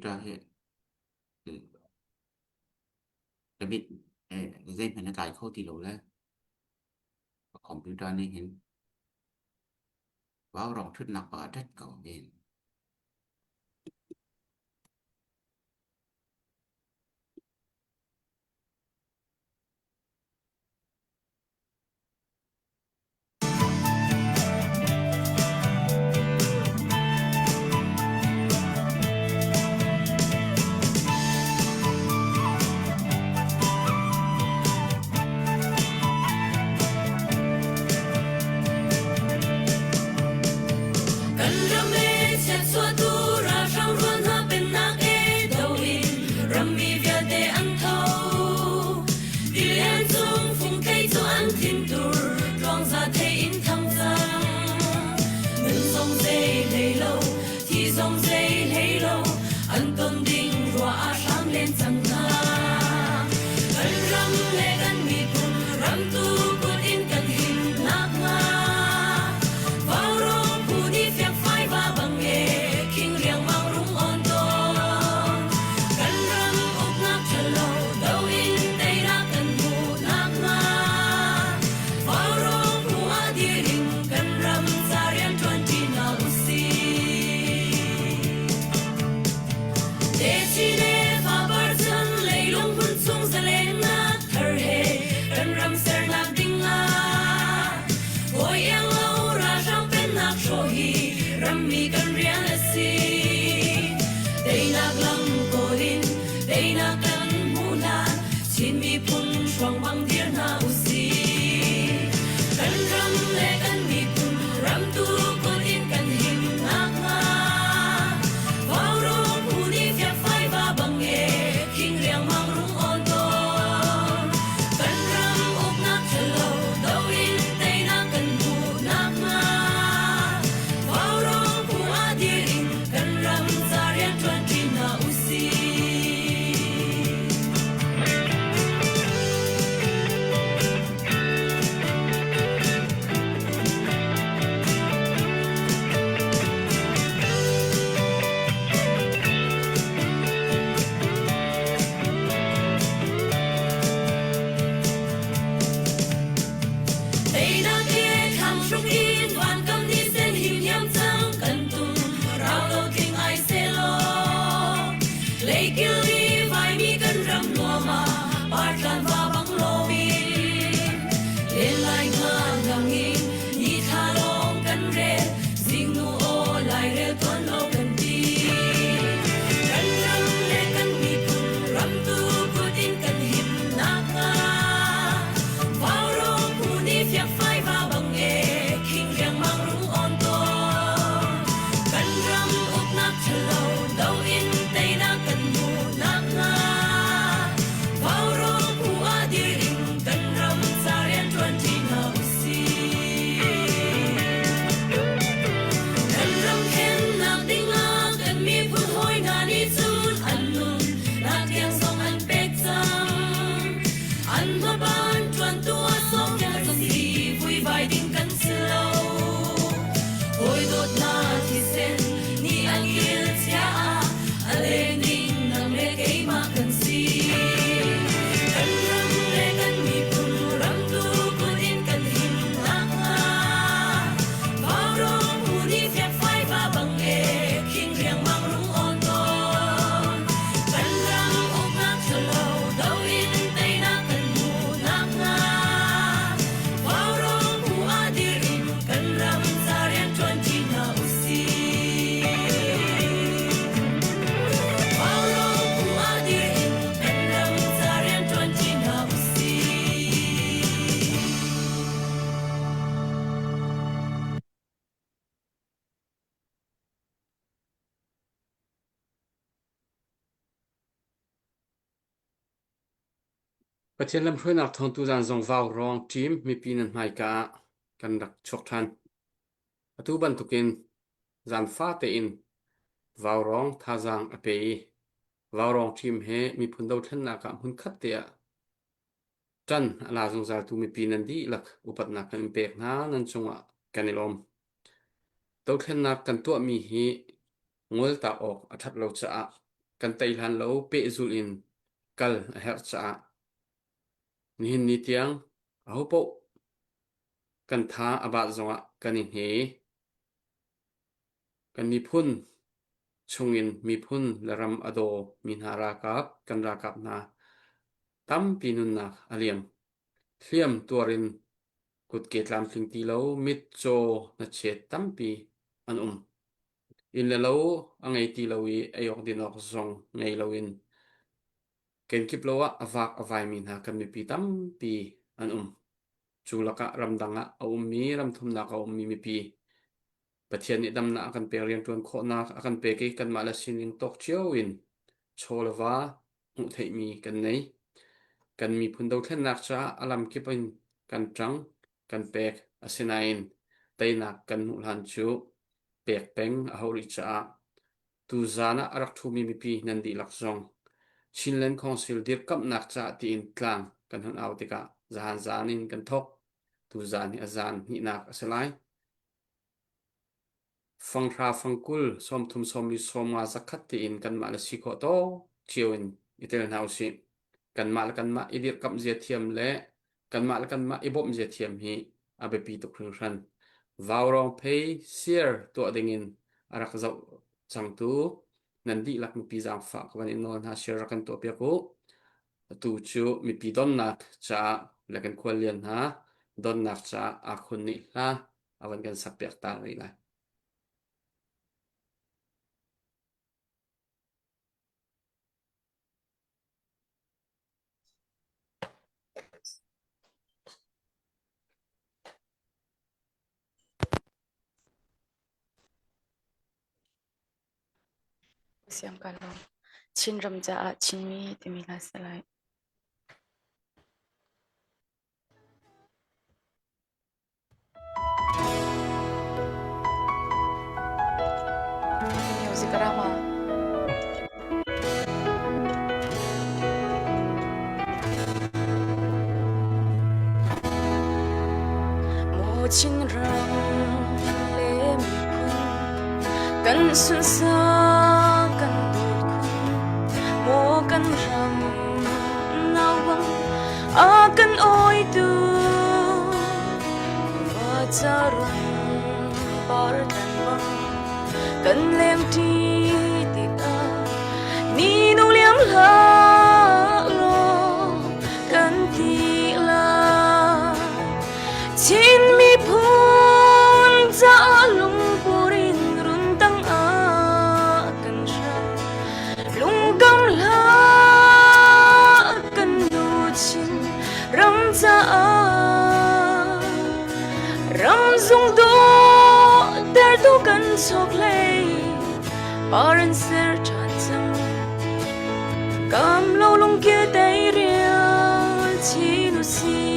Computer hi ka mit zeihmanh a tlai kho ti lo le computer nih hin vaurawng ṭhutnak pa a ṭet ko hin. Kan ram e chiatchuahtu ralhrang rual hna pennak e do in rammi vialte an tho. Tilian cung fungthei cu an thintur tluangza thei in thang cang. Nun zong zei hlei lo, thi zong zei hlei lo, an ton ding ruah ah hram len cang hna. Kan ram le kan miphun ramtu kut in kan him nakhnga Vaurawng phu nih fiakfai va bang e khing riangmang rung on tawn. Kan ram uknak ṭhalo do in teinak kan hmuh nakhnga Vaurawng phu ah dir in kan ram ca rian ṭuanṭi hna usih. Techin le fapar chan leilung hmun chung zalennak thar he kan ram sernak ding ah hawi iang lo ralhrang pennak hrawh hi rammi kan rian a si. Teinak lam kawl in teinak kan hmuh hlan Chin miphun hruang bang dir hna usih. Kan ram le kan miphun ramtu kut in kan him nakhnga Vaurawng phu nih fiakfai va bang e khing riangmang rung awn tawn. Kan ram uknak ṭhalo do in teinak kan hmuh nakhnga Vaurawng phu ah dir in kan ram ca rian ṭuanṭi hna usih. Teinak he thlang hruk in vankam ni sen him hiam cang kan tum rau lo tling ai selaw Leikil i vaimi kan ram nuam ah partlan va bang loin len lai ngan lang in ni thla lawng kan rel zingnu aw lairel tuan lo kan ti kan ram le kan miphun ramtu kut in kan him nakhnga Vaurawng phu nih fiakfai va bang e khing riangmang rung on tawn kan ram uknak ṭhalo do in teinak kan hmuh nakhnga Vaurawng phu ah dir in kan ram ca rian ṭuan ṭi hna usih. Kan ram khennak dingah kan miphun hawi hna nih cun an nun nak tiang zong an pek cang. An hmaban ṭuantu ah sawmnak si vuivai ding kan si lo. Hawi dawtnak thisen nih an kil chia ah a leng ding nang le keimah kan si. Kan ram le kan miphun ramtu kut in kan him nakhnga Vaurawng phu nih fiakfai va bang e khing riangmang rung awn tawn. Kan ram uknak ṭhalo do in teinak kan hmuh nakhnga Vaurawng phu ah dir in kan ram ca rian ṭuanṭi hna usih. Vaurawng phu ah dir in kan ram ca rian ṭuanṭi hna usih. Pathian lamhruainak thawng tuzaan zong vaurawng ṭim mipi nan hmaika ah kan rak chuak ṭhan. Atu bantukin zaanfa tein vaurawng thazaang a pe i vaurawng ṭim he miphun dothlennak ah hmunkhat te ah ṭan a la zungzaltu mipi nan dihlak upatnak kan in pek hna nan cungah kan i lawm. Dothlennak kan tuahmi hi ngoltak awk a ṭhat lo caah kan. Kan tei hlan lo pehzulh in kal a herh caah nihin ni tiang ahopaoh kan tha a baat zongah kan i hne. Kan miphun chungin miphun le ram a daw mi hna ralkap kan ralkap hna tampi nunnak a liam. Hliam tuar in kutke tlamtling ti lo mitcaw hnachet tampi an um. Inn le lo a ngei ti lo i ei awk din awk zong ngei loin kenkip lo ah a vak a vaimi hna kan mipi tampi an um. Cu lakah ramdang ah a ummi, ramthumnak a ummi mipi Pathian nih damnak a kan pek rianṭuan khawhnak a kan pek i kanmah le sining tawk cio in chaw le va hmuh theihmi kan nei. Kan miphun dothlennak caah a lamkip in kan ṭang, kan pek. Asinain teinak kan hmuh hlan cu pek peng a hauh rih caah tuzaan ah a rak ṭhumi mipi nan dihlak zong Chinland Council dirkamhnak caah tiin tlang kan hun au tikah zahan zaan in kan thawk. Tuzaan hi a zaan hnihnak a si lai. Fanghra, fangkul, 30, 40, 50, 100 tiin kanmah le si khawh tawk cio in i tel hna usih. Kanmah le kanmah i dirhkamh zia thiam le kanmah le kanmah i bawmh zia thiam hi a biapi tuk hringhran. Vaurawng phei siar tuah dingin a rak zoh cangtu nan dihlak mipi zaangfah ka van in nawl hna share rak kan tuahpiak u. Atu cu mipi donnak caah le kan khuallian hna donnak caah aa khun nih hla a van kan sakpiak ta rih lai. Siang ka lawm. Chinram caah Chinmi timi hla si lai. Music rama. Maw Chinram le miphun kan sunsak kan dawt khun maw kan ram nauang a kan awitu vacarun par tan bang kan lengṭi tikah ni nung liam hlah law kan ti lai Chin miphun caah lungpur in run tang ah kan hram lungkam hlah kan nu chin ram caah ramzung dawh tertu kan chokhlei par an ser ṭhan cang kam lo lungkil teirial chin usih.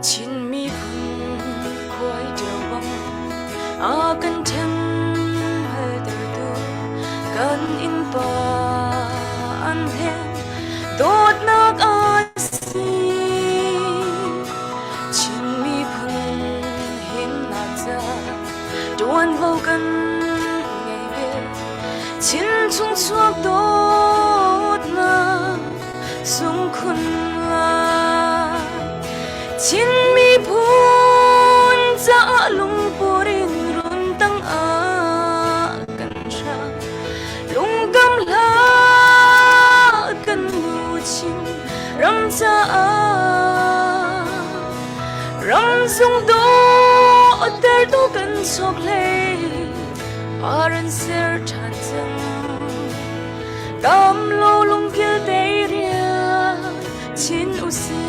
Chin miphun khuai ṭio bang a kan ṭhen haltertu kan innpa an he dawtnak a si. Chin miphun himnak ca ṭuanvo kan ngei ve. Chin chung chuak dawtnak sungkhun lai. Chin miphun caah lungpur in run tang ah kan hrang. Lungkam hlah kan nu Chin ram caah ramzung dawhtertu kan chokhlei par an ser ṭhan cang. Kam lo lungkil teirial chin usih.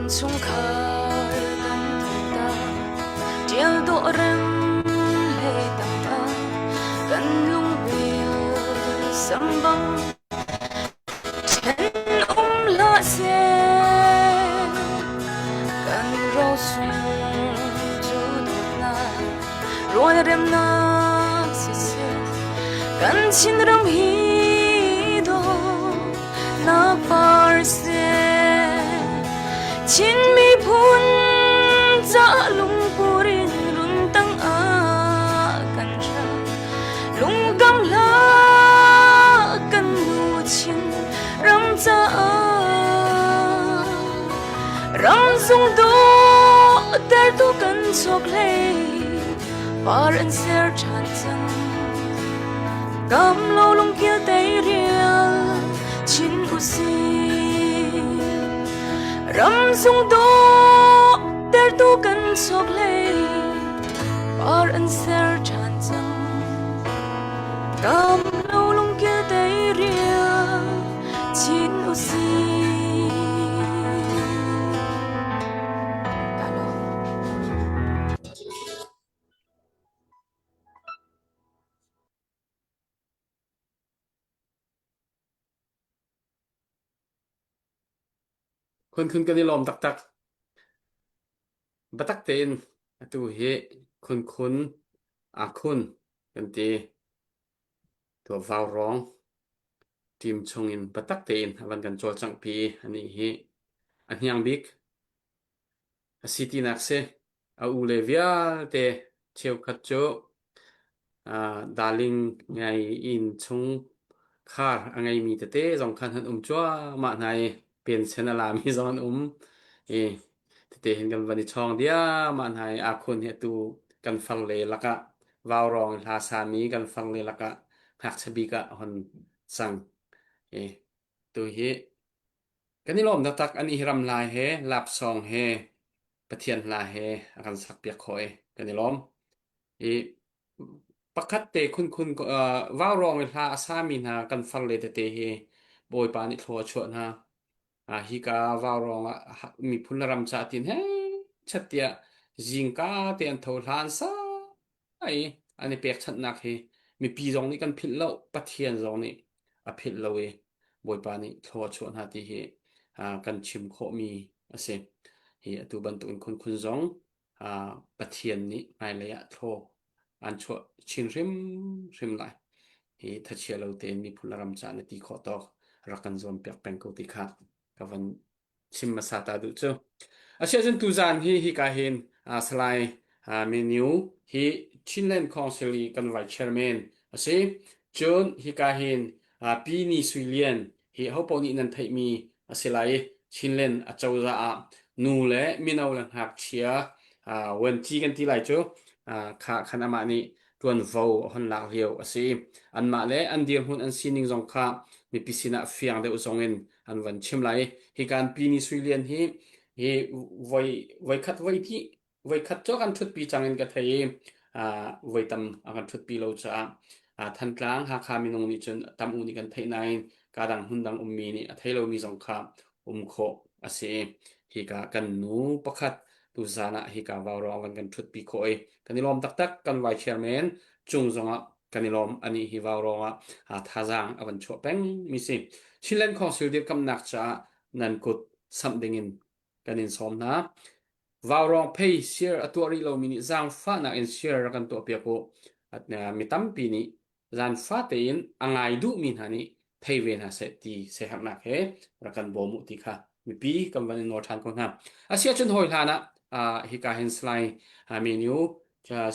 Innchungkhar kan ta ṭial dawh rem le tangka kan lungpil sambang ṭhen um hlah seh kan rosung cu dawtnak rawl remnak siseh kan Chinram hi dawt na par seh Chin miphun ca lungpur in runtang ah kan ra lungkam hla kan nu Chin ram caah ramzung dawh tertu kan chuak hlei par an ser ṭhan cang Kam lo lungkil teirial chin usih. Ramzung dawh tertu kan chuak hlei par an ser ṭhan cang. Kam lo lungkil teirial chin usih. Khunkhun kan i lawm taktak. Biatak tein atu hi khunkhun aa khun kan ti. Tuah vaurawng team chungin biatak tein a van kan cawlcanghpi i anih hi a hniang bik a si tinak si. A u le vialte cheukhat cu darling ngai inn chungkhar a ngeimi tete zong khan an um cuahmah hna i pension a lami zong an um i tete hin kan van i chawng diahmah hna i akhun hi atu kan farle lakah vaurawng hla sami kan farle lakah ngakchia bik ah hon cang i tu hi Kan i lawm taktak. Anih hi ram hla he, lapsawng he, Pathian hla he a kan sakpiak khawh i kan i lawm. I pakhat te khunkhun uh, vaurawng i hla a sami hna kan farle tete hi Bawipa nih thlua a chuah hna. Uh, hika vaurawng ah miphun le ram ca tin he chat tiah zingka te an tho hla an sa i an i pekchanhnak hi mipi zong nih kan philh lo Pathian zong nih a philh lo i Bawipa nih thlua a chuah hna ti hi kan chim khawhmi a si. Hi atu bantuk in khunkhun zong Pathian nih hmailei ah thlaw an chuah chin hrimhrim lai. Hi thachia lo tein miphun le ram caah na ti khawh tawk rak kan zuam piak peng ko ti kha ka van chim hmasa ta duh cu. Asiahcun tuzaan hi hika hin uh, Salai uh, Menu hi Chinland Council i kan vice chairman a si. Cun hika hin uh, Pi Ni Sui Lian hi hopo nih nan theihmi a si lai i Chinland acozah ah nu le mino le ngakchia uh, vuanci kan ti lai cu uh, kha khan amah nih ṭuanvo a hon lak lio a si. Anmah le an dirhmun an sining zong kha mipi sinah fiang deuh zong in an van chim lai. Hi kan pi ni Sui Lian hi hi voi voikhat voi hnih voikhat cu kan ṭhutpi cang in ka thei i voi tam a kan ṭhutpi lo caah Thantlang Hakha minung nih cun tam u nih kan theih nain ka dang hmun dang ummi nih a thei lomi zong kha um khawh a si. Hika kan nu pakhat tuzan ah hika vaurawng van kan ṭhutpi khawh i kan i lawm taktak kan vice chairman cung zongah kan i lawm anih hi vaurawng ah thazaang a van chuah peng mi si. Chinland Council dirkamnak caah nan kut samh dingin kan in sawm hna. Vaurawng phei share a tuah rih lomi nih zaangfahnak in share rak kan tuah piak u. Mi tampi nih zan fate in a ngai duhmi hna nih thei ve hna seh ti siaherhnak he rak kan bawm u ti kha mipi kan van in nawl ṭhan ko hna. Asiahcun hawi hlan ah hika hin Salai Menu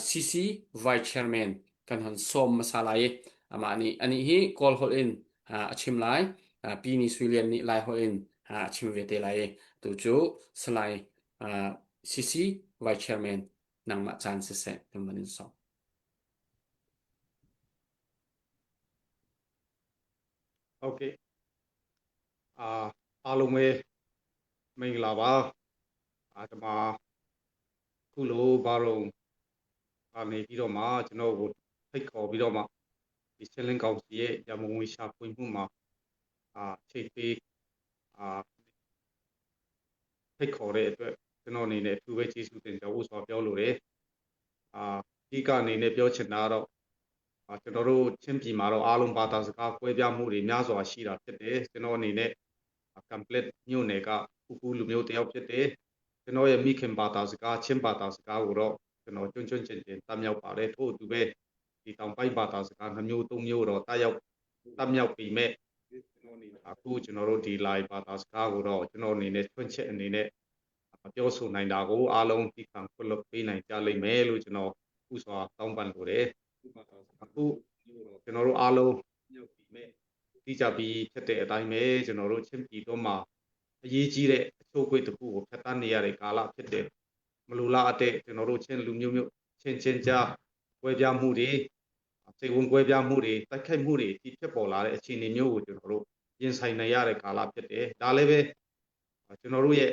CC Vice Chairman kan hon sawm hmasa lai i amah nih anih hi Kawl holh in a chim lai. Pi Ni Sui Lian nih Lai holh in a chim ve te lai i tu cu Salai CC Vice Chairman nangmah caan siseh kan van in sawm. Okay. အာအားလုံးပဲမင်္ဂလာပါအာဒီမှာခုလိုဘာလို့ကနေပြီးတော့မှကျွန်တော်ကိုဖိတ်ခေါ်ပြီးတော့မှဒီဆင်းလင်းကောင်စီရဲ့ရမုံဝင်ရှာဖွေမှုမှာအာချိန်ပေးအာ ဖိတ်ခေါ်တဲ့အတွက်ကျွန်တော်အနေနဲ့အထူးပဲကျေးဇူးတင်ကြောင်းဥစွာပြောလိုတယ်။အာဒီကအနေနဲ့ပြောချင်တာကတော့အာကျွန်တော်တို့ချင်းပြည်မှာတော့အားလုံးဘာသာစကားကွဲပြားမှုတွေများစွာရှိတာဖြစ်တယ်။ကျွန်တော်အနေနဲ့ complete မြို့နယ်ကဥကူလူမျိုးတယောက်ဖြစ်တယ်။ကျွန်တော်ရဲ့မိခင်ဘာသာစကားချင်းဘာသာစကားကိုတော့ကျွန်တော်ကျွန်းကျွန်းကျင်ကျင်တတ်မြောက်ပါတယ်ထို့အတူပဲဒီတောင်ပိုင်းဘာသာစကားနှမျိုးသုံးမျိုးတော့တတ်ရောက်တတ်မြောက်ပြီမဲ့အခုကျွန်တော်တို့ဒီ live ဘာသာစကားကိုတော့ကျွန်တော်အနေနဲ့ထွန်းချက်အနေနဲ့ပြောဆိုနိုင်တာကိုအားလုံးသိခံခွင့်လွှတ်ပေးနိုင်ကြလိမ့်မယ်လို့ကျွန်တော်ဥစွာတောင်းပန်လိုတယ်အခုကျွန်တော်တို့အားလုံးသိကြပြီးဖြစ်တဲ့အတိုင်းပဲကျွန်တော်တို့ချင်းပြည်တော်မှာအရေးကြီးတဲ့အချိုးကွေ့တစ်ခုကိုဖြတ်သန်းနေရတဲ့ကာလဖြစ်တယ်မလိုလားအပ်တဲ့ကျွန်တော်တို့ချင်းလူမျိုးမျိုးချင်းချင်းကြားကွဲပြားမှုတွေစိတ်ဝင်ကွဲပြားမှုတွေတိုက်ခိုက်မှုတွေဒီဖြစ်ပေါ်လာတဲ့အခြေအနေမျိုးကိုကျွန်တော်တို့ရင်ဆိုင်နေရတဲ့ကာလဖြစ်တယ်ဒါလည်းပဲကျွန်တော်တို့ရဲ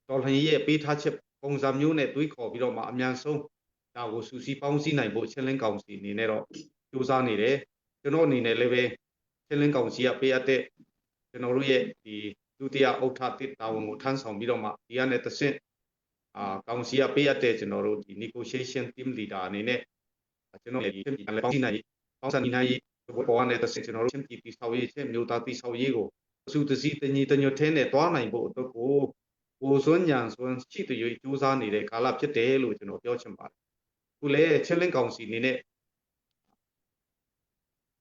့တော်လှန်ရေးရဲ့ပေးထားချက်ပုံစံမျိုးနဲ့တွေးခေါ်ပြီးတော့မှအမြန်ဆုံးဒါကိုစူစီပေါင်းစည်းနိုင်ဖို့ချင်းလင်းကောင်စီအနေနဲ့တော့စူးစမ်းနေတယ်ကျွန်တော်အနေနဲ့လည်းပဲချင်းလင်းကောင်စီကပေးအပ်တဲ့ကျွန်တော်တို့ရဲ့ဒီဒုတိယဥက္ကဋ္ဌတစ်တာဝန်ကိုထမ်းဆောင်ပြီးတော့မှဒီကနေ့တဆင့်အာကောင်စီကပေးအပ်တဲ့ကျွန်တော်တို့ဒီ negotiation team leader အနေနဲ့ကျွန်တော်ဒီချင်းပြည်လည်းပေါင်းစည်းနိုင်ပေါင်းစပ်နိုင်ရေးပေါ်ကနေတဆင့်ကျွန်တော်တို့ချင်းပြည်တိဆောက်ရေးချင်းမျိုးသားတိဆောက်ရေးကိုစုတစည်းတညီတညွတ်ထဲနဲ့တွားနိုင်ဖို့အတွက်ကိုကိုစွန်းညံစွန်းရှိတရွေစူးစမ်းနေတဲ့ကာလဖြစ်တယ်လို့ကျွန်တော်ပြောချင်ပါတယ်။ခုလည်းချင်းလင်းကောင်စီအနေနဲ့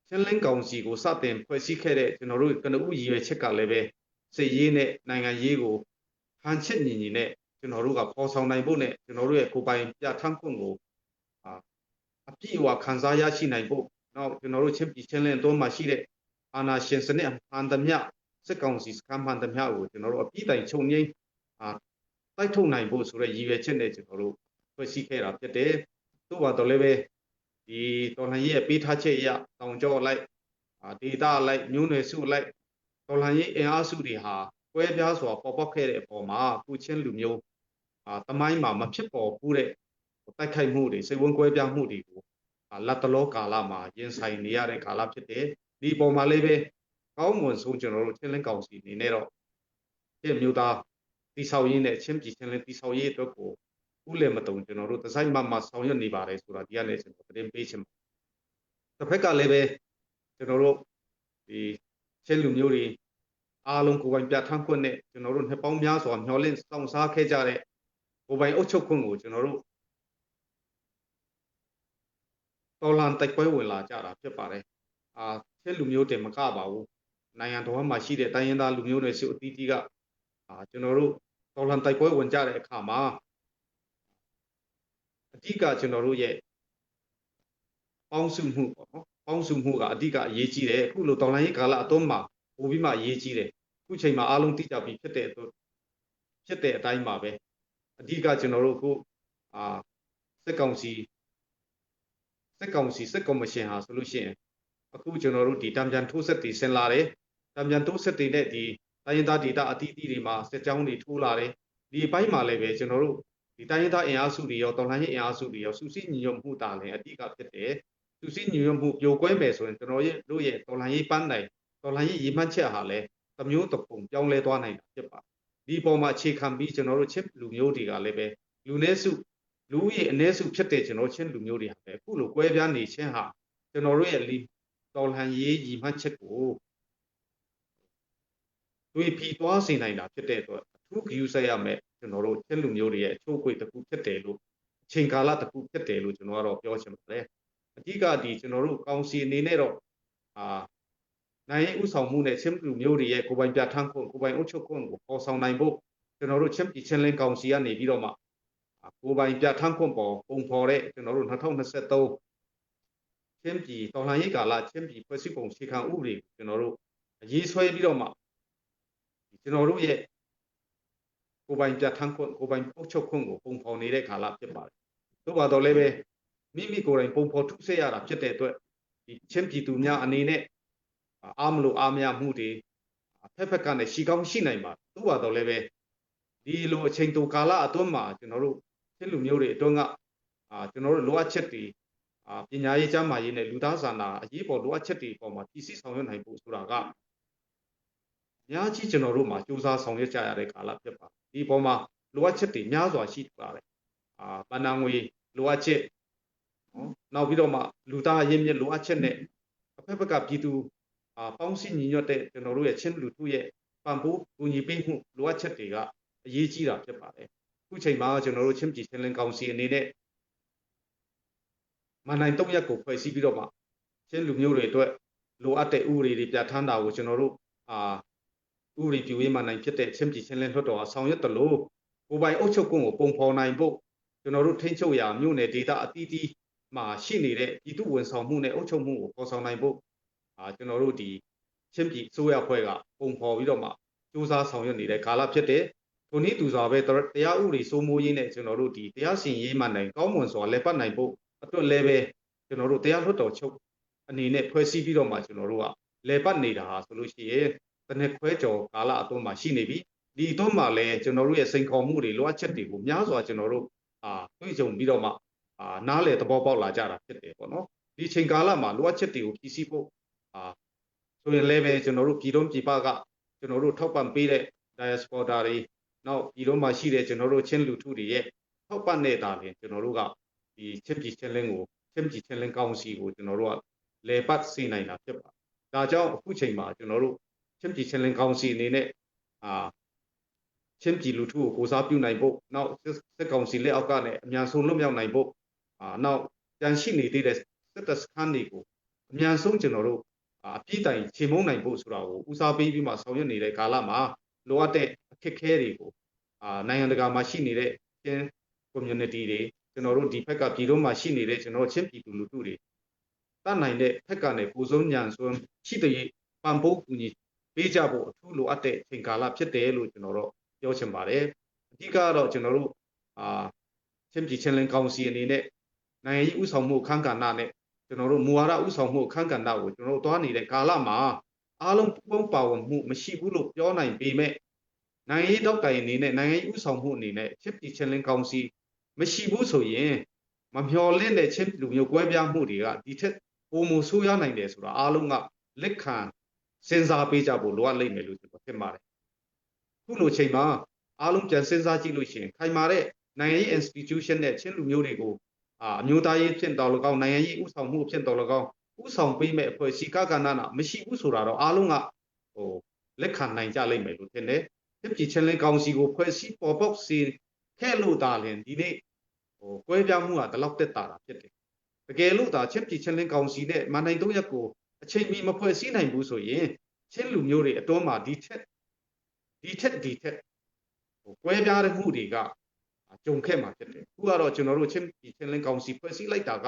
ချင်းလင်းကောင်စီကိုစတင်ဖွဲ့စည်းခဲ့တဲ့ကျွန်တော်တို့ကနဦးရည်ရွယ်ချက်ကလည်းပဲစစ်ရေးနဲ့နိုင်ငံရေးကိုဟန်ချက်ညီညီနဲ့ကျွန်တော်တို့ကဖော်ဆောင်နိုင်ဖို့နဲ့ကျွန်တော်တို့ရဲ့ကိုယ်ပိုင်ပြဋ္ဌာန်းခွင့်ကိုအာအပြည့်အဝခံစားရရှိနိုင်ဖို့နောက်ကျွန်တော်တို့ချင်းပြည်ချင်းလင်းအတွင်းမှာရှိတဲ့အာဏာရှင်စနစ်ဟန်သမျှစစ်ကောင်စီစခန်းမှန်သမျှကိုကျွန်တော်တို့အပြည့်တိုင်ချုပ်ငိမ့်အာတိုက်ထုတ်နိုင်ဖို့ဆိုတဲ့ရည်ရွယ်ချက်နဲ့ကျွန်တော်တို့ဖွဲ့စည်းခဲ့တာဖြစ်တယ်။သို့ပါတော့လည်းပဲဒီတော်လှန်ရေးရဲ့ပေးထားချက်အရတောင်ကျောလိုက်ဒေတာလိုက်မျိုးနွယ်စုလိုက်တော်လှန်ရေးအင်အားစုတွေဟာကွဲပြားစွာပေါ်ပေါက်ခဲ့တဲ့အပေါ်မှာခုချင်းလူမျိုးအာတမိုင်းမှာမဖြစ်ပေါ်ဘူးတဲ့တိုက်ခိုက်မှုတွေစိတ်ဝင်ကွဲပြားမှုတွေကိုလက်တလောကာလမှာရင်ဆိုင်နေရတဲ့ကာလဖြစ်တယ်ဒီပေါ်မှာလေးပဲကောင်းမွန်ဆုံးကျွန်တော်တို့ချင်းလင်းကောင်စီအနေနဲ့တော့ပြည့်မျိုးသားတိဆောက်ရင်းနဲ့ချင်းပြည်ချင်းလင်းတိဆောက်ရေးအတွက်ကိုဥလည်းမတုံကျွန်တော်တို့ဒီဇိုင်းမမဆောင်ရွက်နေပါတယ်ဆိုတာဒီကနေ့ကျွန်တော်တင်ပေးချင်တစ်ဖက်ကလည်းပဲကျွန်တော်တို့ဒီချင်းလူမျိုးတွေအားလုံးကိုယ်ပိုင်ပြဋ္ဌာန်းခွင့်နဲ့ကျွန်တော်တို့နှစ်ပေါင်းများစွာမျှော်လင့်စောင့်စားခဲ့ကြတဲ့ကိုယ်ပိုင်အုပ်ချုပ်ခွင့်ကိုကျွန်တော်တို့တော်လှန်တိုက်ပွဲဝင်လာကြတာဖြစ်ပါတယ်အာချင်းလူမျိုးတင်မကပါဘူးနိုင်ငံတော်မှာရှိတဲ့တိုင်းရင်းသားလူမျိုးတွေစုအသီးသီးကအာကျွန်တော်တို့တော်လှန်တိုက်ပွဲဝင်ကြတဲ့အခါမှာအဓိကကျွန်တော်တို့ရဲ့ပေါင်းစုမှုပေါ့နော်ပေါင်းစုမှုကအဓိကအရေးကြီးတယ်အခုလိုတော်လှန်ရေးကာလအတွင်းမှာပိုပြီးမှအရေးကြီးတယ်အခုချိန်မှာအားလုံးသိကြပြီဖြစ်တဲ့အတွက်ဖြစ်တဲ့အတိုင်းပါပဲအဓိကကျွန်တော်တို့အခုအာစစ်ကောင်စီစစ်ကောင်စီစစ်ကော်မရှင်ဟာဆိုလို့ရှိရင်အခုကျွန်တော်တို့ဒီတံပြန်ထိုးဆက်တွေဆင်လာတယ်တံပြန်ထိုးဆက်တွေနဲ့ဒီတိုင်းရင်းသားဒေသအသီးသီးတွေမှာစစ်ကြောင်းတွေထိုးလာတယ်ဒီအပိုင်းမှာလည်းပဲကျွန်တော်တို့ဒီတိုင်းရင်းသားအင်အားစုတွေရောတော်လှန်ရေးအင်အားစုတွေရောစုစည်းညီညွတ်မှုတာလည်းအဓိကဖြစ်တယ်စုစည်းညီညွတ်မှုပြိုကွဲမယ်ဆိုရင်ကျွန်တော်ရဲ့တို့ရဲ့တော်လှန်ရေးပန်းတိုင်တော်လှန်ရေးရည်မှန်းချက်ဟာလည်းတမျိုးတစ်ပုံပြောင်းလဲသွားနိုင်တာဖြစ်ပါတယ်ဒီပေါ်မှာအခြေခံပြီးကျွန်တော်တို့ချင်းလူမျိုးတွေကလည်းပဲလူနည်းစုလူဦးရေအနည်းစုဖြစ်တဲ့ကျွန်တော်ချင်းလူမျိုးတွေဟာပဲအခုလိုကွဲပြားနေခြင်းဟာကျွန်တော်တို့ရဲ့တော်လှန်ရေးရည်မှန်းချက်ကိုတွေးပြီးသွားစေနိုင်တာဖြစ်တဲ့အတွက်အထူးဂရုစိုက်ရမယ်ကျွန်တော်တို့ချင်းလူမျိုးတွေရဲ့အချိုးအကွေ့တစ်ခုဖြစ်တယ်လို့အချိန်ကာလတစ်ခုဖြစ်တယ်လို့ကျွန်တော်ကတော့ပြောချင်ပါတယ်အဓိကဒီကျွန်တော်တို့ကောင်စီအနေနဲ့တော့အာနိုင်ဥဆောင်မှုနဲ့ချင်းလူမျိုးတွေရဲ့ကိုပိုင်ပြဋ္ဌာန်းခွင့်ကိုပိုင်အုပ်ချုပ်ခွင့်ကိုပေါ်ဆောင်နိုင်ဖို့ကျွန်တော်တို့ချင်းပြည်ချင်းလင်းကောင်စီကနေပြီးတော့မှကိုပိုင်ပြဋ္ဌာန်းခွင့်ပေါ်ပုံဖော်တဲ့ကျွန်တော်တို့2023ချင်းပြည်တော်လှန်ရေးကာလချင်းပြည်ဖွဲ့စည်းပုံအခြေခံဥပဒေကိုကျွန်တော်တို့အရေးဆွဲပြီးတော့မှကျွန်တော်တို့ရဲ့ကိုပိုင်ပြဋ္ဌာန်းခွင့်ကိုပိုင်အုပ်ချုပ်ခွင့်ကိုပုံဖော်နေတဲ့ကာလဖြစ်ပါတယ်။သို့ပါတော့လည်းပဲမိမိကိုယ်တိုင်ပုံဖော်ထုဆက်ရတာဖြစ်တဲ့အတွက်ဒီချင်းပြည်သူများအနေနဲ့အားမလို့အားမရမှုတွေဖက်ဖက်ကနေရှိကောင်းရှိနိုင်ပါသို့ပါတော့လည်းပဲဒီလိုအချိန်တိုကာလအတွင်းမှာကျွန်တော်တို့ချင်းလူမျိုးတွေအတွင်းကအာကျွန်တော်တို့လိုအပ်ချက်တွေအာပညာရေးကျန်းမာရေးနဲ့လူသားစာနာအရေးပေါ်လိုအပ်ချက်တွေအပေါ်မှာပြည်စည်းဆောင်ရွက်နိုင်ဖို့ဆိုတာကအများကြီးကျွန်တော်တို့မှာစူးစမ်းဆောင်ရွက်ကြရတဲ့ကာလဖြစ်ပါ ဒီပေါ်မှာလိုအပ်ချက်တွေများစွာရှိပါတယ်အာဘဏ္ဍာငွေလိုအပ်ချက်နော်နောက်ပြီးတော့မှလူသားအရင်းမြစ်လိုအပ်ချက်နဲ့အဖက်ဖက်ကပြည်သူအာပေါင်းစည်းညီညွတ်တဲ့ကျွန်တော်တို့ရဲ့ချင်းလူထုရဲ့ပံ့ပိုးကူညီပေးမှုလိုအပ်ချက်တွေကအရေးကြီးတာဖြစ်ပါတယ်ခုချိန်မှာကျွန်တော်တို့ချင်းပြည်ချင်းလင်းကောင်စီအနေနဲ့မန်နိုင်၃ရက်ကိုဖွဲ့စည်းပြီးတော့မှချင်းလူမျိုးတွေအတွက်လိုအပ်တဲ့ဥပဒေတွေပြဋ္ဌာန်းတာကိုကျွန်တော်တို့အာဥပဒေပြုရေးမန်နိုင်ဖြစ်တဲ့ချင်းပြည်ချင်းလင်းလွှတ်တော်ကဆောင်ရွက်တယ်လို့ကိုပိုင်အုပ်ချုပ်ခွင့်ကိုပုံဖော်နိုင်ဖို့ကျွန်တော်တို့ထိန်းချုပ်ရာမြို့နယ်ဒေသအသီးသီးမှာရှိနေတဲ့ပြည်သူဝန်ဆောင်မှုနဲ့အုပ်ချုပ်မှုကိုဖော်ဆောင်နိုင်ဖို့အာကျွန်တော်တို့ဒီချင်းပြည်အစိုးရဖွဲ့ကပုံဖော်ပြီးတော့မှစူးစမ်းဆောင်ရွက်နေတဲ့ကာလဖြစ်တဲ့ထိုနည်းတူစွာပဲတရားဥပဒေစိုးမိုးရေးနဲ့ကျွန်တော်တို့ဒီတရားစီရင်ရေးမှနိုင်ကောင်းမွန်စွာလက်ပတ်နိုင်ဖို့အတွက်လည်းပဲကျွန်တော်တို့တရားလွှတ်တော်ချုပ်အနေနဲ့ဖွဲ့စည်းပြီးတော့မှကျွန်တော်တို့ကလေပတ်နေတာဟာဆိုလို့ရှိရင်တနက်ခွဲကျော်ကာလအတွင်းမှာရှိနေပြီဒီအတွင်းမှာလည်းကျွန်တော်တို့ရဲ့စိန်ခေါ်မှုတွေလိုအပ်ချက်တွေကိုများစွာကျွန်တော်တို့အာတွေ့ကြုံပြီးတော့မှအာနားလေသဘောပေါက်လာကြတာဖြစ်တယ်ပေါ့နော်ဒီချိန်ကာလမှာလိုအပ်ချက်တွေကိုဖြည့်ဆည်းဖို့အာဆိုရင်လည်းပဲကျွန်တော်တို့ပြည်တွင်းပြည်ပကကျွန်တော်တို့ထောက်ပံ့ပေးတဲ့ diaspora တွေနောက်ပြည်တွင်းမှာရှိတဲ့ကျွန်တော်တို့ချင်းလူထုတွေရဲ့ထောက်ပံ့နေတာလင်ကျွန်တော်တို့ကဒီချင်းပြည်ချင်းလင်းကိုချင်းပြည်ချင်းလင်းကောင်စီကိုကျွန်တော်တို့ကလေပတ်စေနိုင်တာဖြစ်ပါတယ်။ဒါကြောင့်အခုချိန်မှာကျွန်တော်တို့ချင်းပြည်ချင်းလင်းကောင်စီအနေနဲ့အာချင်းပြည်လူထုကိုကိုစားပြုနိုင်ဖို့နောက်စစ်ကောင်စီလက်အောက်ကနေအမြန်ဆုံးလွတ်မြောက်နိုင်ဖို့အာနောက်ကြန့်ရှိနေသေးတဲ့စစ်တပ်စခန်းတွေကိုအမြန်ဆုံးကျွန်တော်တို့အပြည့်တိုင်ခြေမုံနိုင်ဖို့ဆိုတာကိုဦးစားပေးပြီးမှဆောင်ရွက်နေတဲ့ကာလမှာလိုအပ်တဲ့အခက်အခဲတွေကိုအာနိုင်ငံတကာမှာရှိနေတဲ့ချင်း community တွေကျွန်တော်တို့ဒီဘက်ကပြည်တော်မှာရှိနေတဲ့ကျွန်တော်ချင်းပြည်သူလူထုတွေတတ်နိုင်တဲ့ဘက်ကနေကိုစုံညံစွန်းရှိတဲ့ပံပိုးကူညီပေးကြဖို့အထူးလိုအပ်တဲ့အချိန်ကာလဖြစ်တယ်လို့ကျွန်တော်တို့ပြောချင်ပါတယ်အဓိကတော့ကျွန်တော်တို့အာချင်းပြည်ချင်းလင်းကောင်စီအနေနဲ့နိုင်ငံရေးဥဆောင်မှုခန်းကဏ္ဍနဲ့ကျွန်တော်တို့မူဝါဒဥဆောင်မှုခန်းကဏ္ဍကိုကျွန်တော်တို့သွားနေတဲ့ကာလမှာအားလုံးပူးပေါင်းပါဝင်မှုမရှိဘူးလို့ပြောနိုင်ပေမဲ့နိုင်ငံရေးတောက်တိုင်အနေနဲ့နိုင်ငံရေးဥဆောင်မှုအနေနဲ့ချင်းပြည်ချင်းလင်းကောင်စီမရှိဘူးဆိုရင်မမျော်လင့်တဲ့ချင်းလူမျိုးကွဲပြားမှုတွေကဒီထက်ပိုမိုဆိုးရွားနိုင်တယ်ဆိုတာအားလုံးကလက်ခံစဉ်းစားပေးကြဖို့လိုအပ်လိမ့်မယ်လို့ကျွန်တော်ထင်ပါတယ်ခုလိုချိန်မှာအားလုံးပြန်စဉ်းစားကြည့်လို့ရှိရင်ခိုင်မာတဲ့နိုင်ငံရေး institution နဲ့ချင်းလူမျိုးတွေကိုအာအမျိုးသားရေးဖြစ်တော်၎င်းနိုင်ငံရေးဥဆောင်မှုဖြစ်တော်၎င်းဥဆောင်ပေးမဲ့အဖွဲ့အစည်းကကဏ္ဍနာမရှိဘူးဆိုတာတော့အားလုံးကဟိုလက်ခံနိုင်ကြလိမ့်မယ်လို့ထင်တယ်ဖြစ်ပြည်ချင်းလင်းကောင်စီကိုဖွဲ့စည်းပေါ်ပေါက်စေခဲ့လို့ဒါလင်ဒီနေ့ဟိုကွဲပြားမှုဟာဒီလောက်တက်တာတာဖြစ်တယ်တကယ်လို့ဒါချင်းပြည်ချင်းလင်းကောင်စီနဲ့မန်နိုင်သုံးရက်ကိုအချိန်မီမဖွဲ့စည်းနိုင်ဘူးဆိုရင်ချင်းလူမျိုးတွေအတွန်းမှာဒီထက်ဒီထက်ဒီထက်ဟိုကွဲပြားတဲ့မှုတွေကကြုံခဲ့မှာဖြစ်တယ်ခုကတော့ကျွန်တော်တို့ချင်းပြည်ချင်းလင်းကောင်စီဖွဲ့စည်းလိုက်တာက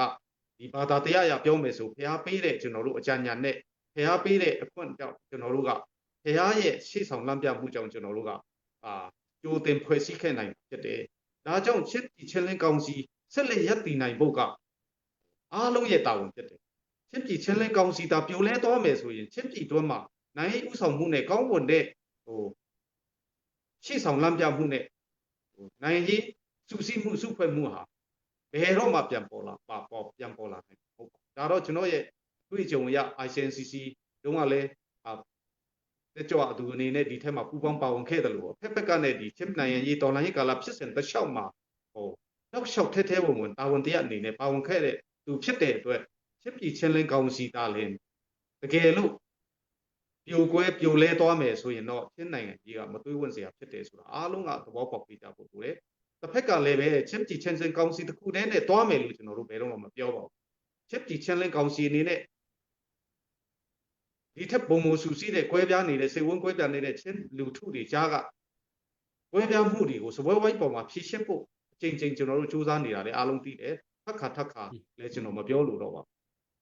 ဒီဘာသာတရားရပြောမယ်ဆိုဖျားပေးတဲ့ကျွန်တော်တို့အကြံဉာဏ်နဲ့ဖျားပေးတဲ့အခွင့်ကြောင့်ကျွန်တော်တို့ကဖျားရဲ့ရှေ့ဆောင်လမ်းပြမှုကြောင့်ကျွန်တော်တို့ကအာကြိုတင်ဖွဲ့စည်းခဲ့နိုင်ဖြစ်တယ်ဒါကြောင့်ချင်းပြည်ချင်းလင်းကောင်စီဆက်လက်ရပ်တည်နိုင်ဖို့ကအားလုံးရဲ့တာဝန်ဖြစ်တယ်ချင်းပြည်ချင်းလင်းကောင်စီတာပြိုလဲသွားမယ်ဆိုရင်ချင်းပြည်တွင်းမှာနိုင်ရေးဥဆောင်မှုနဲ့ကောင်းမွန်တဲ့ဟိုရှေ့ဆောင်လမ်းပြမှုနဲ့ဟိုနိုင်ရေးစုစည်းမှုစုဖွဲ့မှုဟာဘယ်တော့မှပြန်ပေါ်လာပါပေါ်ပြန်ပေါ်လာနိုင်ဟုတ်ပါဒါတော့ကျွန်တော်ရဲ့တွေ့ကြုံရ ICNCC တုန်းကလည်းအာတက်ကြွအသူအနေနဲ့ဒီထက်မှာပူပေါင်းပါဝင်ခဲ့တယ်လို့ဖက်ဖက်ကနဲ့ဒီချင်းနိုင်ငံရေးတော်လှန်ရေးကာလဖြစ်စဉ်တစ်လျှောက်မှာဟိုနောက်လျှောက်ထဲထဲဝင်ဝင်တာဝန်တရားအနေနဲ့ပါဝင်ခဲ့တဲ့သူဖြစ်တဲ့အတွက်ချင်းပြည်ချင်းလင်းကောင်စီတာလင်းတကယ်လို့ပြိုကွဲပြိုလဲသွားမယ်ဆိုရင်တော့ချင်းနိုင်ငံကြီးကမသွေးဝင်စရာဖြစ်တယ်ဆိုတာအားလုံးကသဘောပေါက်ပြီးကြဖို့လိုတယ်တစ်ဖက်ကလည်းပဲချင်းပြည်ချင်းစင်ကောင်စီတစ်ခုတည်းနဲ့သွားမယ်လို့ကျွန်တော်တို့ဘယ်တော့မှမပြောပါဘူးချင်းပြည်ချင်းလင်းကောင်စီအနေနဲ့ဒီထက်ပုံမဆူစီးတဲ့ကွဲပြားနေတဲ့စိတ်ဝန်းကွဲပြားနေတဲ့ချင်းလူထုတွေကြားကကွဲပြားမှုတွေကိုစပွဲဝိုင်းပေါ်မှာဖြည့်ရှင်းဖို့အချိန်ချင်းကျွန်တော်တို့စူးစမ်းနေတာလေအားလုံးသိတယ်ထက်ခါထက်ခါလည်းကျွန်တော်မပြောလို့တော့ပ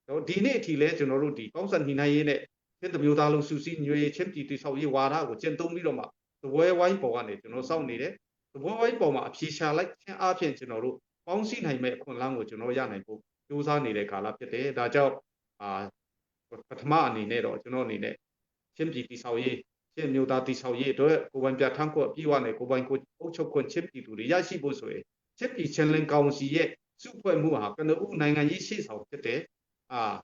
ါတော့ဒီနေ့အထိလည်းကျွန်တော်တို့ဒီပေါင်းစပ်ညှိနှိုင်းရေးနဲ့ချင်းတမျိုးသားလုံးစုစည်းညွေချင်းပြည်တိဆောက်ရေးဝါဒကိုကျင့်သုံးပြီးတော့မှသပွဲဝိုင်းပေါ်ကနေကျွန်တော်စောင့်နေတယ်သပွဲဝိုင်းပေါ်မှာအဖြေရှာလိုက်ခြင်းအပြင်ကျွန်တော်တို့ပေါင်းစည်းနိုင်မဲ့အခွင့်အလမ်းကိုကျွန်တော်ရနိုင်ဖို့ကြိုးစားနေတဲ့ကာလဖြစ်တယ်ဒါကြောင့်အာပထမအနေနဲ့တော့ကျွန်တော်အနေနဲ့ချင်းပြည်တိဆောက်ရေးချင်းမျိုးသားတိဆောက်ရေးအတွက်ကိုပိုင်ပြထန်းခွက်အပြည့်အဝနဲ့ကိုပိုင်ကိုအုပ်ချုပ်ခွင့်ချင်းပြည်သူတွေရရှိဖို့ဆိုရင်ချင်းပြည်ချင်းလင်းကောင်စီရဲ့စုဖွဲ့မှုဟာကနဦးနိုင်ငံရေးရှေ့ဆောင်ဖြစ်တယ်အာ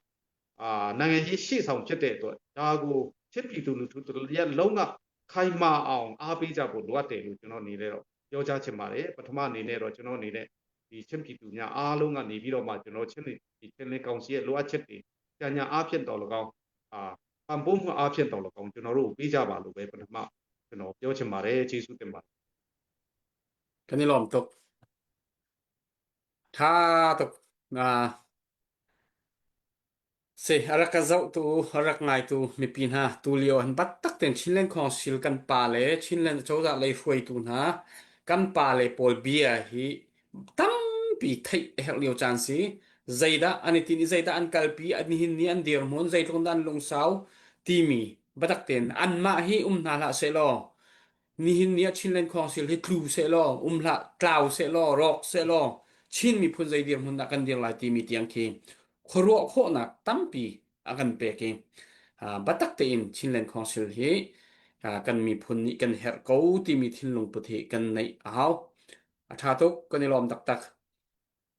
အာနိုင်ငံရေးရှေ့ဆောင်ဖြစ်တဲ့အတွက်ဒါကိုချင်းပြည်သူလူထုတရက်လုံးက ခိုင်မာအောင်အားပေးကြဖို့လိုအပ်တယ်လို့ကျွန်တော်အနေနဲ့တော့ပြောကြားချင်ပါတယ်ပထမအနေနဲ့တော့ကျွန်တော်အနေနဲ့ဒီချင်းပြည်သူများအားလုံးကနေပြီးတော့မှကျွန်တော်ချင်းဒီချင်းလေးကောင်စီရဲ့လိုအပ်ချက်တွေကြညာအားဖြင့်တော်၎င်းအာပံ့ပိုးမှုအားဖြင့်တော်၎င်းကျွန်တော်တို့ပေးကြပါလို့ပဲပထမကျွန်တော်ပြောချင်ပါတယ်ကျေးဇူးတင်ပါတယ် Kan i lawm tuk. Tha tuk. Ah, Si, a rak ka zohtu, a rak ngaitu mipi hna tulio an bat tak tein Chinland Council kan pa le Chinland cozah lei hruaitu hna kan pa le pawl bia hi tampi theih a herh lio caan si. Zeidah an i tin i zeidah an kalpi, an nihin ni an dirhmun, zeitluk in dah an lungsau timi biatak tein anmah hi um hna hlah sehlaw Nihin ni ah Chinland Council hi tlu sehlaw, um hlah, tlau sehlaw, rawk sehlaw, Chin miphun zei dirhmun dah kan dir lai timi tiang khi khuaruah khawhnak tampi a kan pek i biatak tein Chinland Council hi kan miphun nih kan herh ko timi thinlung put hi kan neih a hau. A ṭha tuk, kan i lawm taktak.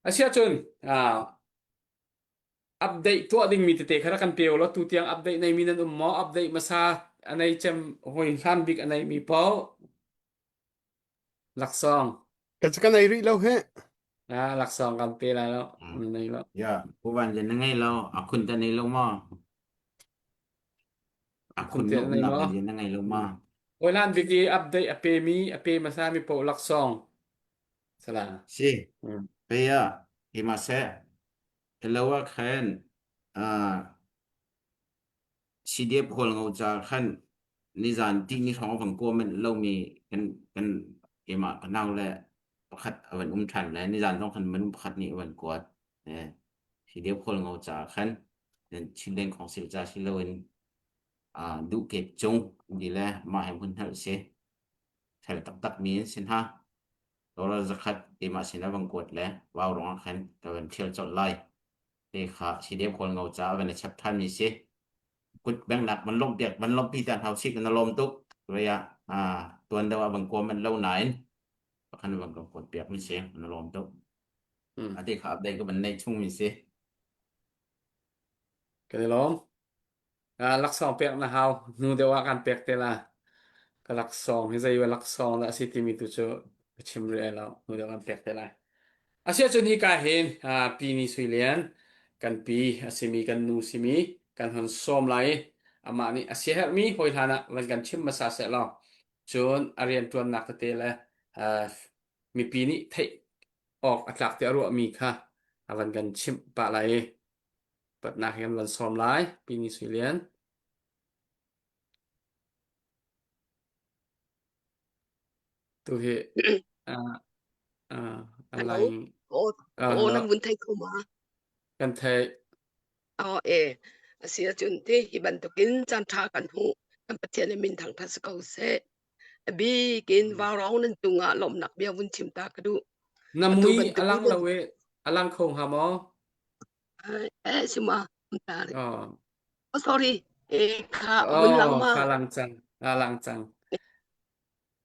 Asiahcun, update tuah dingmi tete kha rak kan pe law tu tiang update neimi nan um maw update hmasa a nei cem hoi hlan bik a neimi paoh laksawng Ka kan ei rih lo he. ah laksawng kan pe lai lo na nei lo Ya, pu van le na ngei lo, a khun ta nei lo ma? A khun khun te na na nei umnak maw le na ngei lo ma? hoi hlan bik i update a pe mi a pe hmasa mi paoh laksawng sala Si, Mm. pe ya, ima se, Elo ah khan CDF Hualngo ca khan nizan tihni hrawng a vang kua manh lomi kan kan keimah ka nau le pakhat a van um ṭhan le nizan zong khan minung pakhat nih a van kuat. CDF Hualngo ca khan Chinland Council ca si loin duh kep cung ti le mah he hun hngalh si. Fel taktak mi an si hna. Dollar zakhat keimah sin a van kuat le vau ruangah khan ka van ṭhial colh lai. Te kha CDF Hualngo ca a van i chap ṭhanmi si. Kut bengnak van lawmh piak van lawmhpi ta hna usih kan lawm tuk. Vei ah tuan deuh ah van kuam manh lo nain pakhan van kan kuat piak mi si kan lawm tuk. Ate kha update ka van neih chung mi si. Kan i lawm. Laksawng pek na hau. Hnu deuh ah kan pek te la. Ka laksawng hi zei laksawng dah a si timi tu cu ka chim rih ai lo. Hnu deuh kan pek te lai. Asiahcun hika hin Pi Ni Sui Lian kan pi a simi kan nu simi kan hon sawm lai i amah nih a siaherhmi hawi hlan ah van kan chim hmasa seh law cun a rianṭuannak tete le mipi nih theih awk a tlak ti a ruahmi kha a van kan chimh pah lai i Patnak he kan van sawm lai, Pi Ni Sui Lian. Tu hi uh, uh, Hello. line Oh, uh, oh, hello. nan vun thei kho ma? Kan thei. Oh, e. Asi ahcun ti hi bantukin caan ṭha kan hmu. Kan Pathian in min thangṭhat si ko seh. A bikin vaurong nan cungah lawmhnak bia vun chim ta ka duh. Na Atu mui bantukin alang lo i alang kho hnga maw? Eh, suma. Bentar. Oh. Oh, sorry. Eh, kha vun lang Oh, ma. kha lang cang. A lang cang.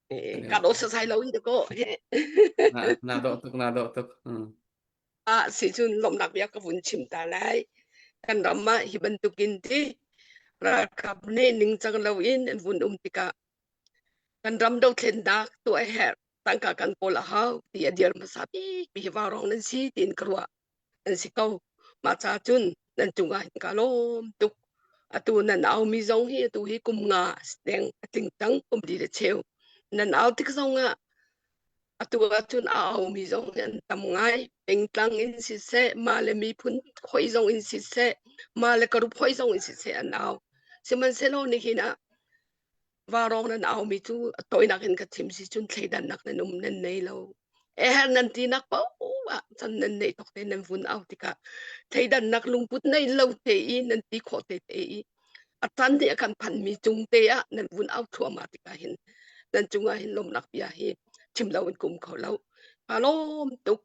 Eh, ka do sa sai lo in ko. Na na dawh tuk, na dawh tuk. Mm. Ah, si cun lawmhnak bia ka vun chim ta lai. Kan ram ah hi bantukin ti ralkap nih ningcang loin an vun um tikah kan ram dothlennak tuah a herh tangka kan kawl a hau ti a dir hmasa bik mi hi vaurawng nan si tiin ka ruah. An si ko. Mah ca cun nan cungah hin ka lawm tuk. Atu nan aumi zong hi atu hi kum nga deng a tling cang kum li le cheu. Nan au tik zong ah atu ahcun a aumi zong hi an tam ngai. Pengtlang in siseh, mah le miphun hoi zong in siseh, mah le karup hoi zong in siseh an au. Sihmanhsehlaw nihin ah Vaurawng nan aumi cu a tawinak in ka chim si cun thleidannak nan um nan nei lo. Eher nan tinak paoh ah can nan neih tok te nan vun au tikah thleidannak lungput nei lo te i nan ti khawh te te i a can nih a kan phanmi cung te ah nan vun au thluahmah tikah hin nan cungah hin lawmhnak bia hi chim lo in kum kho lo. Aa lawm tuk.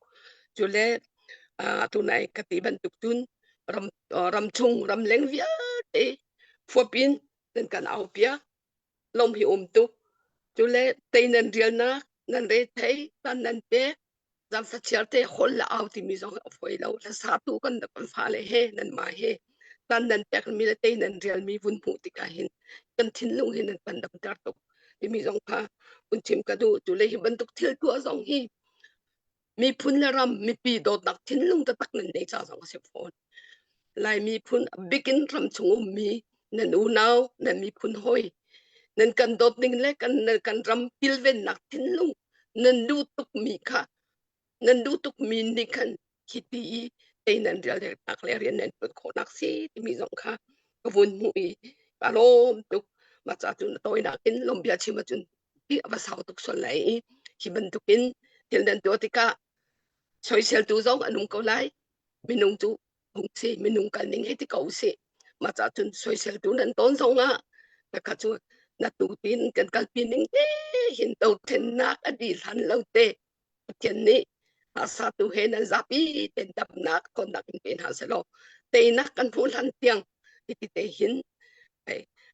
Cule atu nai ka ti bantuk cun ram ramchung ramleng vialte fuapin nan kan au piak lom hi um tuk cule tei nan rialnak nan re thei tan nan pek zam sachiar te hol la au timi zong a foi lo la sa tu kan kan fa le he nan ma he tan nan pek mi le tei nan rial mi vun hmuh tikah hin kan thinlung hin nan kan damter tuk. timi zong kha vun chim ka duh. Cu le hi bantuk thil tuah zong hi miphun le ram mipi dawtnak thinlung taktak nan nei ca zong a si fawn. Lai miphun a bikin ram chung ummi nan unau nan miphun hawi nan kan dawt ning le kan kan ram kilvennak thinlung nan duh tukmi kha nan duh tukmi nih khan hiti i tei nan rial nak le rian nan tuan khawhnak si timi zong kha ka vun hmuh i ka lawm tuk. Mah ca cun a tawinak in lawmbia chim ahcun hi a va sau tuk sual lai i hi bantukin thil nan tuah tikah soiseltu zong an um ko lai. Minung cu hung si minung kal ning hei ti ko usih. Mah ca cun soiseltu nan tawn zong ah takha cu na tu tin kan kalpi ning te hin dothlennak a dih hlan lo te Pathian nih satu he nan zapi ten damnak tonnak in pe hna selaw teinak kan hmuh hlan tiang hiti te hin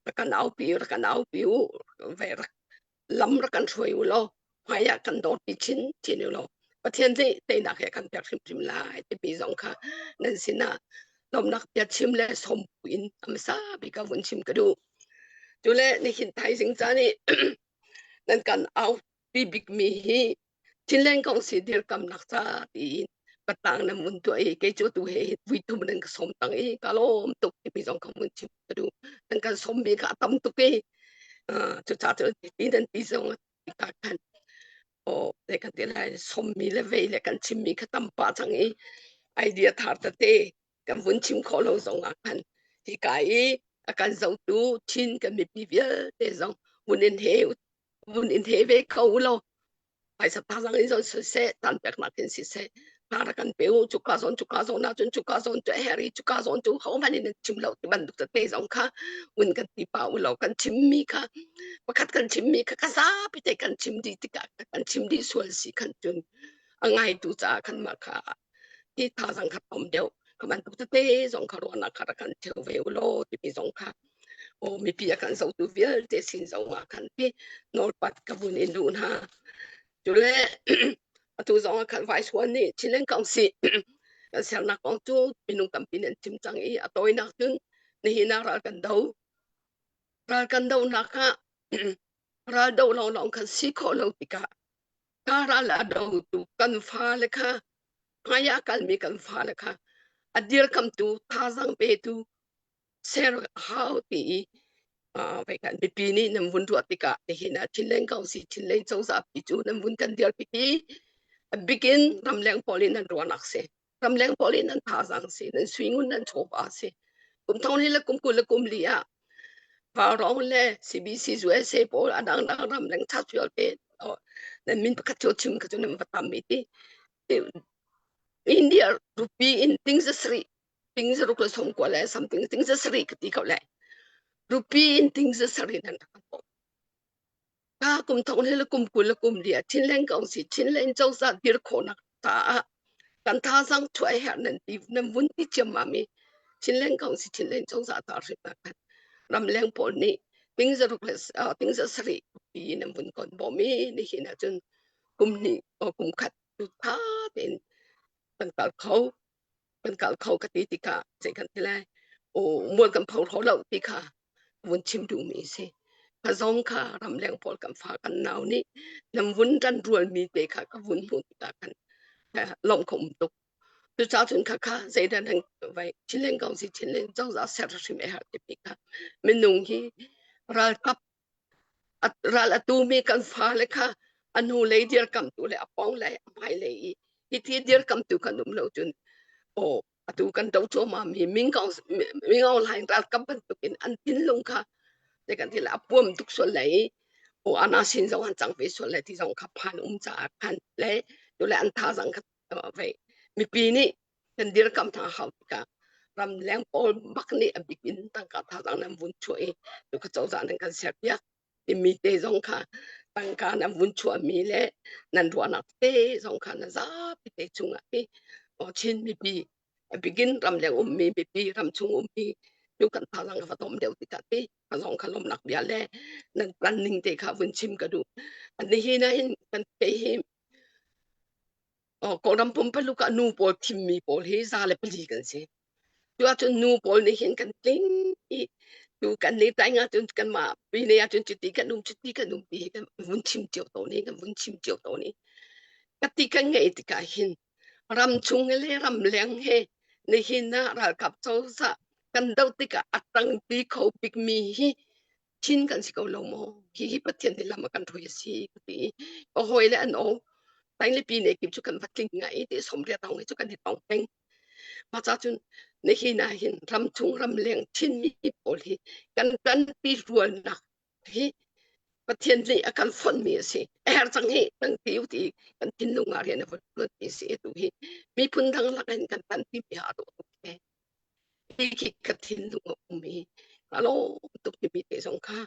rak kan aupi rak kan aupi u ve rak lam rak kan hruai u law hmai ah kan dawt chin chin u law Pathian nih teinak he kan pek hrimhrim lai timi zong kha nan sinah lawmnak bia chim le sawm in amsa bik ka vun chim ka duh. Cule nihin thaizing ca nih nan kan au pi bikmi hi Chinland kong si dirkamnak ca tiin patang nan vun tuah i kei cu tu he vui thum nan ka sawm tang i ka lawm tuk timi zong ka vun chim ka duh. Nan kan sawmmi kha a tam tuk i cucaah cun ti nan ti zong ka khan aw te kan ti lai sawmmi le vei le kan chimmi kha tam pah cang i idea thar tete kan vun chim khawh lo zong ah khan hika i a kan zohtu Chin kan mipi vialte zong vun in he vun in he ve kho law phaisa thazang in zon siseh tan peknak in siseh hna rak kan pe u cuka zawn cuka zawn ah cun cuka zawn cu a herh i cuka zawn cu hohmanh in chim lo ti bantuk tete zong kha vun kan ti pa u law kan chimmi kha pakhat kan chimmi kha ka zapi te kan chim dih tikah kan chim dih sual si khan cun a ngaitu caah khan mah kha ti thazang kha tom deuh ka bantuk tete zong kha ruahnak kha rak kan cheu ve u law timi zong kha aw mipi a kan zohtu vialte sin zong ah khan pi nawlpat ka vun in duh hna. Cule atu zong ah khan Vice One nih Chinland Council kan sernak kong cu minung tampi nih an chim cang i a tawinak cun nihin ah ral kan do. Ral kan donak ah ral do lawnglawng kan si khawh lo tikah ka ral a dotu kan fale kha hmai ah kalmi kan fale kha a dirkamtu thazaang petu ser hau ti i kan mipi nih nan vun ruah tikah nihin ah Chinland Council Chinland cozah pi cu nan vun kan dirpi i a bikin ramleng pawl in nan ruahnak si ramleng pawl in nan thazaang si nan suingun nan chawva si kum thong li le kum 20 le kum li ah Vaurawng le CBC USA pawl a dangdang ramleng chat vialte nan min pakhat cio chim kha cu nan va tam i ti India rupee in ting za sarih ting za ruk le som kua le something ting za sarih ka ti ko le rupee in ting za sarih nan rak kan ka kum thong le kum 20 le kum li ah Chinland Council Chinland cozah dir khawhnak caah kan thazang chuah herh nan ti nan vun ti ciammam i Chinland Council Chinland cozah ta hrim ah khan ramleng pawl nih ting za ruk le ting za sarih pi nan vun kon bawm i nihin ahcun kum hnih kum khat tu tha tein kan kal kho kan kal kho ka ti tikah zei kan ti lai o mual kan pho hro lo ti kha vun chim duhmi si ka zong kha ramleng pawl kan fa kan nau nih nam vun ran rualmi te kha ka vun hmuh tikah khan lawm kho um tuk cucaah cun kha kha zeidah nan vai Chinland Council Chinland cozah ser hrim e har ti kha minung hi ralkap ral a tumi kan fale kha a hnulei dirkamhtu le a pawnglei a hmailei i hiti dirkamhtu kan um lo cun aw atu kan do cuahmah mi Ming Aung Hlaing ralkap bantukin an thinlung kha te kan ti le a puam tuk sual lai i aw ana sin zong an cang ve sual lai ti zong kha phan um caah khan le tule an thazang kha ve mipi nih kan dirkamh hna hau tikah ramleng pawl bak nih a bik in tangka thazaang nan vun chuah i tu kha cozah nan kan serpiak timi te zong kha tangka nan vun chuahmi le nan ruahnak te zong kha na zapi te chungah hi Chin mipi a bikin ramleng ummi mipi ramchung ummi tu kan thazaang va tom deuh tikah ti ka zong kha lawmnak bia le nan plan ning te kha vun chim ka duh nihin ah hin kan kei hi Kawlram pumpaluk ah nu pawl thimmi pawl hi 104 kan si. Cu ahcun nu pawl nih hin kan tling i Tu kan ni tai nga cun kan mah pi ne ahcun cuti kan um cuti kan um ti hi kan vun chim cio to ni kan vun chim cio to ni. Ka ti kan ngeih tikah hin ram chung le ram leng he nihin ah ralkap cozah kan doh tikah a tangpi kho bikmi hi Chin kan si ko lo maw? Hi hi Pathian nih lam a kan hrui a si ka ti. Ka hawi le an o. Taing le pi ne kim cu kan va tling ngai ti somriat hong hi cu kan i tong peng. Mah ca cun nihin ah hin ram chung ram leng Chinmi pawl hi kan tanpi rualnak hi Pathian nih a kan fonhmi a si. A her cang hi kan ti u ti kan thinlung ah rian a vun tuanmi a si. Atu hi miphun dang lak in kan tanpi mi ah dawh tuk te. Hi khi ka thinlung a um i ka lawm tuk timi te zong kha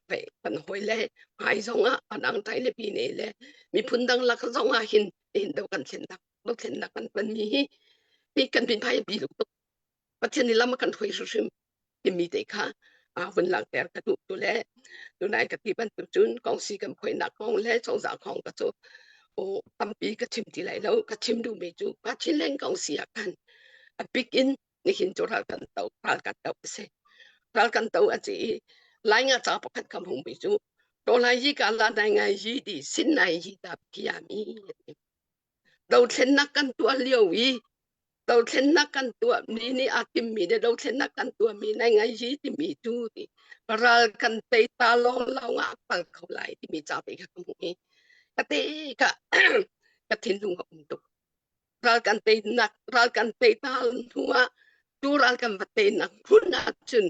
ve kan hawi le hmai zong ah a dang tai le pi ne le miphun dang lak zong ah hin hin do kan thlennak dothlennak kan tonmi hi hi kan bin phai bi tuk Pathian nih lam a kan hruai hrimhrim timi te kha a vun langhter ka duh tu le tunai ka ti bantuk cun kongsi kan phoinak kong le cozah kong ka cu o tampi ka chim ti lai lo ka chim duhmi cu ka Chinland kongsi ah khan a bik in nihin cu ral kan to ral kan to si ral kan to a ci i lai nga ca pakhat kam hung mi cu to lai yi ka la nai ngai yi di sin nai yi ta phia mi Dothlennak kan tuah lio i dothlennak kan tuahmi nih aa timmi le dothlennak kan tuahmi nai ngai hi timi tu ti ral kan tei ta lawnglawng ah a kal kho lai timi ca te kha ka hmuh i ka te ka ka thinlung a um tuk. Ral kan teinak ral kan tei ta hnu ah tu ral kan va teinak phun ahcun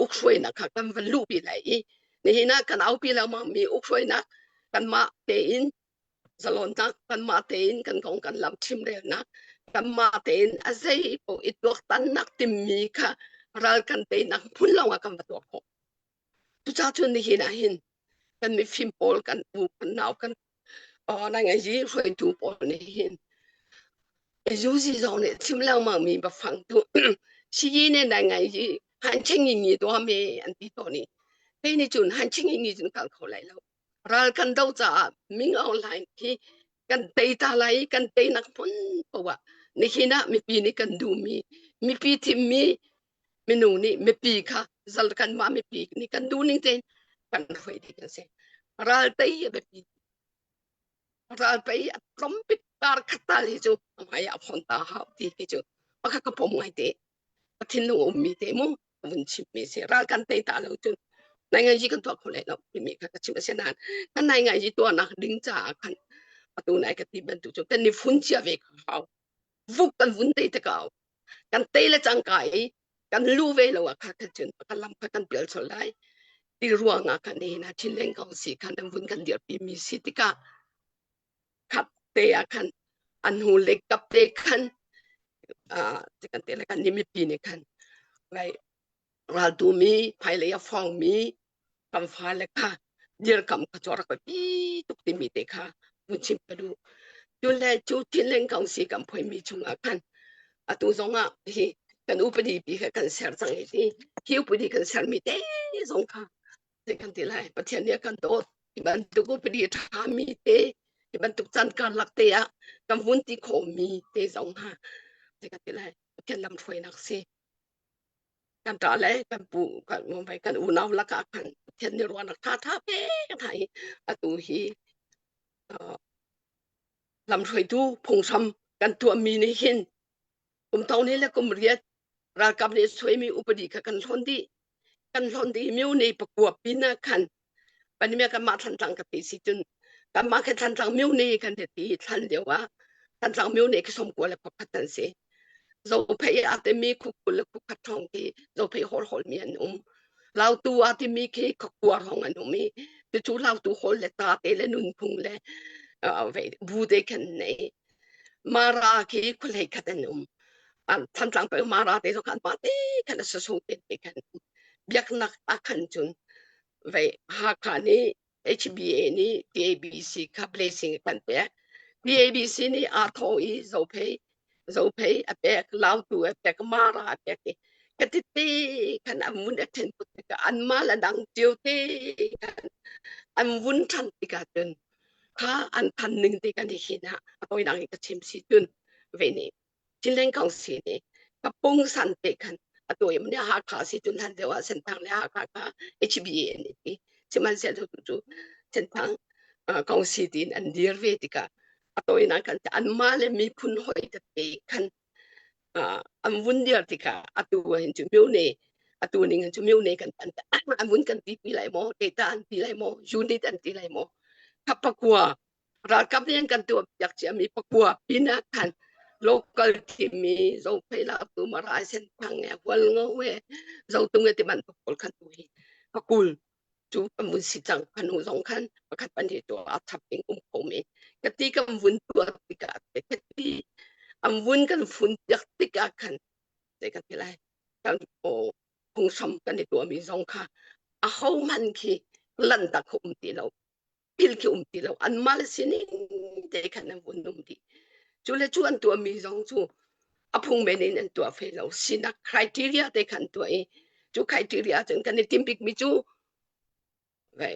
ukhruainak kha kan van luhpi lai i nihin ah kan aupi lengmang mi ukhruainak kanmah tein zalonnak kanmah tein kan kong kan lam chimrelnak kanmah tein a zei paoh i tuaktannak timmi kha ral kan teinak hmun lawng ah kan va tuah khawh. Cucaah cun nihin ah hin kan mifim pawl kan u kan nau kan nai hruaitu pawl nih hin Zuzi zong nih chim lengmang mi bafang tu siyi ne nai ngai hi han ching ngi to me an ti to ni kei ni cun han ching ngi cun kal kho lai lo ral kan do caah Ming Aung Hlaing hi kan tei ta lai kan tei nak phun poah nihin ah mipi nih kan duh mi mipi thim mi minung nih mipi kha zal kan mah mipi nih kan duh ning tein kan hruai ding an si ral tei a biapi ral tei a tlawmbik kar khat tal hi cu hmai ah phon ta hau ti hi cu pakhat ka pom ngai te ka thinlung ummi te mu vun chim mi si ral kan tei ta lo cun nai ngai ji kan tuah kho lai lo timi kha ka chim a si nain kan nai ngai ji tuahnak ding caah khan atu nai ka ti bantuk cu kan ni fun cia ve ka hau vuk kan vun tei te kau kan tei le cangka i kan lu ve lo ah kha cun kan lam kha kan pial chol lai ti ruangah khan nihin ah Chinland Council khan an vun kan dirpi mi si tikah khap te ah khan an hnu le kap te khan kan te le kan ni mipi nih khan lai raltu mi hmailei a fawngmi kan fale kha dirkam kha cu rak pi tuk timi te kha vun chim ka duh. Cun le cu Chinland Council kan phoimi chungah khan atu zongah hi kan upadi pi kha kan ser cang i hi hi upadi kan sermi te zong kha zei kan ti lai Pathian nih a kan dawt hi bantuk upadi ṭhami te hi bantuk caan karlak te ah kan vun ti khawhmi te zong kha zei kan ti lai Pathian lamhruainak si. Kan ṭa le kan pu kan kan unau lakah khan Pathian nih ruahnak ṭhaṭha pek hna i atu hi lamhruaitu phunghram kan tuahmi nih hin kum thong ni le kum riat ralkap nih suaimi upadi kha kan hlawn dih kan hlawn dih miu ni pakua pin ah khan Panimia kanmah Thantlang ka ti si cun kanmah khi Thantlang myo ni kan ti thlan lio ah Thantlang myo ni khi 91 an si. Zophei a timi khu 21 thong khi Zophei hol hol mi an um. Lautu a timi khi khua hong an um i cucu Lautu hol le ta te le nunphung le bu te khan nei. Mara khi khualei khat an um. Thantlang pe Mara te zo khan pa te khan a sasung te te khan biaknak a khan cun vei Hakha nih HBA nih TABC kha blessing kan pek. TABC nih aa thawh i Zophei Zophei a pek, Lautu a pek, Mara a pek i katite khan an vun a then put tikah anmah le dang cio te khan an vun ṭhan tikah cun kha an than ning te kan i hin ah a tawi dang in ka chim si cun ve nih Chinland Council nih ka pungsan te khan Atu i ne Hakha si cun hlan deuh ah Senthang le Hakha kha HBA an i ti. Sihmanhsehlaw tu cu Senthang kongsi tiin an dir ve tikah a tawinak kan anmah le miphun hoi tete khan an vun dir tikah atu hin cu myone atu ning hin cu myone kan an vun kan ti pi lai maw data an ti lai maw unit an ti lai maw kha pakua ralkap nih an kan tuah piak ciami pakua pin ah khan local timi zophei la tu marai sen thang e hual ngo e zotung e ti bantuk pawl khan tu hi pakul cu kan vun si cang kan hnu zong khan pakhat pan hi tu a chap ding um kho mi ka ti kan vun tuah tikah ka ti an vun kan fun piak tikah khan te kan ti lai kan o phunghram kan i tuahmi zong kha a ho man khi lan tak um ti lo thil khi um ti lo anmah le sining te khan an vun um dih cu le cu an tuahmi zong cu a phung men in an tuah fe lo sinak criteria te khan tuah i cu criteria cun kan i tim bikmi cu vai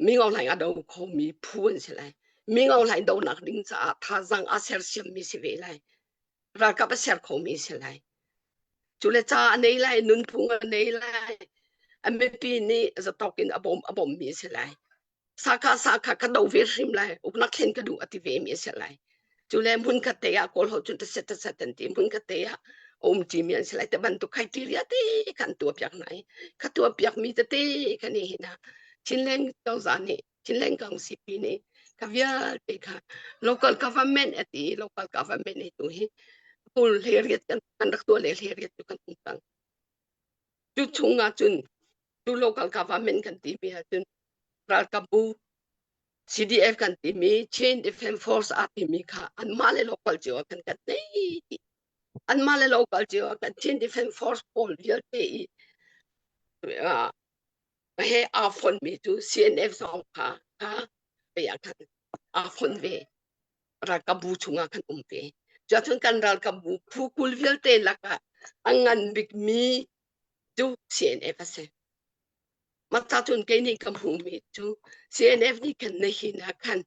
mi ngo hlaing a do khomi phu an si lai mi ngo hlaing donak ding caah thazang a sersiammi si ve lai ralkap a ser khomi si lai cu le ca a nei lai nunphung a nei lai a mipi nih zatawk in a bawm a bawmmi si lai sakha sakha ka do ve hrim lai uknak thlen ka duh a ti ve mi si lai cu le hmun khat te ah kawl ho cun taset taset an ti hmun khat te ah um ti mi an si lai te bantuk criteria te kan tuah piak nai kha tuah piak mi tete kan hi hina Chinland cozah nih Chinland Council nih ka vialte kha local government a ti local government nih tu hi kul hleriat kan kan rak tuah le hleriat cu kan um cang cu chung ah cun cu local government kan ti mi ah cun ralkapbu CDF kan ti mi Chin Defense Force a ti mi kha anmah le local cio ah kan kan nei ti anmah le local cio ah kan Chin Defense Force pawl vialte i he aa fonmi cu CNF zong kha kha pe ah khan aa fon ve ralkapbu chungah khan um ve cuahcun kan ralkapbu phu 20 vialte lakah a ngan bikmi cu CNF a si mah cun kei nih ka hmuhmi cu CNF nih khan nihin ah khan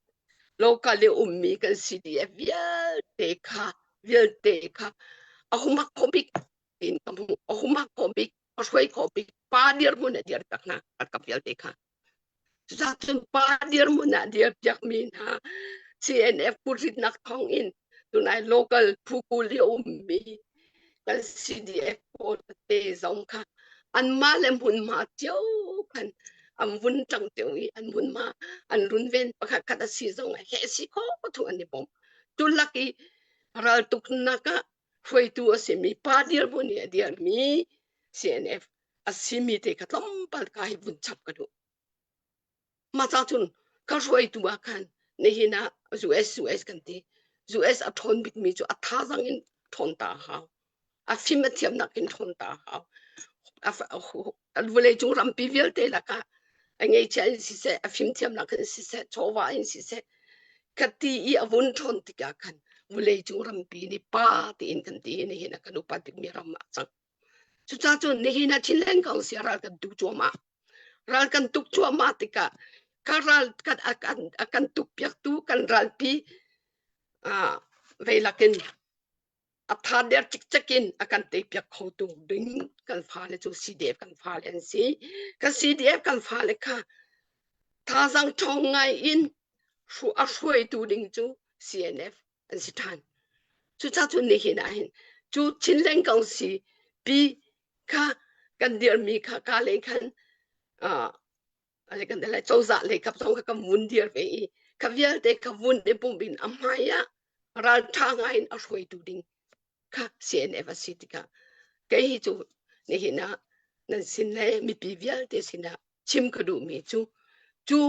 local i ummi kan CDF vialte kha vialte kha a humak kho bik in ka hmuh a humak kho bik a hruai kho bik pa dirhmun a dir piak hna ralkap vialte kha cucaah cun pa dirhmun ah dir piakmi hna CNF kutritnak thawng in tunai local phu kul i ummi kan CDF pawl te zong kha anmah le hmunhma cio khan an vun ṭang cio i an hmunhma an runven pakhat khat a si zong he si kho thu an i bawm tu lak i raltuknak ah hruaitu a simi pa dirhmun i a dirmi CNF a simi te kha tlawmpal ka hi vun chap ka duh. Mah ca cun ka hruaitu ah khan nihin ah US US kan ti. US a ṭhawn bikmi cu a thazang in ṭhawn ta a hau. A fim a thiamnak in ṭhawn ta a hau. Vawleicung rampi vialte lakah a ngeihchiah in siseh, a fimthiamnak in siseh, chawva in siseh, ka ti i a vun ṭhawn tikah khan vawleicung rampi nih pa tiin kan ti i nihin ah kan upat bikmi ram ah cang. Cucaah cun nihin ah Chinland Council ral kan tu cuahmah. Ral kan tuk cuahmah tikah ka ral kan a kan a kan tukpiaktu kan ralpi ah veilak in a tha der cikcek in a kan teipiak khotu ding kan fale cu CDF kan fale an si. Kan CDF kan fale kha thazaang ṭhawng ngai in a hruaitu ding cu CNF an si ṭhan. Cucaah cun nihin ah hin cu Chinland Council pi kha kan dirmi kha ka lei khan kan lai cozah lei kap zong kha kan vun dir ve i kha vialte kha vun i pumh in a hmai ah ralṭha ngai in a hruaitu ding kha CNF a si tikah kei hi cu nihin ah nan sin le mipi vialte sinah chim ka duhmi cu cu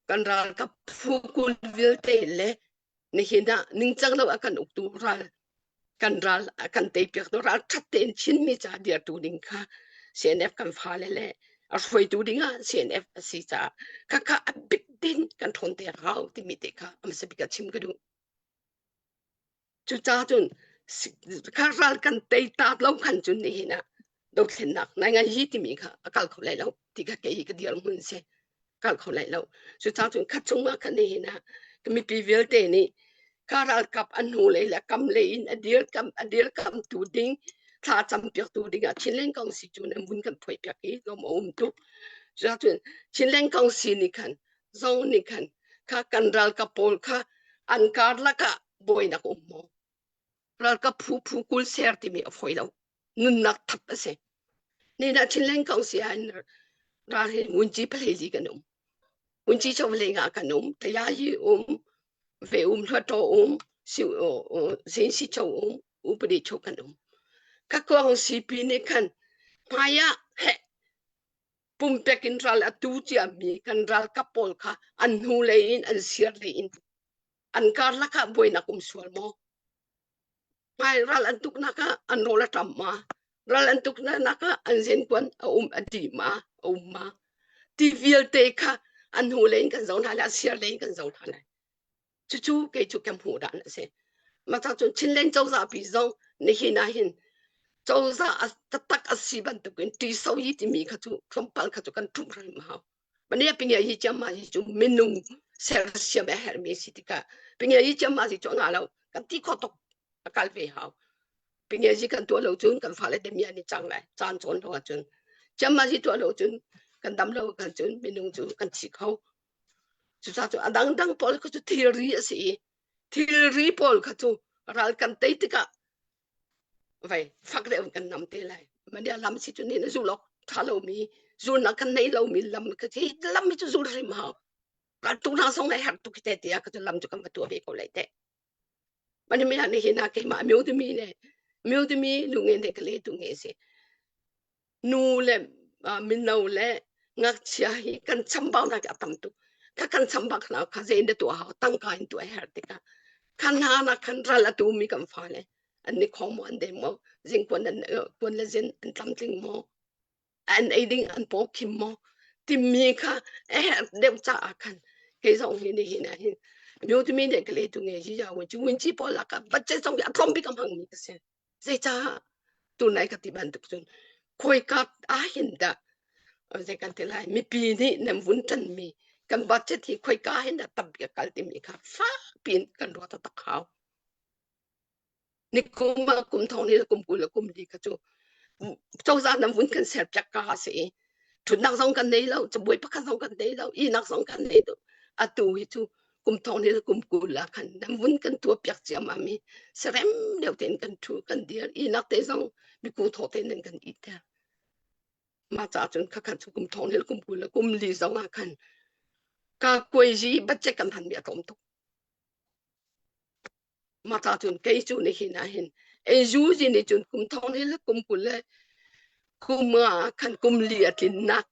kan ralkap phu 20 vialte le nihin ah ningcang lo a kan uktu ral kan ral a kan teipiak tu ral ṭhat tein Chinmi ca dirtu ding kha CNF kan fale le a hruaitu ding ah CNF a si caah khakha a bik din kan ṭhawn te hau timi te kha a hmasa bik ah chim ka duh. Cucaah cun kha ral kan tei ta lo khan cun nihin ah dothlennak nai ngai hi timi kha a kal kho lai lo ti kha kei hi ka dirhmun si kal kho lai lo cucaah cun khat chung ah khan nihin ah ka mipi vialte nih ka ralkap an hnu lei le kam lei in a dir kam a dirkamtu ding. Thla cam piaktu dingah Chinland Council cu nan vun kan phuai piak i lawm a um tuk. Cucun Chinland Council nih khan zong nih khan kha kan ralkap pawl kha an karlak ah buainak um maw? Ralkap phu phu 20 ser timi a fawi lo. Nunnak thap a si. Ni na Chinland Council ah ral hi ngunci phalei kan um. Ngunci chawlei nga kan um. Tayayi um, ve um, hluattaw um, sin si cho um, upadi cho kan um. Ka kuang sipi nih khan hmai ah heh pumpek in ral a tu ciami kan ralkap pawl kha an hnulei in an sirlei in an karlak ah buainak um sual maw? Hmai ral an tuknak ah an rawl a ṭam ma? Ral an tuknak ah an zenkuan a um a dih ma? A um ma? Ti vialte kha an hnulei in kan zoh hna lai, a sirlei in kan zoh hna lai. Cucu kei cu ka hmuh dan a si. Mah cun Chinland cozah pi zong nihin ah hin cozah a taktak a si bantukin ṭiso yi timi kha cu tlawmpal kha cu kan ṭhumh hrim hau. Mania pingia hi chiam ma hi cu minung sersiam a herhmi si tikah pingia hi chiam ma si cu nga lo kan ti kho tuk a kal ve hau. Pingia hi kan tuah lo cun kan fale te mi an i cang lai caan cawn lo ahcun chiam ma hi tuah lo cun kan dam lo kan cun minung cu kan thi kho. Cucaah cu a dangdang pawl kha cu thilri a si i thilri pawl kha cu ral kan tei tikah vai fak deuh in kan nam te lai. Mania lam si cu ni na zul awk ṭha lomi zulnak kan nei lomi lam kha hi lam hi cu zul hrim hau. Ral tu hna zong ai har tuk te tiah ka cu lam cu kan va tuah ve ko lai teh. Mani mi nih hin keimah myo timi ne myo timi nu nge ne ka le tu nge si. Nu le mino le ngakchia hi kan chambaunak a tam tuk. Kha kan chambak hna kha zein dah tuah hau tangka in tuah her tikah khan hna na khan ral a tumi kan fale an ni khong maw an deng maw zingkuan an kuan le zin an tlamtling maw an ei ding an paw khim maw timi kha a herh deuh caah khan kei zong hi nihin ah hin myo timi ne ka le tu nge hi ya win chu win chi pawl laka budget zong hi a tlawm bik a hmang mi ka si Zeicah tunai ka ti bantuk cun khawika ah hin dah zei kan ti lai mipi nih nan vun ṭanmi kan budget hi khawika hin dah tam bik a kal timi kha fak piin kan ruah taktak hau. Nikum ah kum thong ni le kum 20 le kum li kha cu cozah nan vun kan ser piak ka si i ṭhutnak zong kan nei lo cabuai pakhat zong kan nei lo ihnak zong kan nei lo atu hi cu kum thong ni le kum 20 ah khan nan vun kan tuah piak ciammam i serem deuh tein kan ṭhu kan dir ihnak te zong miku thaw tein nan kan ihter mah caah cun khakhan cu kum thong ni le kum 20 le kum li zong ah khan ka kuaizi budget kan hmanmi a tlawm tuk Mah ca cun kei cu nihin ah hin NUG nih cun kum thong ni le kum 20 le kum ah khan kum li a tlinnak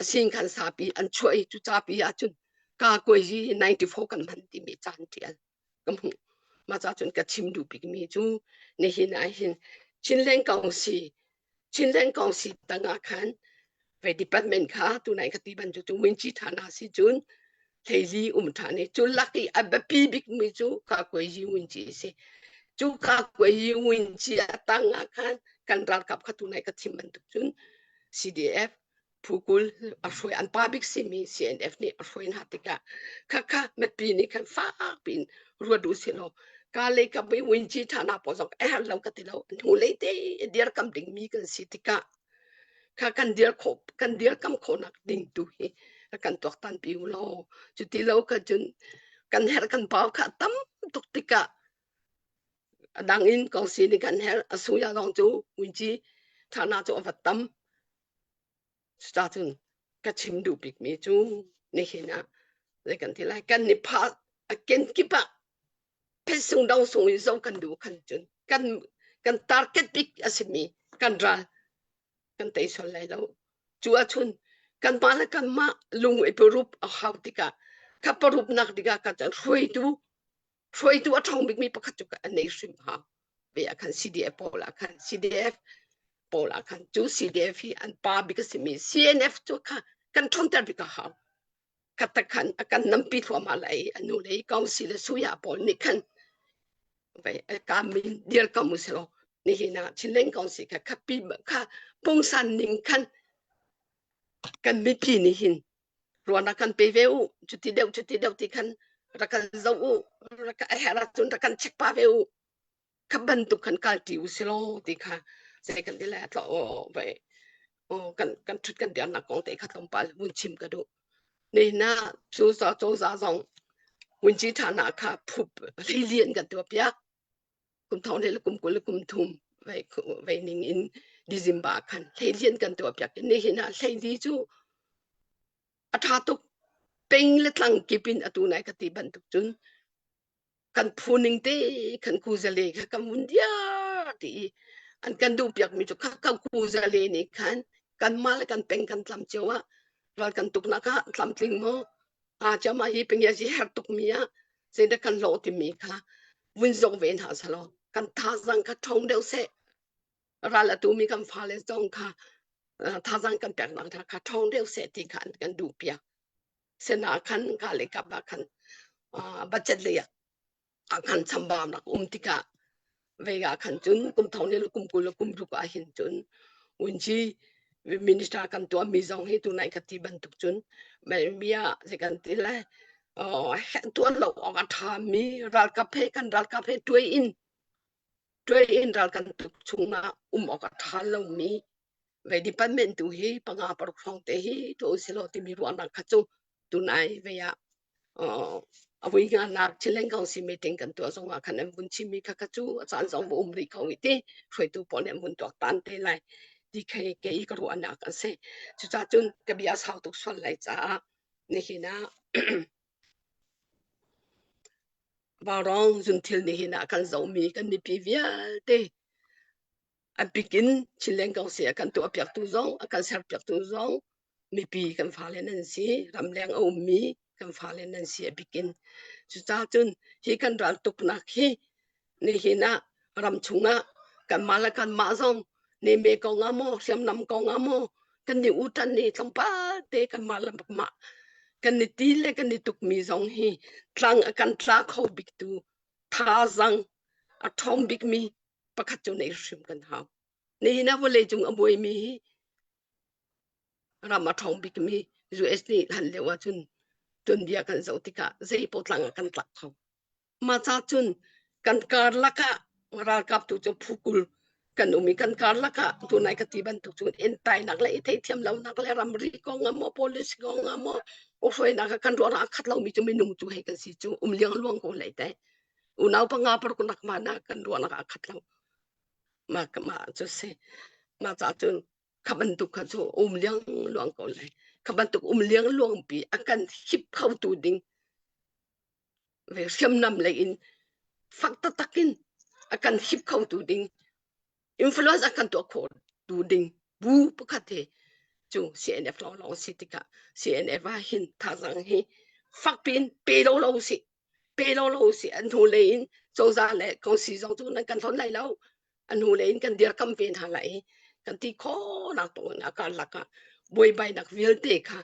sin khan sapi an chuah i cu capi ah cun ka kuai 94 kan hman timi caan ṭial ka hmuh. Mah ca cun ka chim duh bikmi cu nihin ah hin Chinland Council Chinland Council tangah khan ve department kha tunai ka ti bantuk cu Winchi ṭhana si cun hleili um ṭhan i cu lak i a biapi bikmi cu ka kuai Winchi si. Cu ka kuai Winchi a tangah khan kan ralkap kha tunai ka thim bantuk cun CDF phu 20 a hruai an pa bik simi CNF nih a hruai hna tikah khakha mipi nih khan fak piin ruat u sih law ka lei ka bi winci ṭhana pawl zong a herh lo ka ti lo hnu lei te dirkam dingmi kan si tikah kha kan dir khawh kan dirkam khawhnak ding tu hi kan tuaktan pi u law cuti lo ka cun kan herh kan pau kha tam tuk tikah a dang in kong si nih kan herh a suya lawng cu winci ṭhana cu a va tam Cucacun ka chim duh bikmi cu nihin ah zei kan ti lai kan i phah a kenkip ah phetsung dong sung in zoh kan duh khan cun kan kan target bik a simi kan ral kan tei sual lai lo. Cu ahcun kanmah le kanmah lung i parup a hau tikah kha parupnak dingah kan hruaitu hruaitu a ṭhawng bikmi pakhat cu an nei hrim hau ve ah khan CDF pawl ah khan CDF pawl ah khan cu CDF hi an pa bik a simi CNF cu kha kan ṭhawnter bik a hau khatta khan a kan nampi thluahmah lai a nu lei council le suya pawl nih khan vai ka min dir kam u selaw nihin ah Chinland Council kha khapi kha pungsan ning khan kan mipi nih hin ruahnak kan pe ve u cuti deuh cuti deuh ti khan rak kan zoh u rak a herh ahcun rak kan check pa ve u. Kha bantuk khan kalṭi u si law ti kha zei kan ti lai tlaw vai kan kan ṭhut kan dirnak kong te kha tlawmpal vun chim ka duh. Nihin ah cu cozah zong vunci ṭha hna kha phup hleilian kan tuahpiak. Kum thong le kum 20 le kum thum vai vai ning in December khan hleilian kan tuahpiak. Nihin ah hleili cu a ṭha tuk. Peng le tlang kip in atu nai ka ti bantuk cun kan phu ning te kan kuzale kha kan vun diar ti i an kan duh piak mi cu kha kan kuzale nih khan kanmah le kan peng kan tlam cio ah ral kan tuknak ah tlamtling maw a chama hi pengya ji her tuk mi ah zeidah kan hlawh timi kha vun zong ve hna salo kan thazang kha ṭhong deuh seh ral atu mi kan fale zong kha thazang kan pek nak kha ṭhong deuh seh ti kha an kan duh piak Sena khan ka le kap ah khan budget lei ah khan chambau nak um tikah vei ah khan cun kum thong le kum 20 le kum ruk ah hin cun unci minister kan tuah mi zong hi tunai ka ti bantuk cun bia zei kan ti lai tuan lo awk a tha mi ralkap he kan ralkap he tuai in tuai in ral kan tuk chungah um awk a tha lo mi Vei department tu hi panga paruk hrawng te hi tuah usih law timi ruahnak kha cu tunai vei ah a vui nganak Chinland Council meeting kan tuah zong ah khan an vun chimmi kha kha cu a caan zong va um rih ko i ti hruaitu pawl nih an vun tuaktan te lai ti kei kei ka ruahnak a si. Cucaah cun ka bia sau tuk sual lai caah nihin ah Vaurawng zunthil nihin ah kan zohmi kan mipi vialte A bik in Chinland Council a kan tuahpiaktu zong, a kan serpiaktu zong mipi kan fale nan si, ramleng a ummi kan fale nan si a bik in. Cucaah cun hi kan ral tuknak hi nihin ah ram chungah kanmah le kanmah zong neme kong ah maw, hriamnam kong ah maw, kan i uṭan i tlawmpal te kanmah le mah kan i ti le kan i tukmi zong hi tlang a kan tla kho biktu thazaang a ṭhawng bikmi pakhat cu neih hrim kan hau. Nihin ah vawlei cung a buaimi hi ram a ṭhawng bikmi US nih hlan lio ahcun tuanbia kan zoh tikah zei potlang ah kan tlak kho. Mah ca cun kan karlak ah ralkap tu cu phu 20 kan um i kan karlak ah tunai ka ti bantuk cun entainak le i theithiam lonak le ramri kong ah maw policy kong ah maw hruainak ah kan ruahnak a khat lomi cu minung cu hei kan si cu um liang luang ko lai te. Unau panga paruk nak ma na kan ruahnak aa khat lo. Mah mah cu si. Mah ca cun kha bantuk kha cu um liang luang ko lai. Kha bantuk um liang luang pi a kan hip kho tu ding ve hriamnam lei in fak taktak in a kan hip kho tu ding influence a kan tuah khawh tu ding bu pakhat he cu CNF lawnglawng si tikah CNF ah hin thazang hi fak piin pe lo lo si pe lo lo si an hnu lei in cozah le kongsi zong cu nan kan hlon lai lo an hnu lei in kan dirkam ve hna lai kan ti khawhnak tawng a karlak ah buaibainak vialte kha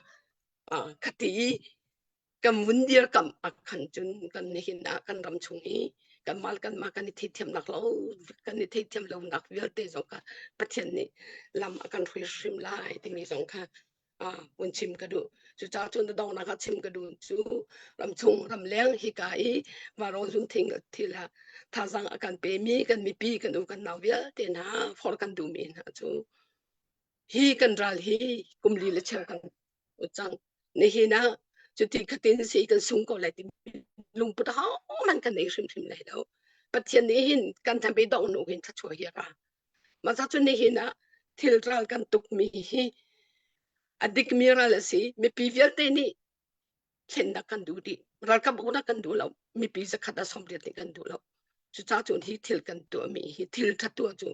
khati i kan vun dirkam ah khan cun kan nihin ah kan ram chung i kanmah le kanmah kan i theithiamnak lo kan i theithiam lonak vialte zong kha Pathian nih lam a kan hrui hrim lai timi zong kha vun chim ka duh. Cucaah cun donghnak ah chim ka duh cu ramchung ramleng hika i varawn zunthing thil ah thazaang a kan pemi kan mipi kan u kan nau vialte hna forh kan duhmi hna cu hi kan ral hi kum li le cheu kan cang. Nihin ah cuti khatin si kan sung ko lai ti lungput ahohmanh kan nei hrimhrim lai lo. Pathian nih hin kan thambe dong nu hin thluachuah hi a ra. Mah cu nihin ah thil ral kan tukmi hi a dikmi ral a si. Mipi vialte nih thlennak kan duh dih. Ralkap uknak kan duh lo. Mipi zakhat a 80 nih kan duh lo. Cucaah cun hi thil kan tuahmi hi thil ṭha tuah cu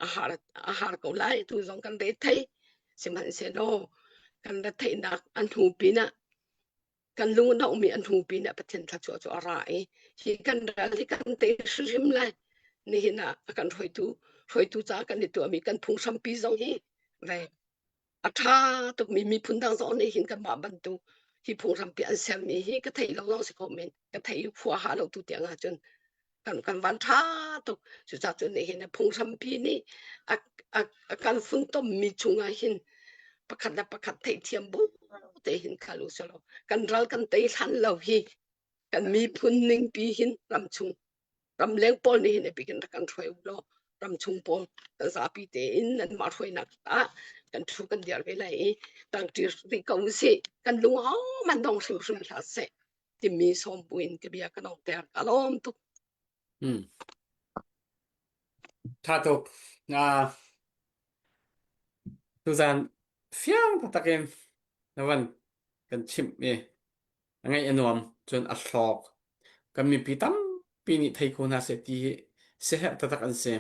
a har, a har ko lai. Tu zong kan re thei. Sihmanhsehlaw kan retheihnak an hnu pinah kan lung a dohmi an hnu pinah Pathian thluachuah cu a ra i hi kan ral hi kan tei hrimhrim lai. Nihin ah a kan hruaitu hruaitu ca kan i tuahmi kan phunghrampi zong hi ve a ṭha tukmi miphun dang zong nih hin kanmah bantuk hi phunghrampi an sermi hi ka theih lo zong si kho men ka theih khua ha lo tu tiang ahcun kan kan van ṭha tuk cucaah cun nihin phunghrampi nih a, a, a kan funtommi chungah hin pakhat le pakhat theihthiam bu te hin khal u selaw kan ral kan tei hlan lo hi kan miphun ningpi hin ramchung. Ramleng pawl nih hin a bik in rak kan hruai u law ramchung pawl kan zapi tein nanmah hruainak ah kan ṭhu kan dir ve lai i tangṭi rih ko usih. Kan lung ahohmanh dong hrimhrim hlah seh timi sawm buin ka bia ka donghter. Ka lawm tuk. Hmm. Ṭha tuk. Uh, tuzan fiang taktak in na van kan chimh i a ngaih a nuam cun a hlawk. Kan mipi tampi nih thei kho hna seh ti hi siaherh taktak an si.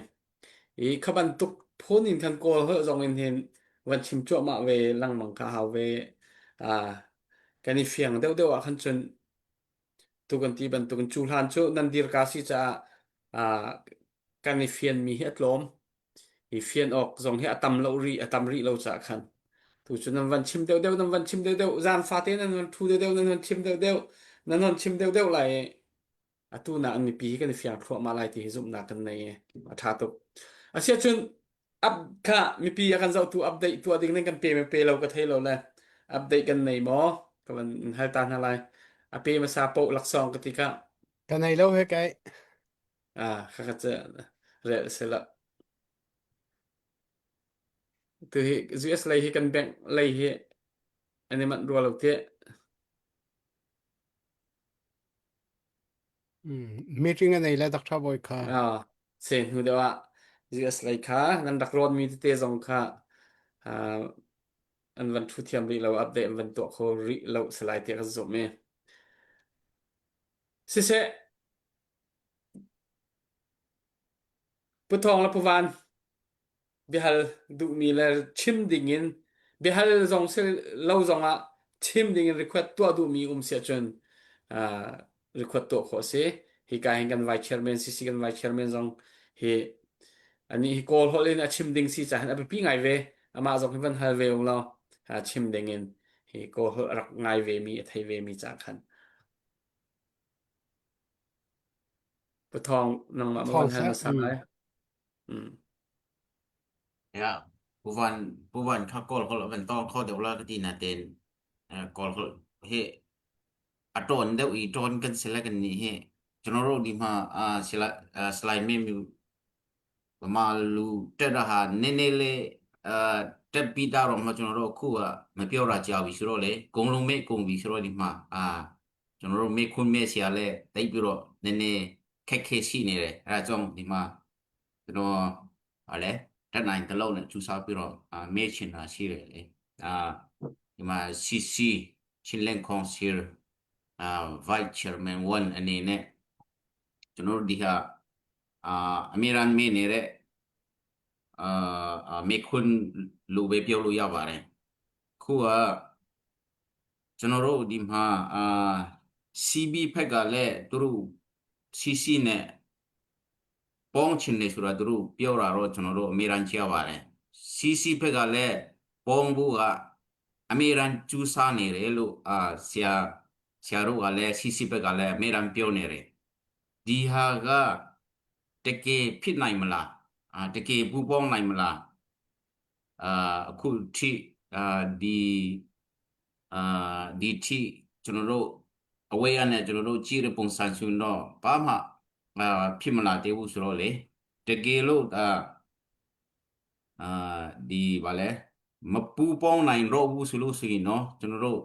I kha bantuk phun in khan Kawl holh zong in hin van chim cuahmah ve lengmang kha hau ve. Uh, kan i fiang deuhdeuh ah khan cun tu kan ti bantukin cu hlan cu nan dirka si caah uh, kan i fianmi hi a tlawm. I fian awk zong hi a tam lo rih, a tam rih lo caah khan. Tu cu nan van chim deuhdeuh, nan van chim deuhdeuh, zan fate nan van ṭhu deuhdeuh, nan van chim deuhdeuh, nan van chim deuhdeuh lai i atu nak in mipi hi kan i fiang thluahmah lai ti hi zumhnak kan nei i a ṭha tuk. Asiahcun up kha mipi a kan zohtu update tuah ding nan kan pe me pe lo ka thei lo le update kan nei maw ka van hal ta hna lai. A pe hmasa poh laksawng ka ti kha. Ka nei lo he kai. Ah, kha kha cu rel sila. Tu hi US lei hi kan bank lei hi an i manh rua lo teh. Mm, meeting a nei le Dr. Bawi kha. Ah, se hnu deuh ah US lei kha nan rak rawn mi tete zong kha ah, an van thu thiam rih lo, update an van tuah kho rih lo salai tiah ka zumh i. Siseh, Pu Thawng le Pu Van, biahal duhmi le chim dingin biahal zong si lo zongah chim dingin request tuah duhmi um si ahcun uh, request tuah khawh a si. Hika hin kan vice chairman CC kan vice chairman zong hi ani hi Kawl holh in a chim ding si caah a biapi ngai ve. Amah zong hi van hal ve ung law chim ding in hi Kawl holh a rak ngai ve mi a thei ve mi caah khan. Pu Thawng nangmah ma Thawng van hal seh. hmasa Mm. lai. Mm. Ya, Pu Van Pu Van kha Kawl holh a van tawng kho deuh la ka ti natein eh, Kawl holh hi a ṭawn deuh i ṭawn kan si le kan nih hi General di hma ah sila ah, Salai Me ma lu tet ha ne ne le tet pi ta rong ma chun ro khu a ma pyo ra chiao bi suro le kong long me kong bi suro ni ma a chun ro me khun me sia le tai pi ro ne ne khe khe si ne le ra chong ni ma no a le tat nine ta lo ne chu sa pi ro a me chin ra si le le a ni ma CC Chinleng Khong Sir a Vice Chairman 1 ani ne chun ro di ha အမေရန်မေးနေတဲ့အာမေခွန်းလူပဲပြောလို့ရပါတယ်ခုကကျွန်တော်တို့ဒီမှာအာ CB ဖက်ကလည်းသူတို့ CC နဲ့ပေါင်းချင်နေဆိုတာသူတို့ပြောတာတော့ကျွန်တော်တို့အမေရန်ကြားပါတယ် CC ဖက်ကလည်းပေါင်းဖို့ကအမေရန်ကျူးစားနေတယ်လို့အာဆရာဆရာတို့ကလည်း CC ဘက်ကလည်းအမေရန်ပြောနေတယ် ဒီဟာကတကယ်ဖြစ်နိုင်မလားအာတကယ်ပူးပေါင်းနိုင်မလားအာအခုထိအာဒီအာဒီထိကျွန်တော်တို့အဝေးရနဲ့ကျွန်တော်တို့ကြည့်တဲ့ပုံစံဆိုရင်တော့ဘာမှအာဖြစ်မလာသေးဘူးဆိုတော့လေတကယ်လို့အာအာဒီဗာလဲမပူပေါင်းနိုင်တော့ဘူးဆိုလို့ဆိုရင်နော်ကျွန်တော်တို့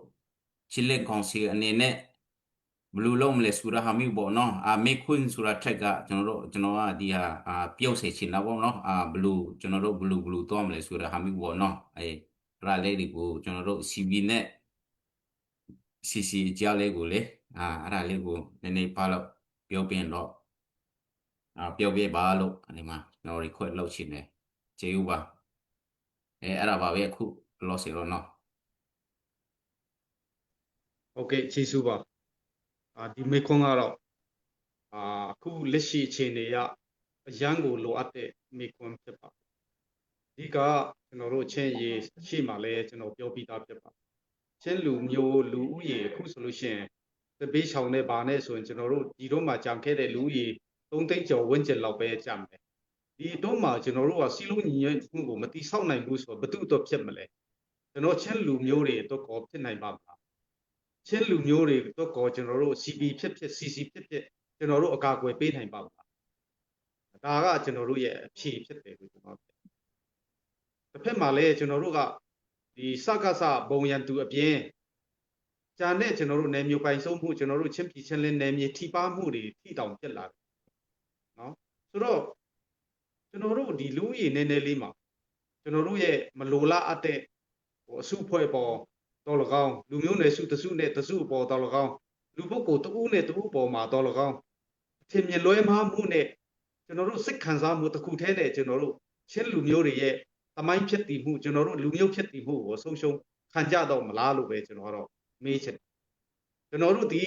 ချစ်လက်ကောင်စီအနေနဲ့ ဘယ်လိုလုပ်မလဲဆိုတာဟာမျိုးပေါ့နော်အာမေခွန်းဆိုတာထက်ကကျွန်တော်တို့ကျွန်တော်ကဒီဟာအာပြုတ်စေချင်တာပေါ့နော်အာဘလူကျွန်တော်တို့ဘလူဘလူသွားမလဲဆိုတာဟာမျိုးပေါ့နော်အဲအဲ့ဒါလေးတွေကိုကျွန်တော်တို့ CV နဲ့ CC အကြားလေးကိုလေအာအဲ့ဒါလေးကိုနည်းနည်းပါလို့ပြောပြရင်တော့အာပြောပြပါလို့ဒီမှာကျွန်တော် request လုပ်ချင်တယ်ကျေးဇူးပါအဲအဲ့ဒါပါပဲအခုလောစီတော့နော် ဟုတ်ကဲ့ကျေးဇူးပါအာဒီမေခွန်းကတော့အာအခုလက်ရှိအခြေအနေအရအရန်ကိုလိုအပ်တဲ့မေခွန်းဖြစ်ပါတယ်အဓိကကျွန်တော်တို့ချင်းရေးရှိမှလည်းကျွန်တော်ပြောပြီးသားဖြစ်ပါတယ်ချင်းလူမျိုးလူဥယေအခုဆိုလို့ရှိရင်တပိချောင်နဲ့ဗာနဲ့ဆိုရင်ကျွန်တော်တို့ဒီတော့မှကြံခဲ့တဲ့လူဥယေ3သိန်းကျော်ဝန်းကျင်လောက်ပဲကြံတယ်ဒီတော့မှကျွန်တော်တို့ကစီလုံးညီညွတ်မှုကိုမတိဆောက်နိုင်ဘူးဆိုတော့ဘယ်သူတော့ဖြစ်မလဲကျွန်တော်ချင်းလူမျိုးတွေတော့ကောဖြစ်နိုင်ပါမလားချင်းလူမျိုးတွေတော့ကောကျွန်တော်တို့ CB ဖြစ်ဖြစ် CC ဖြစ်ဖြစ်ကျွန်တော်တို့အကာအကွယ်ပေးနိုင်ပါမလား။ ဒါကကျွန်တော်တို့ရဲ့အဖြေဖြစ်တယ်လို့ကျွန်တော်တစ်ဖက်မှာလည်းကျွန်တော်တို့ကဒီစကားစဘုံရန်သူအပြင်ဂျာနဲ့ကျွန်တော်တို့နယ်မြေပိုင်ဆုံးမှုကျွန်တော်တို့ချင်းပြည်ချင်းလင်းနယ်မြေထိပါမှုတွေထိတောင်ဖြစ်လာတယ်နော်ဆိုတော့ကျွန်တော်တို့ဒီလူကြီးနည်းနည်းလေးမှာကျွန်တော်တို့ရဲ့မလိုလားအပ်တဲ့ဟိုအစုဖွဲ့ပေါ်တော်၎င်းလူမျိုးနယ်စုတစုနဲ့တစုပေါ်တော်၎င်းလူပုဂ္ဂိုလ်တဦးနဲ့တဦးပေါ်မှာတော်၎င်းအထင်မြင်လွဲမှားမှုနဲ့ကျွန်တော်တို့စိတ်ခံစားမှုတစ်ခုတည်းနဲ့ကျွန်တော်တို့ချင်းလူမျိုးတွေရဲ့သမိုင်းဖြစ်တည်မှုကျွန်တော်တို့လူမျိုးဖြစ်တည်မှုကိုဆုံးရှုံးခံကြတော့မလားလို့ပဲကျွန်တော်ကတော့မေးချင်တယ်ကျွန်တော်တို့ဒီ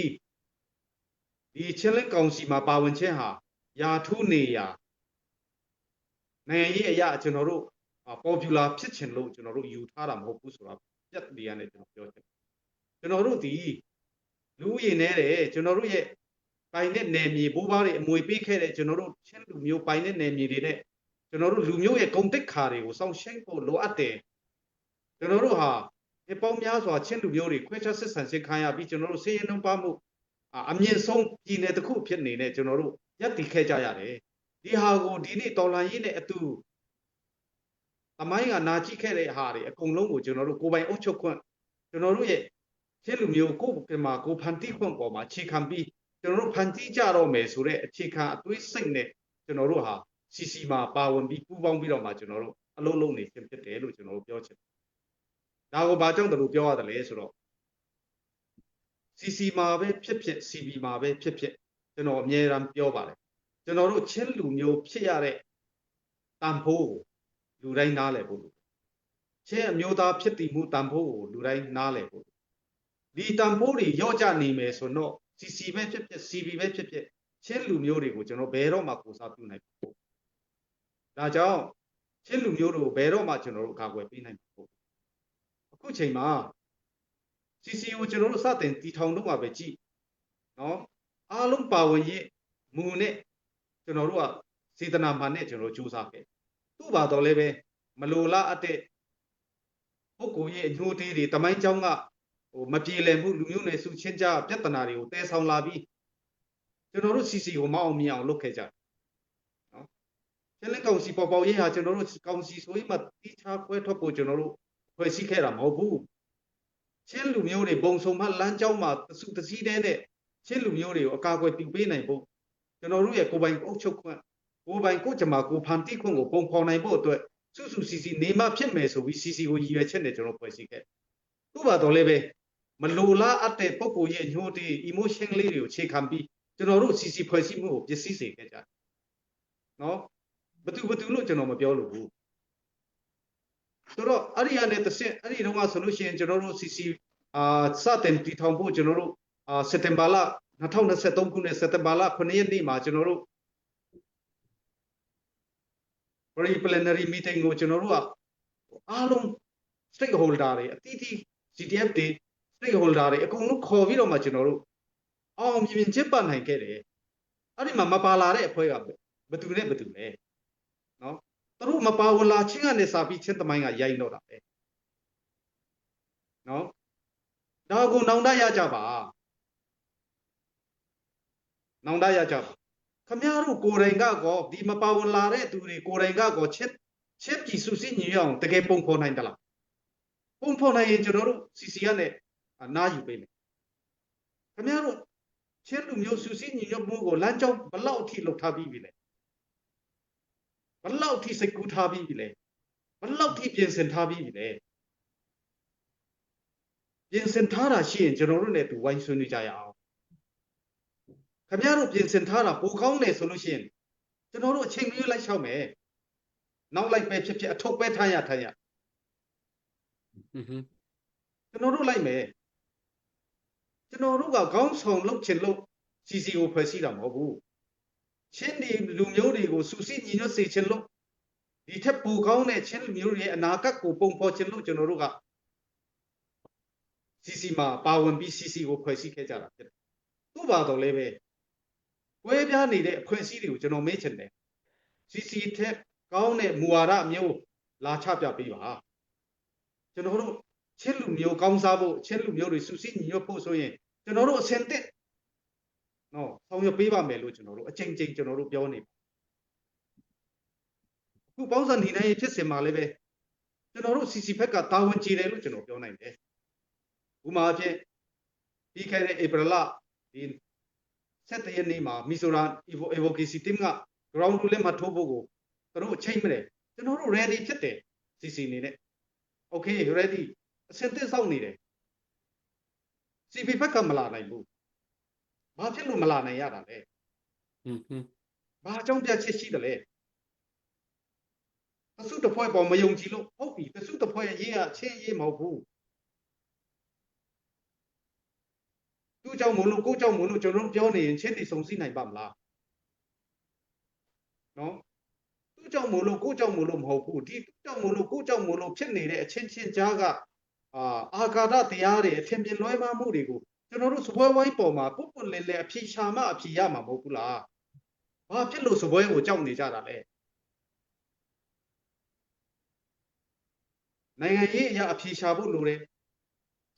ဒီချင်းလင်းကောင်စီမှာပါဝင်ခြင်းဟာယာထုနေရနိုင်ငံရေးအရာကျွန်တော်တို့ popular ဖြစ်ချင်လို့ကျွန်တော်တို့ယူထားတာမဟုတ်ဘူးဆိုတာပြတ်နေရတယ်ကျွန်တော်ပြောချင်ကျွန်တော်တို့ဒီလူရည်နေတယ်ကျွန်တော်တို့ရဲ့ပိုင်တဲ့နယ်မြေဘိုးဘွားတွေအမွေပေးခဲ့တဲ့ကျွန်တော်တို့ချင်းလူမျိုးပိုင်တဲ့နယ်မြေတွေနဲ့ကျွန်တော်တို့လူမျိုးရဲ့ဂုံတိတ်ခါတွေကိုစောင့်ရှင်းဖို့လိုအပ်တယ်ကျွန်တော်တို့ဟာဒီပေါင်းများစွာချင်းလူမျိုးတွေခွဲခြားဆက်ဆံခြင်းခံရပြီးကျွန်တော်တို့ဆေးရင်နှုံးပါမှုအမြင့်ဆုံးပြည်နယ်တစ်ခုဖြစ်နေတဲ့ကျွန်တော်တို့ရပ်တည်ခဲ့ကြရတယ်ဒီဟာကိုဒီနေ့တော်လန်ရေးနဲ့အတူသမိုင်းကနာကြည့်ခဲ့တဲ့ဟာတွေအကုန်လုံးကိုကျွန်တော်တို့ကိုယ်ပိုင်အုပ်ချုပ်ခွင့်ကျွန်တော်တို့ရဲ့ချင်းလူမျိုးကိုယ်မှာကိုဖန်တီးခွင့်ပေါ်မှာအခြေခံပြီးကျွန်တော်တို့ဖန်တီးကြတော့မယ်ဆိုတဲ့အခြေခံအတွေးစိတ်နဲ့ကျွန်တော်တို့ဟာ CC မှာပါဝင်ပြီးပူးပေါင်းပြီးတော့မှကျွန်တော်တို့အလုံးလုံးနေခြင်းဖြစ်တယ်လို့ကျွန်တော်တို့ပြောချင်တယ်။ဒါကိုဘာကြောင့်တလို့ပြောရတယ်လဲဆိုတော့ CC မှာပဲဖြစ်ဖြစ် CB မှာပဲဖြစ်ဖြစ်ကျွန်တော်အမြဲတမ်းပြောပါတယ်ကျွန်တော်တို့ချင်းလူမျိုးဖြစ်ရတဲ့တန်ဖိုးကိုလူတိုင်းနားလည်ဖို့လိုချင်းအမျိုးသားဖြစ်တည်မှုတန်ဖိုးကိုလူတိုင်းနားလည်ဖို့ဒီတန်ဖိုးတွေရော့ကျနေမယ်ဆိုတော့ CC ပဲဖြစ်ဖြစ် CB ပဲဖြစ်ဖြစ်ချင်းလူမျိုးတွေကိုကျွန်တော်ဘယ်တော့မှကိုစားပြုနိုင်မှာမဟုတ်ဒါကြောင့်ချင်းလူမျိုးတွေကိုဘယ်တော့မှကျွန်တော်တို့အကာအကွယ်ပေးနိုင်မှာမဟုတ်အခုချိန်မှာ CC ကိုကျွန်တော်တို့စတင်တီထောင်တော့မှာပဲကြည့်နော်အားလုံးပါဝင်ရေးမူနဲ့ကျွန်တော်တို့ကစေတနာမှန်နဲ့ကျွန်တော်စူးစမ်းခဲ့သူ့ဘာတော်လည်းပဲမလိုလားအပ်တဲ့ပုဂ္ဂိုလ်ရဲ့အညိုတေးတွေတမိုင်းကြောင်းကဟိုမပြေလည်မှုလူမျိုးနယ်စုချင်းကြားပြဿနာတွေကိုတည်ဆောင်လာပြီးကျွန်တော်တို့ CC ကိုမအောင်မြင်အောင်လုပ်ခဲ့ကြတယ်နော်ကျင်းလင်းကောင်စီပေါ်ပေါရေးဟာကျွန်တော်တို့ကောင်စီဆိုရင်မှတိချာခွဲထွက်ဖို့ကျွန်တော်တို့ဖွဲ့စည်းခဲ့တာမဟုတ်ဘူးချင်းလူမျိုးတွေဘုံဆုံမှလမ်းကြောင်းမှာတစုတစည်းတဲ့နဲ့ချင်းလူမျိုးတွေကိုအကာအကွယ်ပြုပေးနိုင်ဖို့ကျွန်တော်တို့ရဲ့ကိုယ်ပိုင်အုပ်ချုပ်ခွင့်ကိုယ်ပိုင်ကိုကြမှာကိုဖန်တီးခွင့်ကိုပုံဖော်နိုင်ဖို့အတွက်စုစုစီစီနေမဖြစ်မယ်ဆိုပြီးစီစီကိုရည်ရွယ်ချက်နဲ့ကျွန်တော်ဖွဲ့စည်းခဲ့သူ့ဘာတော်လည်းပဲမလိုလားအပ်တဲ့ပုံကိုရဲ့ညှို့တေး emotion လေးတွေကိုခြေခံပြီးကျွန်တော်တို့စီစီဖွဲ့စည်းမှုကိုပျက်စီးစေခဲ့ကြတယ်နော်ဘသူဘသူလို့ကျွန်တော်မပြောလို့ဘူးဆိုတော့အဲ့ဒီကနေတစ်ဆင့်အဲ့ဒီတော့ကဆိုလို့ရှိရင်ကျွန်တော်တို့ CC အာစတင်တည်ထောင်ဖို့ကျွန်တော်တို့အာစက်တင်ဘာလ2023ခုနှစ်စက်တင်ဘာလ9ရက်နေ့မှာကျွန်တော်တို့ pre plenary meeting ကိုကျွန်တော်တို့ကအားလုံး stakeholder တွေအသီးသီး CTF တွေ stakeholder တွေအကုန်လုံးခေါ်ပြီးတော့မှကျွန်တော်တို့အောင်မြင်မြင်ကျင်းပနိုင်ခဲ့တယ်အဲ့ဒီမှာမပါလာတဲ့အဖွဲ့ကဘသူနဲ့ဘသူလဲနော်သူတို့မပါဝင်လာချင်းကနေစာပြီးချင်းသမိုင်းကရိုက်တော့တာပဲနော်ဒါကိုနောင်တရကြပါနောင်တရကြပါခမရတို့ကိုယ်တိုင်ကကောဒီမပါဝင်လာတဲ့သူတွေကိုယ်တိုင်ကကောချစ်ချစ်ပြည်စုစည်းညီရအောင်တကယ်ပုံဖော်နိုင်သလားပုံဖော်နိုင်ရင်ကျွန်တော်တို့ CC ကနဲ့နားယူပေးမယ်ခမရတို့ချင်းလူမျိုးစုစည်းညီညွတ်မှုကိုလမ်းကြောင်းဘလောက်အထိလှုပ်ထားပြီးပြီလဲဘလောက်အထိစိတ်ကူးထားပြီးပြီလဲဘလောက်ထိပြင်ဆင်ထားပြီးပြီလဲပြင်ဆင်ထားတာရှိရင်ကျွန်တော်တို့နဲ့တူဝိုင်းဆွေးနွေးကြရအောင်ခင်ဗျားတို့ပြင်ဆင်ထားတာပိုကောင်းတယ်ဆိုလို့ရှိရင်ကျွန်တော်တို့အချိန်မရွေးလိုက်လျှောက်မယ်နောက်လိုက်ပဲဖြစ်ဖြစ်အထုပ်ပဲထားရထားရ อือฮึ ကျွန်တော်တို့လိုက်မယ်ကျွန်တော်တို့ကခေါင်းဆောင်လုပ်ချင်လို့ CC ကိုဖွဲ့စည်းတာမဟုတ်ဘူးချင်းဒီလူမျိုးတွေကိုစူစီညီညွတ်စေချင်လို့ဒီထက်ပိုကောင်းတဲ့ချင်းလူမျိုးတွေရဲ့အနာဂတ်ကိုပုံဖော်ချင်လို့ကျွန်တော်တို့က CC မှာပါဝင်ပြီး CC ကိုဖွဲ့စည်းခဲ့ကြတာဖြစ်တယ်။သူ့ဘာတော်လည်းပဲကွဲပြားနေတဲ့အဖွဲ့အစည်းတွေကိုကျွန်တော်မေးချင်တယ်။ CC ထက်ကောင်းတဲ့မူဝါဒမျိုးလာချပြပေးပါ။ကျွန်တော်တို့ချင်းလူမျိုးကောင်းစားဖို့ချင်းလူမျိုးတွေစုစည်းညီညွတ်ဖို့ဆိုရင်ကျွန်တော်တို့အဆင်သင့်နော်ဆောင်ရွက်ပေးပါမယ်လို့ကျွန်တော်တို့အချိန်ချင်းကျွန်တော်တို့ပြောနေပါ။ ခုပေါင်းစံညီနိုင်ရေးဖြစ်စဉ်မှာလည်းပဲကျွန်တော်တို့ CC ဘက်ကတာဝန်ကျေတယ်လို့ကျွန်တော်ပြောနိုင်တယ်ဥမာအဖြစ်ပြီးခဲ့တဲ့ဧပြီလဒီ7ရက်နေ့မှာမီဇိုရမ် Advocacy Team က ground rule လက်မှတ်ထိုးဖို့ကိုသူတို့အချိန်မလဲကျွန်တော်တို့ ready ဖြစ်တယ် CC အနေနဲ့ okay ready အဆင်သင့်စောင့်နေတယ် CP ဘက်ကမလာနိုင်ဘူးဘာဖြစ်လို့မလာနိုင်ရတာလဲ อืมฮึ ဘာအကြောင်းပြချက်ရှိတယ်လဲတစုတစ်ဖွဲ့ပေါ်မယုံကြည်လို့ဟုတ်ပြီတစုတစ်ဖွဲ့ရေးရချင်းရေးမဟုတ်ဘူးသူ့ကြောင့်မို့လို့ကိုယ့်ကြောင့်မို့လို့ကျွန်တော်တို့ပြောနေရင်ချင်းတွေစုံစည်းနိုင်ပါမလားနော်သူ့ကြောင့်မို့လို့ကိုယ့်ကြောင့်မို့လို့မဟုတ်ဘူးဒီသူ့ကြောင့်မို့လို့ကိုယ့်ကြောင့်မို့လို့ဖြစ်နေတဲ့အချင်းချင်းကြားကအာအာကာဒတရားတွေအထင်မြင်လွဲမှားမှုတွေကိုကျွန်တော်တို့စပွဲဝိုင်းပေါ်မှာပုတ်ပွလင်းလင်းအဖြေရှာမှအဖြေရမှာမဟုတ်ဘူးလားဘာဖြစ်လို့စပွဲကိုကြောက်နေကြတာလဲနိုင်ငံရေးအရာအဖြေရှာဖို့လိုတယ်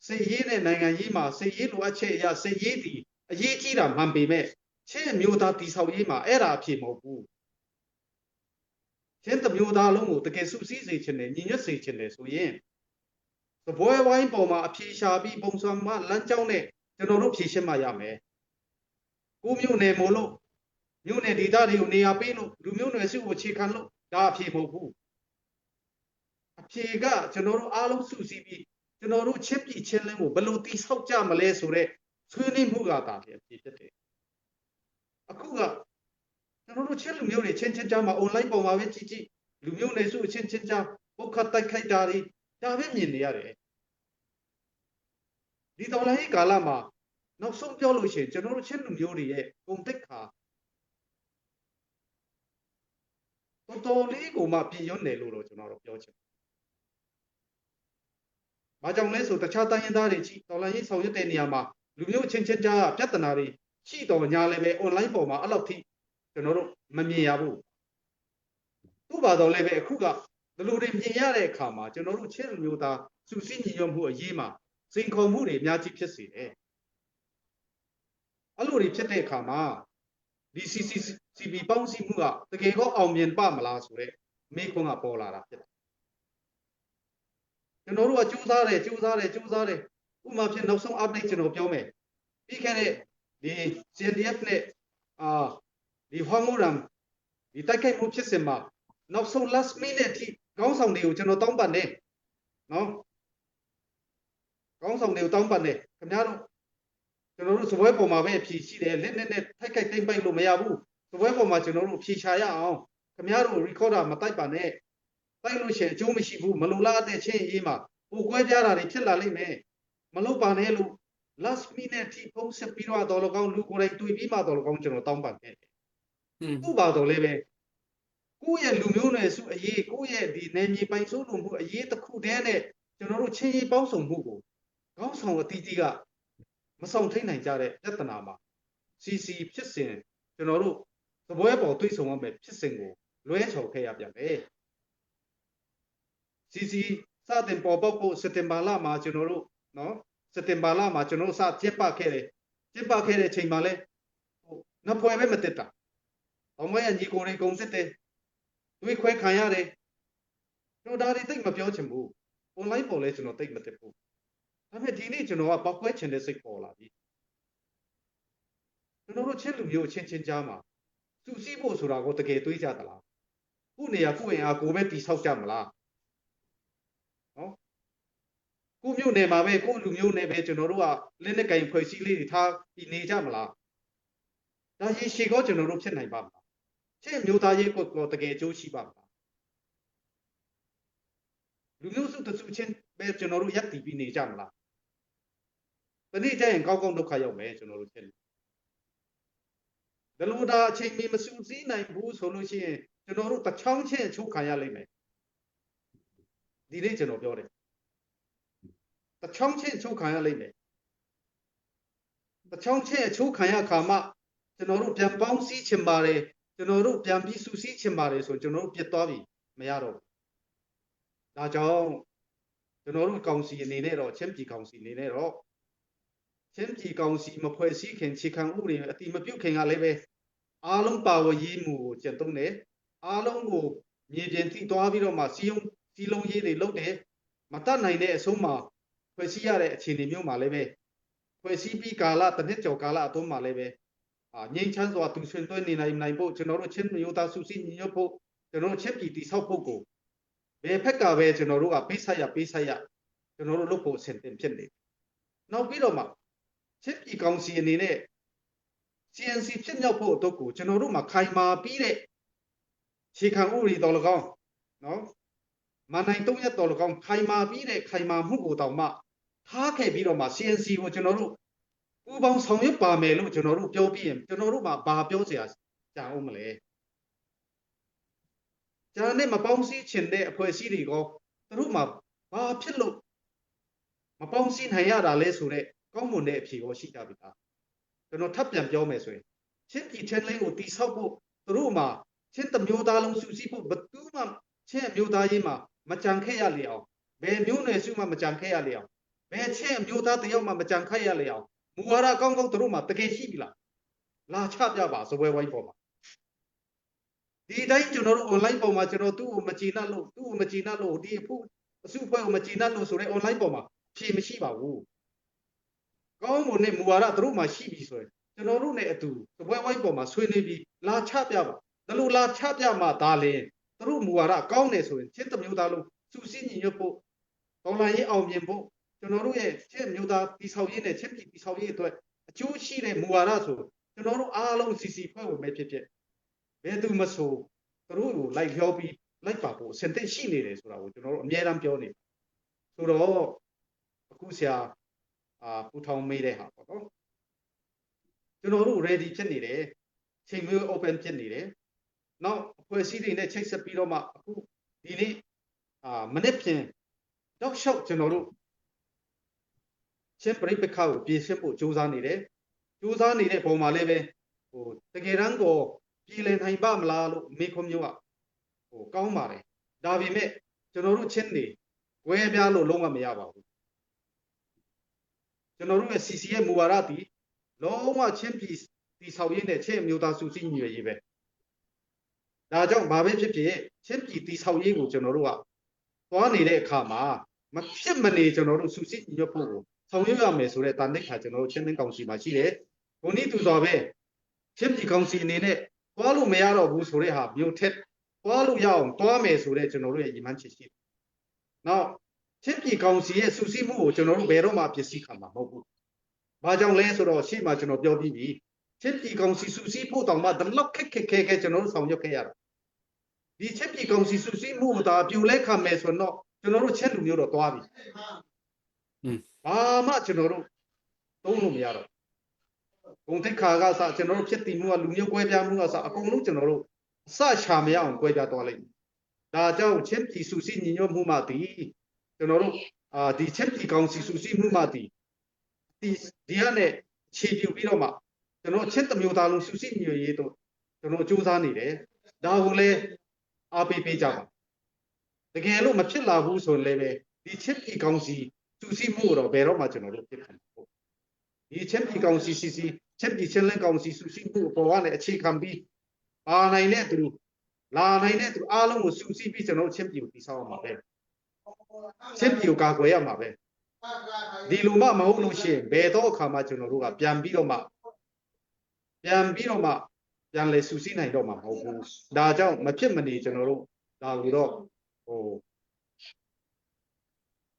စိတ်ရေးနဲ့နိုင်ငံရေးမှာစိတ်ရေးလိုအပ်ချက်အရာစိတ်ရေးတည်အရေးကြီးတာမှန်ပေမဲ့ချင်းအမျိုးသားတည်ဆောက်ရေးမှာအဲ့ဒါအဖြေမဟုတ်ဘူးချင်းတစ်မျိုးသားလုံးကိုတကယ်စုစည်းစေချင်တယ်ညီညွတ်စေချင်တယ်ဆိုရင်စပွဲဝိုင်းပေါ်မှာအဖြေရှာပြီးပုံစံမှလမ်းကြောင်းနဲ့ကျွန်တော်တို့ဖြေရှင်းမှရမယ်ကိုမျိုးနယ်မို့လို့မြို့နယ်ဒေသတွေကိုနေရာပေးလို့လူမျိုးနွယ်စုကိုခြေခံလို့ဒါအဖြေမဟုတ်ဘူးအဖြေကကျွန်တော်တို့အားလုံးစုစည်းပြီးကျွန်တော်တို့ချစ်ပြည်ချင်းလင်းကိုဘယ်လိုတိဆောက်ကြမလဲဆိုတော့ဆွေးနွေးမှုကတာအဖြေဖြစ်တယ်အခုကကျွန်တော်တို့ချင်းလူမျိုးတွေချင်းချင်းကြားမှာ online ပေါ်မှာပဲကြည့်ကြည့်လူမျိုးနယ်စုအချင်းချင်းကြားပုတ်ခတ်တိုက်ခိုက်တာတွေဒါပဲမြင်နေရတယ်ဒီတော်လိုင်းကာလမှာနောက်ဆုံးပြောလို့ရှိရင်ကျွန်တော်တို့ချင်းလူမျိုးတွေရဲ့ဂုံတိတ်ခါတော်တော်လေးကိုမှပြင်ရွတယ်လို့တော့ကျွန်တော်တို့ပြောချင်။ဘာကြောင့်လဲဆိုတခြားတိုင်းရင်းသားတွေကြီးတော်လိုင်းရေးဆောင်ရွက်တဲ့နေရာမှာလူမျိုးချင်းချင်းကြားပြဿနာတွေရှိတော်ညာလည်းပဲ online ပေါ်မှာအဲ့လောက်ထိကျွန်တော်တို့မမြင်ရဘူး။သူ့ဘာတော်လည်းပဲအခုကဒီလိုတွေမြင်ရတဲ့အခါမှာကျွန်တော်တို့ချင်းလူမျိုးသားစုစည်းညီညွတ်မှုအရေးမှာစိန်ခေါ်မှုတွေအများကြီးဖြစ်စေတယ်။အဲ့လိုတွေဖြစ်တဲ့အခါမှာဒီ CCCB ပေါင်းစည်းမှုကတကယ်ကောအောင်မြင်ပါမလားဆိုတော့မိခွန်းကပေါ်လာတာဖြစ်တယ်ကျွန်တော်တို့ကကြိုးစားတယ်ကြိုးစားတယ်ကြိုးစားတယ်ဥပမာဖြစ်နောက်ဆုံး update ကျွန်တော်ပြောမယ်ပြီးခဲ့တဲ့ဒီ CNDF နဲ့အာဒီဟွမ်မိုရမ်ဒီတိုက်ခိုက်မှုဖြစ်စဉ်မှာနောက်ဆုံး last minute အထိခေါင်းဆောင်တွေကိုကျွန်တော်တောင်းပန်တယ်နော်ခေါင်းဆောင်တွေကိုတောင်းပန်တယ်ခင်ဗျားတို့ကျွန်တော်တို့စပွဲပေါ်မှာပဲအဖြေရှိတယ်လက်နဲ့နဲ့ထိုက်ခိုက်တိမ့်ပိုက်လို့မရဘူးစပွဲပေါ်မှာကျွန်တော်တို့ဖြေချရအောင်ခင်ဗျားတို့ recorder မတိုက်ပါနဲ့တိုက်လို့ရှိရင်အကျိုးမရှိဘူးမလိုလားတဲ့ချင်းရေးမှာပိုကွဲပြားတာတွေဖြစ်လာလိမ့်မယ်မလုပ်ပါနဲ့လို့ last minute ထိဖုံးဆက်ပြီးတော့တော်လကောင်းလူကိုယ်တိုင်တွေ့ပြီးမှတော်လကောင်းကျွန်တော်တောင်းပန်ခဲ့တယ် อืม သူ့ဘာတော်လေးပဲကိုယ့်ရဲ့လူမျိုးနွယ်စုအရေးကိုယ့်ရဲ့ဒီနယ်မြေပိုင်စိုးလူမှုအရေးတစ်ခုတည်းနဲ့ကျွန်တော်တို့ချင်းရေးပေါင်းစုံမှုကိုခေါင်းဆောင်အတီးတီးကမဆောင်ထိန်နိုင်ကြတဲ့ပြဿနာမှာ CC ဖြစ်စဉ်ကျွန်တော်တို့သပွဲပေါ်တွေ့ဆုံရမယ်ဖြစ်စဉ်ကိုလွဲချော်ခဲ့ရပြန်တယ် CC စတင်ပေါ်ပေါက်ဖို့စက်တင်ဘာလမှာကျွန်တော်တို့နော်စက်တင်ဘာလမှာကျွန်တော်တို့စကျင်းပခဲ့တယ်ကျင်းပခဲ့တဲ့အချိန်မှာလဲဟိုနှစ်ဖွဲ့ပဲမတက်တာအောင်မရညီကိုတွေကုန်စစ်တယ်တွေးခွဲခံရတယ်ကျွန်တော်ဒါတွေတိတ်မပြောချင်ဘူး online ပေါ်လဲကျွန်တော်တိတ်မတက်ဘူးဒါပေမဲ့ဒီနေ့ကျွန်တော်ကပောက်ကွဲချင်တဲ့စိတ်ပေါ်လာပြီကျွန်တော်တို့ချင်းလူမျိုးချင်းချင်းကြားမှာစူးစီးဖို့ဆိုတာကိုတကယ်တွေးကြသလားခုနေရခုရင်အားကိုပဲတိဆောက်ကြမလားနော်ကိုမျိုးနယ်မှာပဲကိုလူမျိုးနယ်ပဲကျွန်တော်တို့ကလက်နဲ့ကင်ဖွဲ့စည်းလေးတွေထားပြီးနေကြမလားဒါရေရှည်ကောကျွန်တော်တို့ဖြစ်နိုင်ပါမလားချင်းမျိုးသားရေးကိုကိုတကယ်အကျိုးရှိပါမလားလူမျိုးစုတစုချင်းပဲကျွန်တော်တို့ရက်တည်ပြီးနေကြမလားတနေ့ကျရင်ကောင်းကောင်းဒုက္ခရောက်မယ်ကျွန်တော်တို့ချင်းဒါလို့ဒါအချိန်မီမစုစည်းနိုင်ဘူးဆိုလို့ရှိရင်ကျွန်တော်တို့တချောင်းချင်းအချုပ်ခံရလိမ့်မယ်ဒီနေ့ကျွန်တော်ပြောတယ်တချောင်းချင်းအချုပ်ခံရလိမ့်မယ်တချောင်းချင်းအချုပ်ခံရခါမှကျွန်တော်တို့ပြန်ပေါင်းစည်းချင်ပါတယ်ကျွန်တော်တို့ပြန်ပြီးစုစည်းချင်ပါတယ်ဆိုကျွန်တော်တို့ပြတ်သွားပြီမရတော့ဘူးဒါကြောင့်ကျွန်တော်တို့ကောင်စီအနေနဲ့တော့ချင်းပြည်ကောင်စီအနေနဲ့တော့ချင်းပြည်ကောင်စီမဖွဲ့စည်းခင်ခြေခံဥပဒေအတိမပြုတ်ခင်ကလည်းပဲအားလုံးပါဝင်ရေးမှုကိုကျင့်သုံးတယ်အားလုံးကို မြေပြင်ထိသွားပြီးတော့မှစီယုံစီလုံးရေးတွေလုပ်တယ်မတတ်နိုင်တဲ့အဆုံးမှာဖွဲ့စည်းရတဲ့အခြေအနေမျိုးမှာလည်းပဲဖွဲ့စည်းပြီးကာလတစ်နှစ်ကျော်ကာလအတွင်းမှာလည်းပဲအာငြိမ်းချမ်းစွာသူဆွေးနွေးနေနိုင်နိုင်ဖို့ကျွန်တော်တို့ချင်းမျိုးသားစုစည်းညီညွတ်ဖို့ကျွန်တော်တို့ချင်းပြည်တိဆောက်ဖို့ကိုဘယ်ဖက်ကပဲကျွန်တော်တို့ကပေးဆက်ရပေးဆက်ရကျွန်တော်တို့လုပ်ဖို့အဆင်သင့်ဖြစ်နေတယ်နောက်ပြီးတော့မှချင်းပြည်ကောင်စီအနေနဲ့ CNC ဖြစ်မြောက်ဖို့အတွက်ကိုကျွန်တော်တို့မှာခိုင်မာပြီးတဲ့ခြေခံဥပဒေတော်၎င်းနော်မနိုင်တုံးရက်တော်၎င်းခိုင်မာပြီးတဲ့ခိုင်မာမှုကိုတောင်မှထားခဲ့ပြီးတော့မှ CNC ကိုကျွန်တော်တို့ပူပေါင်းဆောင်ရွက်ပါမယ်လို့ကျွန်တော်တို့ပြောပြီးရင်ကျွန်တော်တို့မှာဘာပြောစရာကြံအောင်မလဲကျန်တဲ့မပေါင်းစည်းချင်တဲ့အဖွဲ့အစည်းတွေကသူတို့မှာဘာဖြစ်လို့မပေါင်းစည်းနိုင်ရတာလဲဆိုတော့ကောင်းမွန်တဲ့အဖြေရောရှိကြပြီလားကျွန်တော်ထပ်ပြန်ပြောမယ်ဆိုရင်ချင်းပြည်ချင်းလေးကိုတိဆောက်ဖို့သူတို့မှာချင်းတစ်မျိုးသားလုံးစုစည်းဖို့ဘသူမှချင်းအမျိုးသားရေးမှာမကြံခဲ့ရလေအောင်ဘယ်မျိုးနယ်စုမှမကြံခဲ့ရလေအောင်ဘယ်ချင်းအမျိုးသားတယောက်မှမကြံခဲ့ရလေအောင်မူဝါဒကောင်းကောင်းသူတို့မှာတကယ်ရှိပြီလားလာချပြပါစပွဲဝိုင်းပေါ်မှာဒီတိုင်းကျွန်တော်တို့ online ပေါ်မှာကျွန်တော်သူ့ကိုမကြည်နပ်လို့သူ့ကိုမကြည်နပ်လို့ဒီအဖို့အစုအဖွဲ့ကိုမကြည်နပ်လို့ဆိုရဲ online ပေါ်မှာဖြေမရှိပါဘူးကောင်းမွန်တဲ့မူဝါဒသူတို့မှာရှိပြီဆိုရင်ကျွန်တော်တို့ ਨੇ အတူစပွဲဝိုင်းပေါ်မှာဆွေးနွေးပြီးလာချပြပါဒါလို့လာချပြမှဒါလင်သူတို့မူဝါဒကောင်းတယ်ဆိုရင်ချင်းတစ်မျိုးသားလုံးစုစည်းညီညွတ်ဖို့တော်လှန်ရေးအောင်မြင်ဖို့ကျွန်တော်တို့ရဲ့ချင်းမျိုးသားတိဆောက်ရေးနဲ့ချင်းပြည်တိဆောက်ရေးအတွက်အကျိုးရှိတဲ့မူဝါဒဆိုကျွန်တော်တို့အားလုံးစီစီဖွဲ့ဝင်ပဲဖြစ်ဖြစ်ဘယ်သူမဆိုသူတို့ကိုလိုက်လျောပြီးလိုက်ပါဖို့အဆင်သင့်ရှိနေတယ်ဆိုတာကိုကျွန်တော်တို့အများအားပြောနေဆိုတော့အခုဆရာအာပူထောင်မေးတဲ့ဟာပေါ့နော်ကျွန်တော်တို့ ready ဖြစ်နေတယ်ချိန်မျိုး open ဖြစ်နေတယ်နောက်အဖွဲ့အစည်းတွေနဲ့ချိတ်ဆက်ပြီးတော့မှအခုဒီနေ့အာမနေ့ဖြန်တောက်လျှောက်ကျွန်တော်တို့ချင်းပြိပခါကိုပြင်ဆင်ဖို့ကြိုးစားနေတယ်ကြိုးစားနေတဲ့ပုံမှာလည်းပဲဟိုတကယ်တမ်းကိုပြည်လည်နိုင်ပါမလားလို့မေခွန်းမျိုးကဟိုကောင်းပါတယ်ဒါပေမဲ့ကျွန်တော်တို့ချင်းတွေဝဲပြားလို့လုံးဝမရပါဘူးကျွန်တော်တို့ရဲ့ CC ရဲ့မူဝါဒတီလုံးဝချင်းပြည်တီဆောက်ရင်းနဲ့ချင်းအမျိုးသားစုစည်းညီညွတ်ရေးပဲဒါကြောင့်ဘာပဲဖြစ်ဖြစ်ချင်းပြည်တီဆောက်ရေးကိုကျွန်တော်တို့ကသွားနေတဲ့အခါမှာမဖြစ်မနေကျွန်တော်တို့စုစည်းညီညွတ်ဖို့ကိုဆောင်ရွက်ရမယ်ဆိုတဲ့တာနစ်ခါကျွန်တော်တို့ချင်းမင်းကောင်စီမှာရှိတယ်။ဘုန်ဤသူတော်ပဲချင်းပြည်ကောင်စီအနေနဲ့သွားလို့မရတော့ဘူးဆိုတဲ့ဟာမျိုးထက်သွားလို့ရအောင်သွားမယ်ဆိုတဲ့ကျွန်တော်တို့ရဲ့ရည်မှန်းချက်ရှိတယ်။နောက်ချင်းပြည်ကောင်စီရဲ့စုစည်းမှုကိုကျွန်တော်တို့ဘယ်တော့မှပစ္စည်းခံမှာမဟုတ်ဘူး။ဘာကြောင့်လဲဆိုတော့ရှေ့မှာကျွန်တော်ပြောပြီးပြီ။ချင်းပြည်ကောင်စီစုစည်းဖို့တောင်မှဒီလောက်ခက်ခက်ခဲခဲကျွန်တော်တို့ဆောင်ရွက်ခဲ့ရတာ။ဒီချင်းပြည်ကောင်စီစုစည်းမှုကိုဒါပြိုလဲခံမယ်ဆိုတော့ကျွန်တော်တို့ချင်းလူမျိုးတော့သွားပြီ။ဘာမှကျွန်တော်တို့သုံးလို့မရတော့ဂုံတိတ်ခါကစကျွန်တော်တို့ဖြစ်တည်မှုကလူမျိုးကွဲပြားမှုကစအကုန်လုံးကျွန်တော်တို့အစချာမရအောင်ကွဲပြားသွားလိမ့်မယ်။ဒါကြောင့်ချင်းပြည်စုစည်းညီညွတ်မှုမှတည်ကျွန်တော်တို့အာဒီချင်းပြည်ကောင်စီစုစည်းမှုမှတည်ဒီဒီကနဲ့ခြေပြူပြီးတော့မှကျွန်တော်ချင်းတစ်မျိုးသားလုံးစုစည်းညီညွတ်ရေးတို့ကျွန်တော်စူးစမ်းနေတယ်။ဒါကိုလည်းအားပေးပေးကြပါ။တကယ်လို့မဖြစ်လာဘူးဆိုရင်လည်းပဲဒီချင်းပြည်ကောင်စီစုစည်းမှုကိုတော့ဘယ်တော့မှကျွန်တော်တို့ဖြစ်ခံမှာမဟုတ်ဒီချင်းပြည်ကောင်စီစီစီချင်းပြည်ချင်းလင်းကောင်စီစုစည်းမှုအပေါ်ကနေအခြေခံပြီးပါနိုင်တဲ့သူလာနိုင်တဲ့သူအားလုံးကိုစုစည်းပြီးကျွန်တော်တို့ချင်းပြည်ကိုတည်ဆောက်ရမှာပဲချင်းပြည်ကိုကာကွယ်ရမှာပဲဒီလိုမှမဟုတ်လို့ရှိရင်ဘယ်တော့အခါမှကျွန်တော်တို့ကပြန်ပြီးတော့မှပြန်ပြီးတော့မှပြန်လေစုစည်းနိုင်တော့မှာမဟုတ်ဘူးဒါကြောင့်မဖြစ်မနေကျွန်တော်တို့ဒါကိုတော့ဟို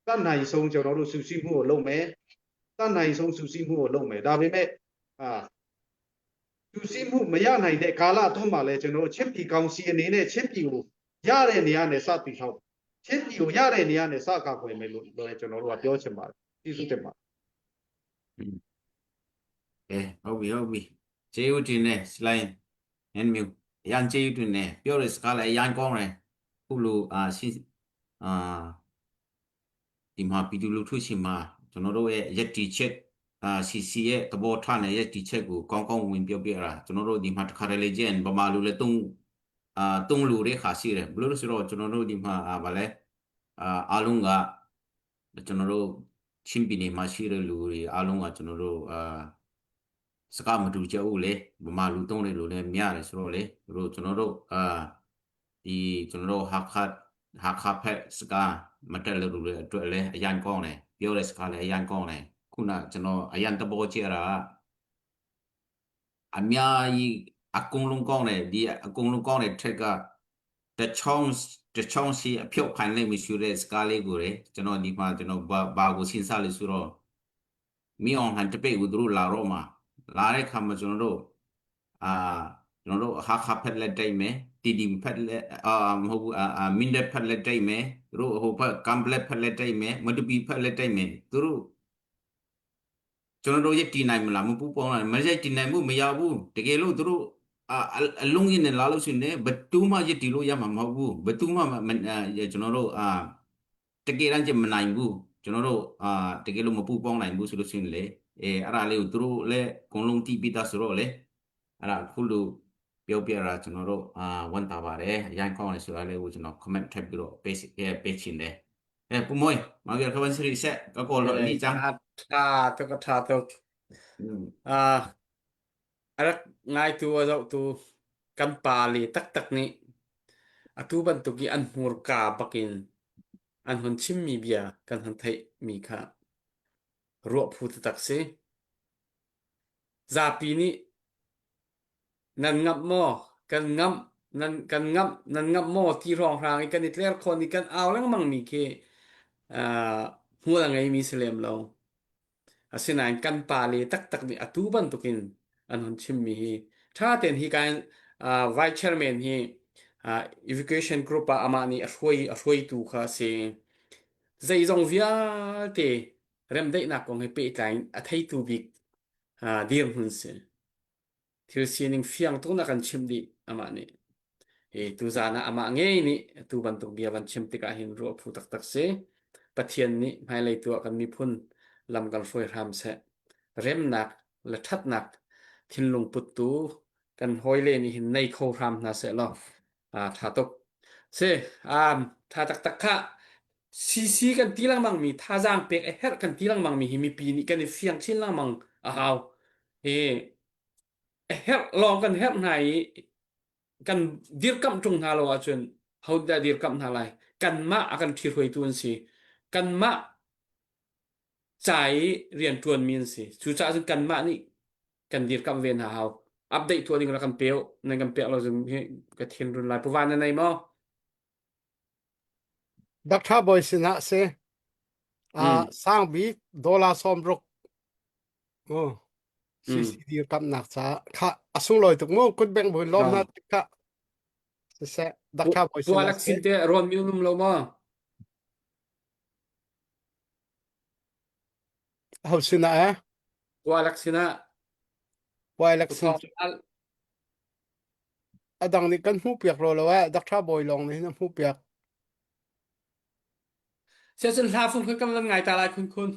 တတ်နိုင်ဆုံးကျွန်တော်တို့စုစည်းမှုကိုလုပ်မယ်တတ်နိုင်ဆုံးစုစည်းမှုကိုလုပ်မယ်ဒါပေမဲ့အာစုစည်းမှုမရနိုင်တဲ့ကာလအတွင်းမှာလဲကျွန်တော်တို့ချင်းပြည်ကောင်စီအနေနဲ့ချင်းပြည်ကိုရတဲ့နေရာနဲ့စတည်ထောက်ချင်းပြည်ကိုရတဲ့နေရာနဲ့စကာကွယ်မယ်လို့လည်းကျွန်တော်တို့ကပြောချင်ပါတယ်ကျေးဇူးတင်ပါတယ် ကဲဟုတ်ပြီဟုတ်ပြီကျေးဇူးတင်တယ်စလိုင်းနန်မြူရန်ကျေးဇူးတင်တယ်ပြောရစကားလည်းအရန်ကောင်းတယ်ခုလိုအာရှင်းအာဒီမှာပြည်သူလူထုရှင်မှာကျွန်တော်တို့ရဲ့ရက်တီချက်အာစီစီရဲ့သဘောထားနဲ့ရက်တီချက်ကိုကောင်းကောင်းဝင်ပြောပြရတာကျွန်တော်တို့ဒီမှာတစ်ခါတလေကျရင်ဗမာလူလည်းတုံးအာတုံးလူတဲ့ခါရှိတယ်ဘလို့လဲဆိုတော့ကျွန်တော်တို့ဒီမှာအာဗာလဲအာအားလုံးကကျွန်တော်တို့ချင်းပြည်နယ်မှာရှိတဲ့လူတွေအားလုံးကကျွန်တော်တို့အာ စကားမတူကြဘူးလေဗမာလူတုံးတဲ့လူလည်းများတယ်ဆိုတော့လေတို့ကျွန်တော်တို့အာ ဒီကျွန်တော်တို့ဟာခဟာခဖက်စကားမတက်လို့လို့အတွက်လည်းအရန်ကောင်းတယ်ပြောတဲ့စကားလည်းအရန်ကောင်းတယ်ခုနကျွန်တော်အရန်တဘောကြရတာအများကြီးအကုန်လုံးကောင်းတယ်ဒီအကုန်လုံးကောင်းတဲ့ထက်ကတချောင်းတချောင်းစီအဖြုတ်ခံလိုက်မရှိတဲ့စကားလေးကိုလေကျွန်တော်ဒီမှာကျွန်တော်ဘာဘာကိုစဉ်းစားလို့ဆိုတော့မင်းအောင်ဟန်တပိတ်ကိုသူတို့လာတော့မှာလာတဲ့ခါမှာကျွန်တော်တို့အာကျွန်တော်တို့ဟာခါဖက်လက်တိုက်မယ်တီတီဖက်လက်အာမဟုတ်ဘူးအာမင်းလက်ဖက်လက်တိုက်မယ်သူတို့ဟိုဖက်ကမ်ပလက်ဖက်လက်တိုက်မယ်မတူပီဖက်လက်တိုက်မယ်သူတို့ကျွန်တော်တို့ရတည်နိုင်မလားမပူပေါင်းနိုင်မရတည်နိုင်မှုမရဘူးတကယ်လို့သူတို့အာအလုံးရင်းနဲ့လာလို့ရှိရင်ဘတူးမှရတည်လို့ရမှာမဟုတ်ဘူးဘတူးမှကျွန်တော်တို့အာတကယ်တမ်းကျမနိုင်ဘူးကျွန်တော်တို့အာတကယ်လို့မပူပေါင်းနိုင်ဘူးဆိုလို့ရှိရင်လေအဲအဲ့ဒါလေးကိုသူတို့လည်းအကုန်လုံးတီးပြီးသားဆိုတော့လေအဲ့ဒါခုလိုပြောပြတာကျွန်တော်တို့အာဝန်တာပါတယ်အရင်ကောင်းတယ်ဆိုတာလေးကိုကျွန်တော် comment ထပ်ပြီးတော့ပေးပေးချင်တယ်အဲပူမွေမောင်ရခဝန်စရီဆက်ကကောလလီချမ်း ထာတုကထာတုအာအrak ngai tu a zoh tu kan pa le taktak nih atu bantuk i an hmurka bakin an hun chimmi bia kan hun theihmi kha ruah phu taktak si. Zapi nih nan ngamh maw? Kan ngamh nan kan ngamh nan ngamh maw ti hrawnghrang i kan i tler khawn i kan au lengmang mi khi uh, hmual a ngeimi si lem lo. Asinain kan pale taktak nih atu bantukin an hun chimmi hi ṭha tein hi kan uh, vice chairman hi uh, evacuation group ah amah nih a hruai a hruaitu kha a si. Zeizong vialte remdaihnak kong he pehtlai in a theitu bik uh, dirhmun si. Thil sining fiang tuk na kan chimh dih amah nih. Hi tuzaan ah amah ngei nih tu bantuk bia van chim tikah hin ruah phu taktak si. Pathian nih hmailei tu ah kan miphun lam kan hruai hram seh. Remnak le ṭhatnak thinlung puttu kan hawile nih hin nei kho hram hna seh law ah ṭha tuk. Si, um, ṭha taktak khah. CC kan ti lengmang mi thazaang pek a herh kan ti lengmang mi hi mipi nih kan i fiang chin lengmang a hau. Hi a herh lawng kan herh hna i kan dirkamh ṭung hna lo ahcun hodah dirkamh hna lai? Kanmah a kan ṭhihruaitu an si. Kanmah ca i rianṭuanmi an si. Cucaah cun kanmah nih kan dirkamh ve hna hau. Update tuah ding rak kan pe u. Nan kan pek lo cun hi ka thin run lai. Puva na nei maw? Dr. Bawi sinah si. Uh, sang bik dollar 60 mu CCD kamnak ca kha a sunglawi tuk mu kut beng buin lawm na kha siseh Dr. Bawi Pu sinah Alex si. sin te rawn mi um lo maw? Ho sinah eh? Pu Alex sinah Pu Alex Pu sin Thawng Al a dang nih kan hmuh piak ro lo eh Dr. Bawi lawng nih hin a hmuh piak. Siacun hla fung kha kan lan ngai ta lai khun khun.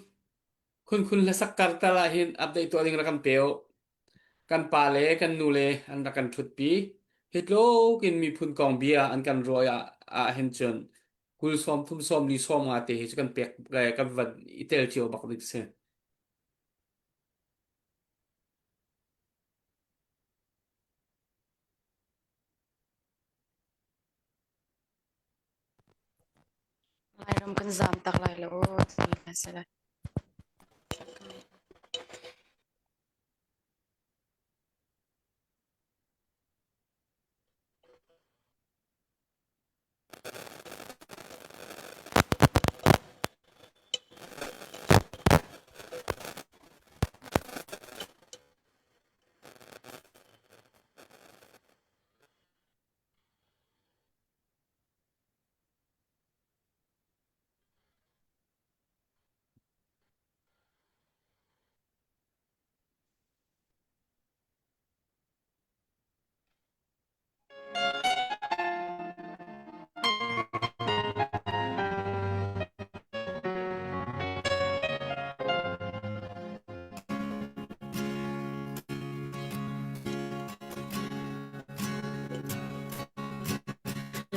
Khun khun hlasak kar tal ah hin update tuah ding rak kan pe u. Kan pa le kan nu le an rak kan ṭhutpi. Hi tluk in miphun kong bia an kan ruah ah, ah hin cun kul sawm thum sawm li sawm nga te hi cu kan pek kan van i tel cio bak ding si. Lairam kan zaam tak lai lo ti a si lai.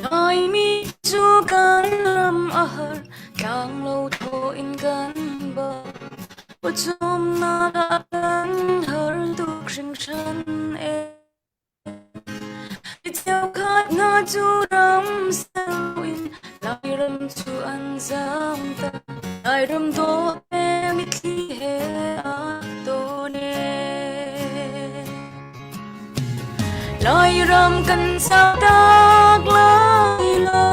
Laimi cu kan ram a har, tlanglo thaw in kan bang. Pawcawmnak ah kan har tuk hringhran e. Cheukhat ngai. cu ram ser in Lairam cu an zaam tak. Lairam dawt he mitthli he aa tawn ee. Lairam kan zaam tak lai lo.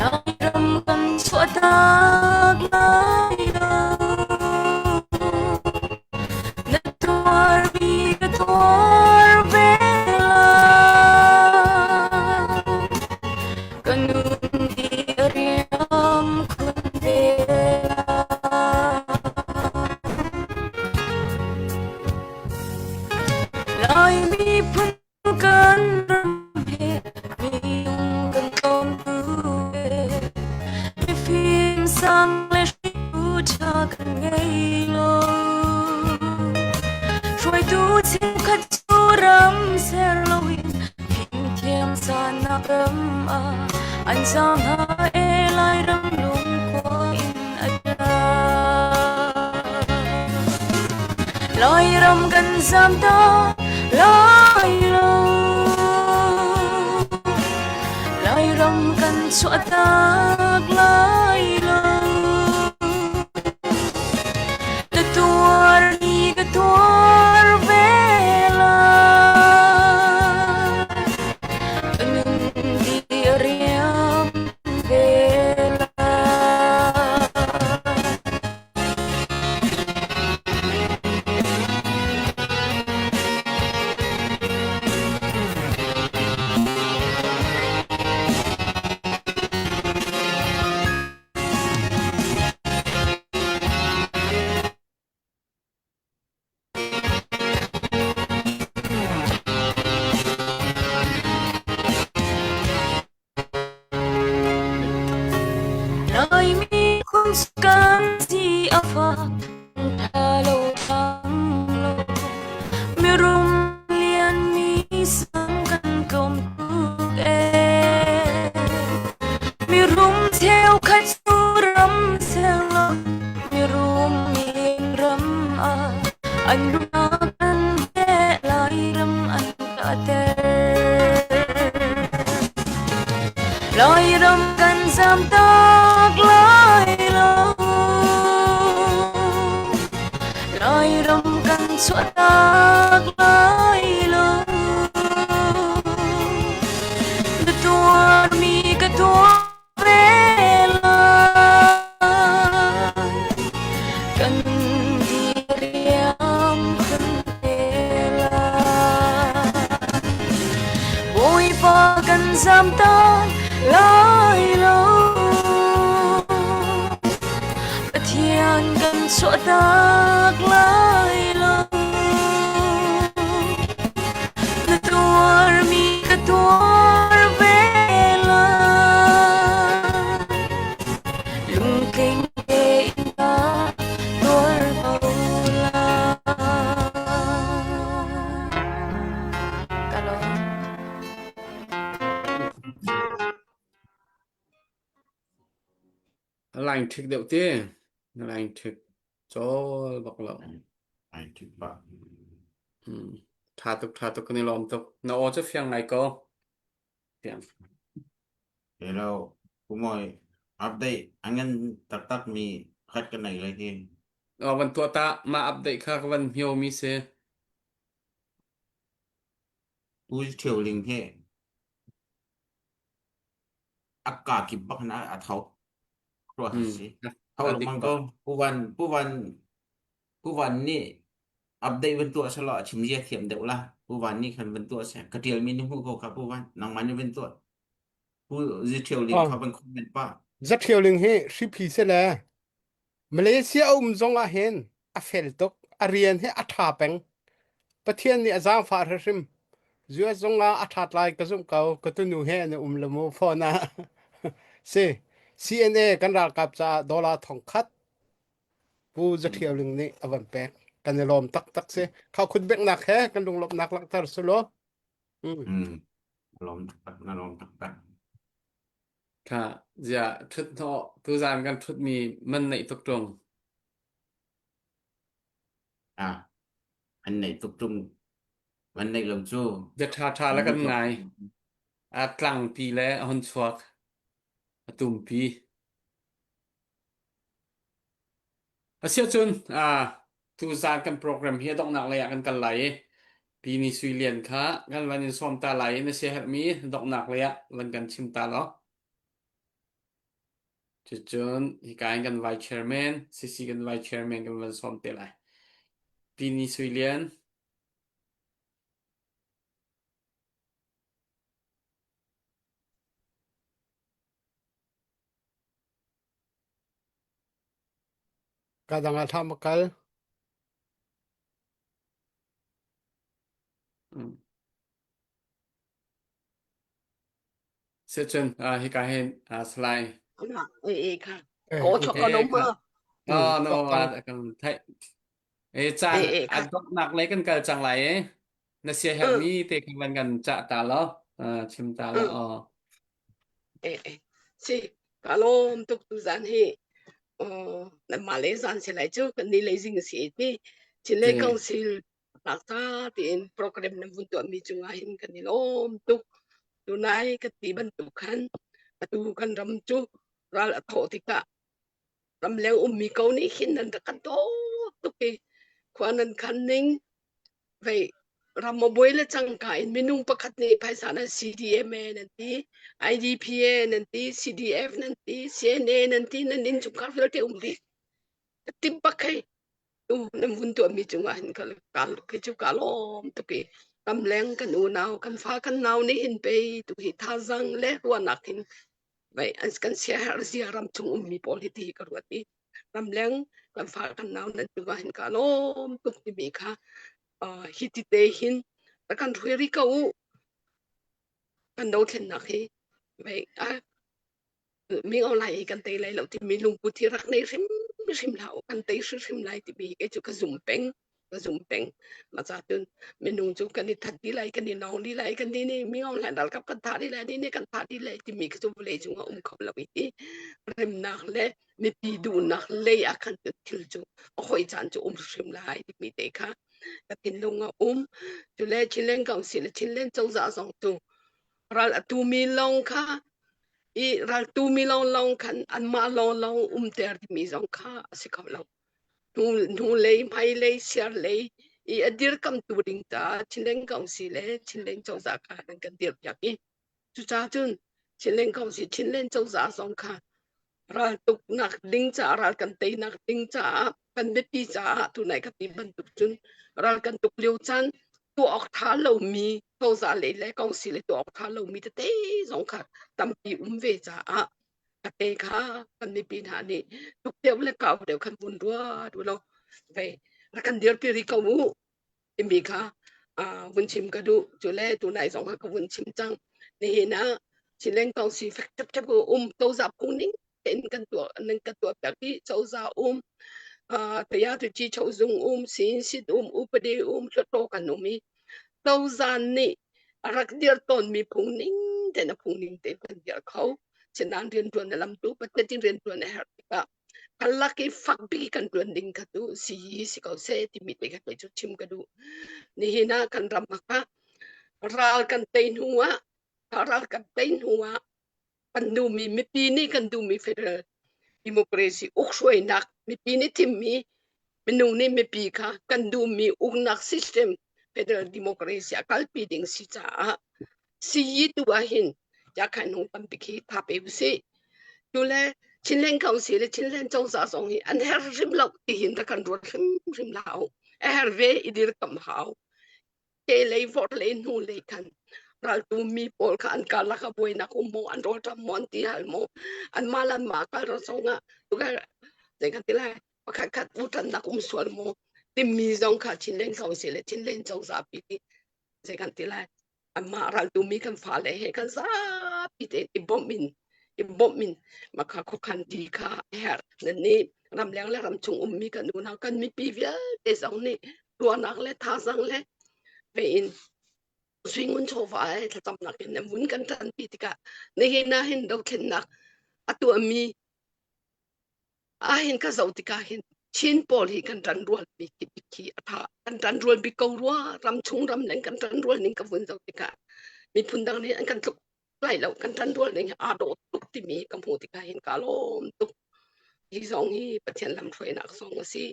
Lairam kan chuah tak lai lo. Na tuarmi ka tuar ve lai. Ka nun hi a riam khun ve lai. Lai miphun kan ram he minung kan tlawm tuk ee. Mifim sang le hritu ṭha kan ngei lo. Hruaitu cheukhat cu ram ser loin fimthiam sannak ram ah an zaam hna ee Lairam lungkua in a ṭap. Lairam kan zaam ta lai lo. Lairam kan chuah tak lai lo. Na tuar ni ka tuar ve lai. Ka nun di a riam ve lai. Laimi phun kan si a fak, ṭha lo thang lo. Mirum lian mi sang kan tlawm tuk ee. Mirum cheukhat cu ram ser lo, mirum lian ram ah an rumnak an he Lairam an kahter. Lairam kan zam tak lai lo. Lairam kan chuah tak lai lo. Na tuarmi ka tuar ve lai. Kan diriam khun te lai. Bawipa kan zam tak lai lo. Pathian kan chuah tak lai lo. Na tuarmi ka tuar ve lai. Lungtling tein ka tuar ko lai. Ka lawm. Line ṭhik deuh ti. Na line ṭhik cawl bak lo. Ai ṭhik pah. Hmm. Ṭha tuk, ṭha tuk kan i lawm tuk. Na aw cu fiang ngai ko. Fiang. Hello, Pumawi. Update a ngan taktak mi khat ka nei lai hi. Aw van tuah ta, mah update kha ka van hmio mi si. Pu Ṭhio Ling hi a ka kip bak na a tho. Ruah Hmm. si. Tho A dik lengmang bak. ko. Pu Van Pu Van Pu Van nih update van tuah selaw a chim zia thiam deuh la. Pu Van nih khan van tuah seh. Ka ṭial mi ni hmu ko kha Pu Van. Nangmah nih van tuah. Pu Zi Ṭhio Ling Oh. kha van comment pa. Za Ṭhio Ling hi hriphi si le Malaysia a um zong ah hin a fel tuk. A rian hi a ṭha peng. Pathian nih a zaangfah hrimhrim. US zong ah a ṭhat lai ka zumh ko. Ka tunu he an um le mu phone ah. Si. CNA kan ralkap caah dollar thong khat Pu Za Ṭhio Ling nih a van pek. Kan i lawm taktak si. Khau khut beknak he kan lunglawmhnak langhter sulaw. Mm. Mm. Lawm taktak na lawm taktak. Kha zia ṭhut hnawh tuzaan kan ṭhutmi man neih tuk ṭung. Ah, an nei tuk ṭung. Van neih lo cu. Bia ṭha ṭha le kan ngai. A tlangpi le a hun chuak. A tumpi. Asiahcun tuzaan kan program hi a donghnak lei ah kan kal lai i Pi Ni Sui Lian kha kan van in sawm ta lai i na siaherhmi donghnak lei ah van kan chim ta law. Cucun hika in kan vice chairman, CC kan vice chairman kan van sawm te lai. Pi Ni Sui Lian. Ka dang ah hlah ma kal. Mm. Sicun uh, hika hin uh, Salai. E e kha. Ko chok ko no ma. Oh no, kan thai. E caan a donghnak lei kan kal cang lai e. Na sia herhmi te kan van kan cah ta lo. Chim ta lo. Oh. E e. Si ka lawm tuk tu zan hi. Oh, na ma le zan se lai chu kan ni lei zing si ti. Chin le council tak tiin program nan vun tuahmi cungah hin kan i lawm tuk. Tunai ka ti bantuk khan atu kan ram cu ral a thawh tikah ramleng ummi ko nih hin nan rak kan dawt tuk i khua nan khan ning vei ram a buai le cangka in minung pakhat nih phaisa nan CDMA nan ti IDPA nan ti CDF nan ti CNA nan ti nan innchungkhar vialte um dih tim bak hei nan vun tuahmi cungah hin ka ka cu ka lawm tuk i ramleng kan unau kan fa kan nau nih hin pei tu hi thazaang le ruahnak hin vei an kan siaherh zia ram chung ummi pawl hi ti ka ruat i ramleng kan fa kan nau nan cungah hin ka lawm tuk timi kha hi ti te hin kan hruai rih ko u kan dothlennak hi vei mi online hi kan tei lai lo timi lungput hi rak nei hrim hrim hlah u kan tei hrimhrim lai timi hi kei cu ka zum peng ka zum peng ma ca cun minung cu kan i that dih lai kan i nawng dih lai kan ni nih mi online ralkap kan thah dih lai ni nih kan thah dih lai timi khi cu vawlei cung ah um kho lo i ti remnak le mipi duhnak lei ah khan thil cu a hoi caan cu um hrim lai timi te kha ka thinlung a um cule Chinland Council le Chinland cozah zong cu ral a tumi lawng kha i raltu mi lawnglawng khan anmah lawnglawng umter timi zong kha a si kho lo. Hnu, hnulei, hmailei, siarlei i a dirkamtu ding caah Chinland Council le Chinland cozah kha an kan dirpiak i cucaah cun Chinland Council, Chinland cozah zong kha raltuknak ding caah ral kan teinak ding caah kan biapi caah tunai ka ti bantuk cun ral kan tuk lio caan tuah awk ṭha lomi cozah lei le council lei tuah awk ṭha lomi tete zong kha tampi um ve caah a te kha kan mipi hna nih tuk deuh le kau deuh khan vun ruat u law vei rak kan dirpi rih ko u timi kha vun chim ka duh. Cule tunai zong ah ka vun chim cang. Nihin ah Chinland Council fek ṭhepṭhep um cozah phung ning tein kan tuah nan kan tuah piak i cozah um tayatuci chozung um sinsit um upadi um hluttaw kan um i cozah nih a rak dir tawnmi phung ning tein a phung ning tein kan dir kho. Chinland rianṭuan a lamtu pathian rianṭuan a herh tikah Kan i fak bik kan ṭuan ding kha cu si si ko seh timi te kha kei cu chim ka duh. Nihin ah kan ram ah ral kan tei hnu ah ral kan tei hnu ah kan duhmi mipi nih kan duhmi federal democracy ukhruainak mipi nih thimmi minung nih mipi kha kan duhmi uknak system federal democracy a kalpi ding si caah Siyi tu ah hin yakhan hung tampi khi tha pe usih. Tule Chinland Council le Chinland cozah zong hi an her hrim lo ti hin ta kan ruat hrim hrim hlah u. A her ve i dirkam hau. Ke lei vor lei hnu lei khan raltu mi pawl kha an karlak a buainak um maw an rawlṭam maw an ti hal maw an mah lan mah kal ro zong ah tukar zei kan ti lai pakhat khat uṭannak um sual maw timmi zong kha Chinland Council le Chinland cozah pi nih zei kan ti lai anmah raltumi kan fale he kan zapi tein i bawmh in i bawmh in makha khuakhan ti kha a herh nan nih ramleng le ramchung ummi kan unau kan mipi vialte zong nih ruahnak le thazang le ve in suingun chawva he thlacamnak in nan vun kan ṭanpi tikah nihin ah hin dothlennak a tuahmi ah hin ka zoh tikah hin. Chin pawl hi kan ṭanrual bik khi a ṭha. Kan ṭanrual bik ko rua. Ram chung ram leng kan ṭanrual ning ka vun zoh tikah miphun dang nih an kan tluk lai lo. Kan ṭanrual ning hi aa dawh tuk timi ka hmuh tikah hin kaa lawm tuk. Hi zong hi Pathian lamhruainak zong a si.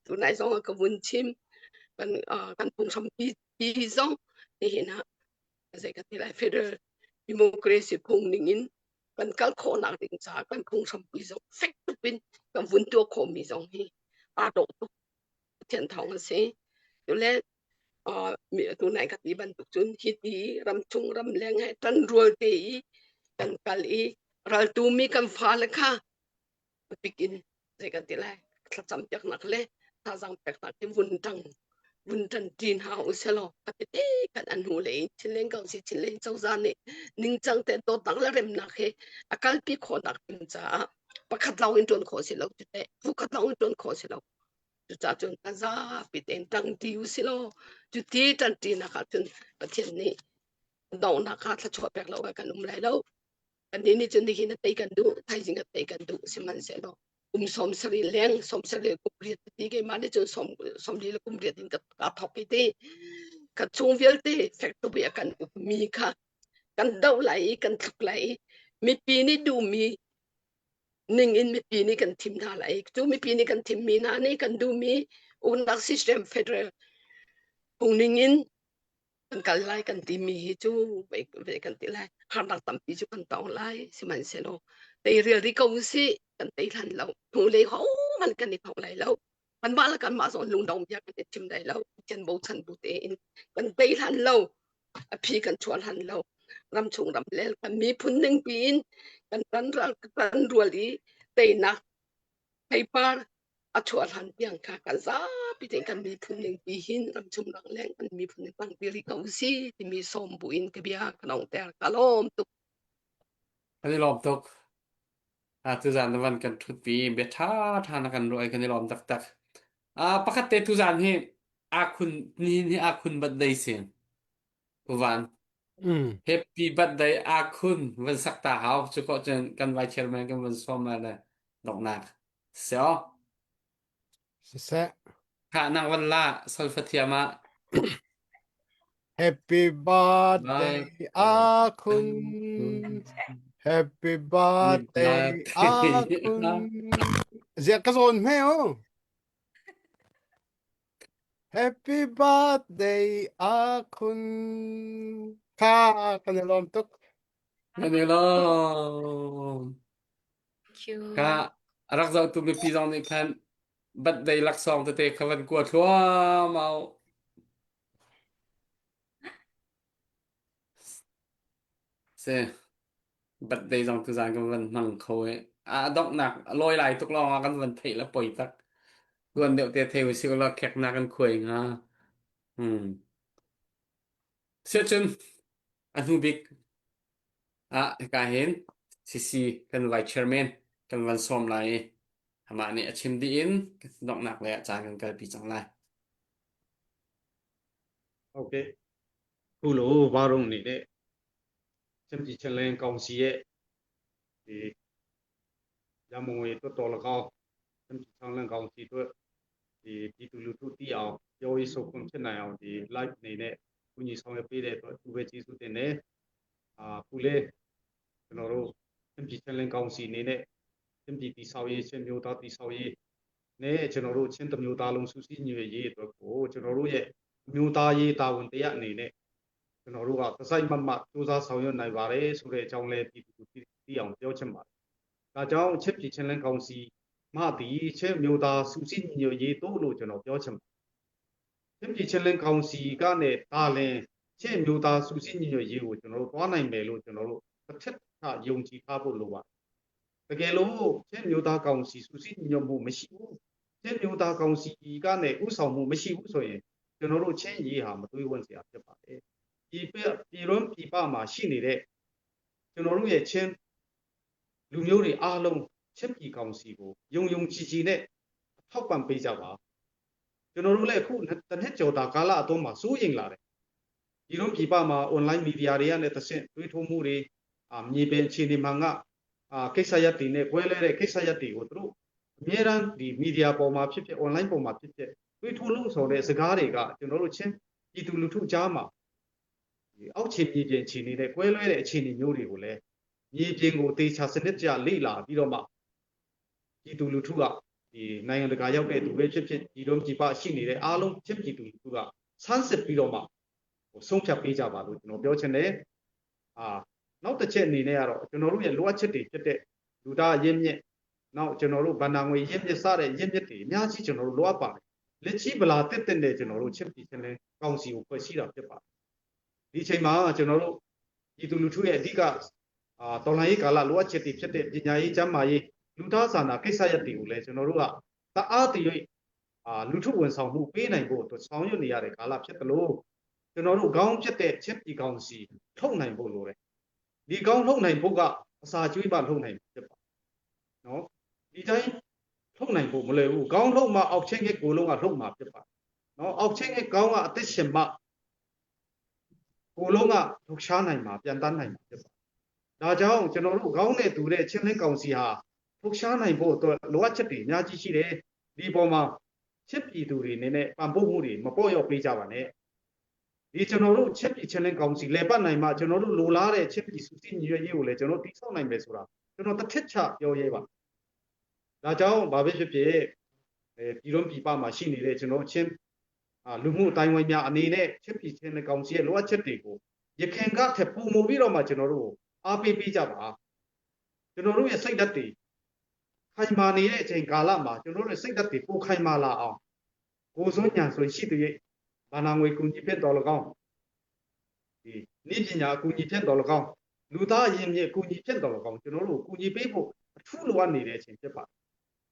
Tunai zong ah ka vun chim. Kan, uh, kan phunghrampi hi zong nihin ah zei ka ti lai federal democracy phung ning in kan kal khawhnak ding caah kan phunghrampi zong fek tuk in kan vun tuah khawhmi zong hi aa dawh tuk Pathian thawng a si. Tule tu nai ka ti bantuk cun hiti ramchung ramleng he ṭanrual te i kan kal i raltu mi kan fale kha bik in zei kan ti lai thlacam piaknak le thazaang peknak hi vun ṭang vun ṭan ṭi hna u selaw a tete kan an hnu lei Chinleng Council Chinleng cozah nih ningcang te dawtnak le remnak hi a kalpi khawhnak ding caah pakhat lawng in ṭuan khawh si lo cu teh phu khat lawng in ṭuan khawh si lo cucaah cun a zapi tein ṭang ṭi u si law cu ti ṭan ṭinak ah cun Pathian nih donghnak kha thluachuah pek lo kan um lai lo Kannih nih cun nihin a tei kan duh, thaizing a tei kan duh sihmanhsehlaw kum 70 leng 70 kum riat ti keimah nih cun som 40 le kum riat in ka ka thawk i ti ka chung vialte fek tuk i a kan ukmi kha kan doh lai i kan thluk lai i mipi nih duhmi ning in mipi nih kan thim hna lai cu mipi nih kan thimmi hna nih kan duhmi uknak system federal phung ning in kan kal lai kan timi hi cu ve kan ti lai harnak tampi cu kan tong lai sihmanhsehlaw teirial rih ko usih kan tei hlan lo hnulei hohmanh kan i thong lai lo kanmah le kanmah zong lungdong bia kan i chim lai lo Pathian bochan bu tein kan tei hlan lo a phi kan chuah hlan lo ramchung ramlel kan miphun ning piin kan ran ral kan rual i teinak theipar a chuah hlan tiang kha kan zapi tein kan miphun ning pi hin ramchung rangleng kan miphun ning tangpi rih ko si timi sawm bu in ka bia ka nongter ka lawm tuk. Kan i lawm tuk. Ah tuzan na van kan ṭhutpi bia ṭha ṭha na kan ruah i kan i lawm taktak. Ah pakhat te tuzan hi akhun nihin hi akhun birthday si. Uvan. Mm. Happy birthday akhun van sak ta hau cu ko cun kan vice chairman kan van sawm lai le donghnak. Seo. Siseh. Kha nang van la solfa thiam ah. Happy birthday Akhun. Happy birthday Akhun. Zia ka zawn hme o. Happy birthday Akhun. Kha kan i lawm tuk. Kan i lawm. Thank you. Ka rak zohtu mipi zong nih khan birthday laksawng tete kha van kua thluamau. Si. Birthday zong tuzaan kan van hmang kho i a donghnak a lawi lai tuk lawng ah kan van theih le poi tak. Tuan deuh te thei usih ulaw kheknak kan khuai hnga. Hmm. Siahcun a hnu bik ah hika hin CC kan vice chairman kan van sawm lai i amah nih a chim dih in donghnak lei ah caan kan kalpi cang lai. Okay. Khu varung nih le ချင်းပြည်ချင်းလင်းကောင်စီရဲ့ဒီရမုံငွေတွတ်တော်၎င်းချင်းပြည်ချောင်းလင်းကောင်စီတို့ဒီပြည်သူလူထုသိအောင်ပြောရေးဆိုခွင့်ဖြစ်နိုင်အောင်ဒီ live အနေနဲ့ကူညီဆောင်ရွက်ပေးတဲ့အတွက်သူပဲကျေးဇူးတင်တယ်အာခုလေကျွန်တော်တို့ချင်းပြည်ချင်းလင်းကောင်စီအနေနဲ့ချင်းပြည်တိဆောက်ရေးချင်းမျိုးသားတိဆောက်ရေးနဲ့ကျွန်တော်တို့ချင်းတမျိုးသားလုံးစုစည်းညီညွတ်ရေးအတွက်ကိုကျွန်တော်တို့ရဲ့မျိုးသားရေးတာဝန်တရားအနေနဲ့ ကျွန်တော်တို့ကတစိုက်မတ်မတ်စူးစမ်းဆောင်ရွက်နိုင်ပါတယ်ဆိုတဲ့အကြောင်းလည်းပြည်သူသိအောင်ပြောချင်ပါတယ်။ဒါကြောင့်ချစ်ပြည်ချင်းလင်းကောင်စီမှသည်ချင်းမျိုးသားစုစည်းညီညွတ်ရေးတို့လို့ကျွန်တော်ပြောချင်ပါတယ်။ချင်းပြည်ချင်းလင်းကောင်စီကနဲ့တာလင်ချင်းမျိုးသားစုစည်းညီညွတ်ရေးကိုကျွန်တော်တို့သွားနိုင်မယ်လို့ကျွန်တော်တို့တစ်ထက်ထယုံကြည်ထားဖို့လိုပါတယ်။တကယ်လို့ချင်းမျိုးသားကောင်စီစုစည်းညီညွတ်မှုမရှိဘူးချင်းမျိုးသားကောင်စီကနဲ့ဥဆောင်မှုမရှိဘူးဆိုရင်ကျွန်တော်တို့ချင်းရေးဟာမတွေးဝံ့စရာဖြစ်ပါတယ်။ပြည်ပပြည်တွင်းပြည်ပမှာရှိနေတဲ့ကျွန်တော်တို့ရဲ့ချင်းလူမျိုးတွေအားလုံးချင်းပြည်ကောင်စီကိုယုံယုံကြည်ကြည်နဲ့ထောက်ပံ့ပေးကြပါကျွန်တော်တို့လည်းအခုတစ်နှစ်ကျော်တာကာလအတွင်းမှာစိုးရိမ်လာတယ်ပြည်တွင်းပြည်ပမှာ online media တွေကနေတဆင့်တွေးထိုးမှုတွေအာမြေပြင်အခြေအနေမှာငါအာကိစ္စရပ်တွေနဲ့ကွဲလဲတဲ့ကိစ္စရပ်တွေကိုသူတို့အ အမြဲတမ်းဒီ media ပေါ်မှာဖြစ်ဖြစ် online ပေါ်မှာဖြစ်ဖြစ်တွေးထိုးလုံးဆောင်တဲ့စကားတွေကကျွန်တော်တို့ချင်းပြည်သူလူထုကြားမှာဒီအောက်ခြေပြည်ပြင်အခြေအနေနဲ့ကွဲလွဲတဲ့အခြေအနေမျိုးတွေကိုလည်းမြေပြင်ကိုတေချာစနစ်ကျလေ့လာပြီးတော့မှပြည်သူလူထုကဒီနိုင်ငံတကာရောက်တဲ့သူပဲဖြစ်ဖြစ်ဒီတော့ပြည်ပရှိနေတဲ့အားလုံးဖြစ်ပြည်သူလူထုကဆန်းစစ်ပြီးတော့မှဟိုဆုံးဖြတ်ပေးကြပါလို့ကျွန်တော်ပြောချင်တယ်အာနောက်တစ်ချက်အနေနဲ့ကတော့ကျွန်တော်တို့ရဲ့လိုအပ်ချက်တွေဖြစ်တဲ့လူသားရင်းမြစ်နောက်ကျွန်တော်တို့ဗန္နာငွေရင်းမြစ်စတဲ့ရင်းမြစ်တွေအများကြီးကျွန်တော်တို့လိုအပ်ပါတယ်လက်ချီဗလာတက်တက်နဲ့ကျွန်တော်တို့ချစ်ပြည်ချင်းလဲကောင်စီကိုဖွဲ့စည်းတာဖြစ်ပါတယ်ဒီအချိန်မှာကျွန်တော်တို့ပြည်သူလူထုရဲ့အဓိကအာတော်လှန်ရေးကာလလိုအပ်ချက်တွေဖြစ်တဲ့ပညာရေးကျန်းမာရေးလူသားစာနာကိစ္စရပ်တွေကိုလည်းကျွန်တော်တို့ကတအားတရွေ့အာလူထုဝန်ဆောင်မှုပေးနိုင်ဖို့အတွက်ဆောင်ရွက်နေရတဲ့ကာလဖြစ်တယ်လို့ကျွန်တော်တို့ခေါင်းဖြစ်တဲ့ချစ်ပြည်ကောင်စီထုတ်နိုင်ဖို့လိုတယ်ဒီကောင်းထုတ်နိုင်ဖို့ကအစာကျွေးမှထုတ်နိုင်ဖြစ်ပါနော်ဒီတိုင်းထုတ်နိုင်ဖို့မလွယ်ဘူးခေါင်းထုတ်မှအောက်ချင်းကကိုလုံးကထုတ်မှဖြစ်ပါနော်အောက်ချင်းကခေါင်းကအသက်ရှင်မှကိုလုံးကထုတ်ရှားနိုင်မှာပြန်တန်းနိုင်မှာဖြစ်ပါဒါကြောင့်ကျွန်တော်တို့ခေါင်းနဲ့တူတဲ့ချင်းလင်းကောင်စီဟာထုတ်ရှားနိုင်ဖို့အတွက်လိုအပ်ချက်တွေအများကြီးရှိတယ်ဒီပေါ်မှာချစ်ပြည်သူတွေအနေနဲ့ပံ့ပိုးမှုတွေမပေါ့ရော့ပေးကြပါနဲ့ဒီကျွန်တော်တို့ချစ်ပြည်ချင်းလင်းကောင်စီလေပတ်နိုင်မှကျွန်တော်တို့လိုလားတဲ့ချစ်ပြည်စုစည်းညီညွတ်ရေးကိုလည်းကျွန်တော်တိဆောက်နိုင်မယ်ဆိုတာကျွန်တော်တစ်ထစ်ချပြောရဲပါဒါကြောင့်ဘာပဲဖြစ်ဖြစ်အဲပြည်တော်ပြည်ပမှာရှိနေတဲ့ကျွန်တော်ချင်းလူမှုအတိုင်းဝိုင်းများအနေနဲ့ချစ်ပြည်ချင်းလင်းကောင်စီရဲ့လိုအပ်ချက်တွေကိုရခင်ကထက်ပုံမပြီးတော့မှကျွန်တော်တို့အားပေးပေးကြပါကျွန်တော်တို့ရဲ့စိတ်ဓာတ်တွေခိုင်မာနေတဲ့အချိန်ကာလမှာကျွန်တော်တို့စိတ်ဓာတ်တွေပိုခိုင်မာလာအောင်ကိုစွန်းညာဆိုရှိတဲ့ဘာနာငွေကူညီဖြစ်တော်၎င်းဒီနေ့ပညာအကူညီဖြစ်တော်၎င်းလူသားအရင်းမြစ်အကူညီဖြစ်တော်၎င်းကျွန်တော်တို့ကူညီပေးဖို့အထူးလိုအပ်နေတဲ့အချိန်ဖြစ်ပါတယ်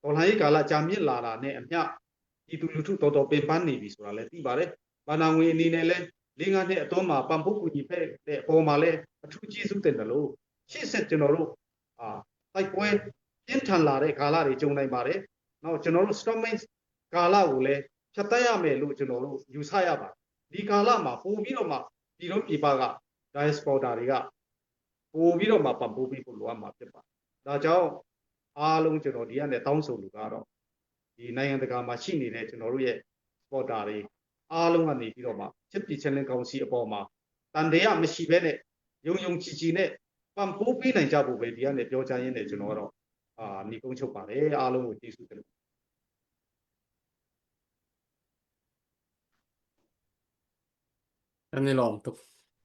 ။တော်လှန်ရေးကာလကြာမြင့်လာတာနဲ့အမျှပြည်သူလူထုတော်တော်ပင်ပန်းနေပြီဆိုတာလည်းသိပါတယ်။ဘာနာငွေအနေနဲ့လည်း၄၅နှစ်အတွင်းမှာပံ့ပိုးကူညီဖက်တဲ့အပေါ်မှာလည်းအထူးကျေးဇူးတင်တယ်လို့ရှေ့ဆက်ကျွန်တော်တို့အာတိုက်ပွဲပြင်းထန်လာတဲ့ကာလတွေကြုံနိုင်ပါတယ်။နောက်ကျွန်တော်တို့ storming ကာလကိုလည်းဖြတ်တတ်ရမယ်လို့ကျွန်တော်တို့ယူဆရပါတယ်။ဒီကာလမှာပို့ပြီးတော့မှပြည်လုံးပြည်ပက diaspora တွေကပို့ပြီးတော့မှပံ့ပိုးပေးဖို့လိုအပ်မှာဖြစ်ပါတယ်။ဒါကြောင့်အားလုံးကျွန်တော်ဒီကနေတောင်းဆိုလူကတော့ဒီနိုင်ငံတကာမှာရှိနေတဲ့ကျွန်တော်တို့ရဲ့ supporter တွေအားလုံးကနေပြီးတော့မှချစ်ပြည်ချင်းလင်းကောင်စီအပေါ်မှာတန်တရားမရှိဘဲနဲ့ယုံယုံကြည်ကြည်နဲ့ပံ့ပိုးပေးနိုင်ကြဖို့ပဲဒီကနေပြောချရင်းနဲ့ကျွန်တော်ကတော့အာညီကုန်းချုပ်ပါတယ်အားလုံးကိုကျေးဇူးတင် Kan i lawm tuk.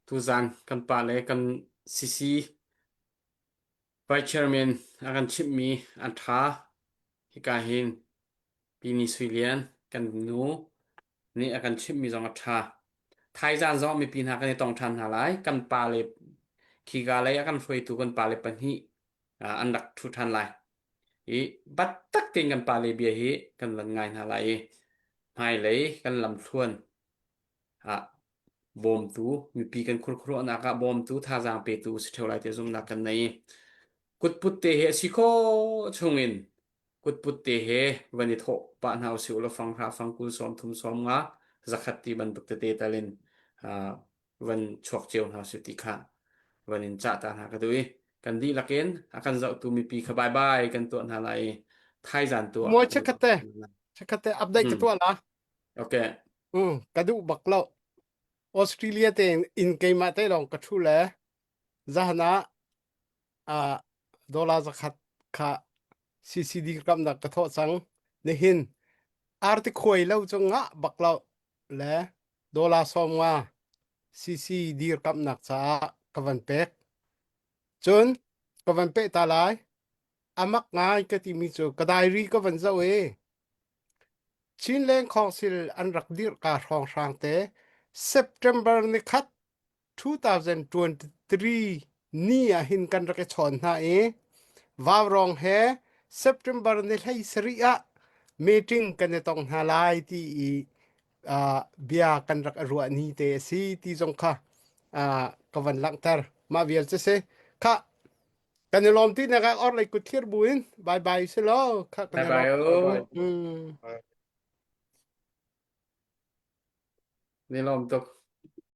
Tuzan kan pa le kan CC Vice Chairman a kan chimhmi an ṭha. Hika hin Pi Ni Sui Lian kan nu nih a kan chimhmi zong a ṭha. Thaizan zong mipi hna kan i tong ṭhan hna lai. Kan pa le khika lei a kan hruaitu kan pa le pahnih an rak ṭhu ṭhan lai. I biatak tein kan pa le bia hi kan van ngai hna lai i hmailei kan lamthluan ah bawmtu mipi kan khurkhuruahnak ah bawmtu thazaang petu si ṭheo lai ti zumhnak kan nei. Kutput te he a si khawh chungin kutput te he van i thawh pah hna usih ulaw fang hra fang kul sawm thum sawm nga zakhat ti bantuk tete tal in van chuak cio hna usih ti kha van in cah ta hna ka duh i kan dihlak in a kan zohtu mipi kha bye bye kan tuah hna lai i thaizan tu ah Moi chakate chakate update ka tuah la Okay. Um ka duh bak lo Australia te in keimah te lawng ka thu le zahana ah dollar zakhat kha CCD ramnak ka thawh cang nihin arti khuai lo cu ngah bak lo le dollar sawm nga CCD ramnak caah ka van pek cun ka van peh ta lai amak ngai ka timi cu ka diary ka van zoh i Chinland Council an rak dirh ka hrawnghrang te September ni khat 2023 ni ah hin kan rak i chawn hna i Vaurawng he September ni hlei sarih ah meeting kan i tong hna lai ti i uh, bia kan rak ruah ni te a si ti zong kha uh, ka van langhter mah vial cu si kha kan i lawm ti nak ah orlei kut thlir bu in bye bye si lo kha kan Bye bye. Mm. Ni lawm tuk.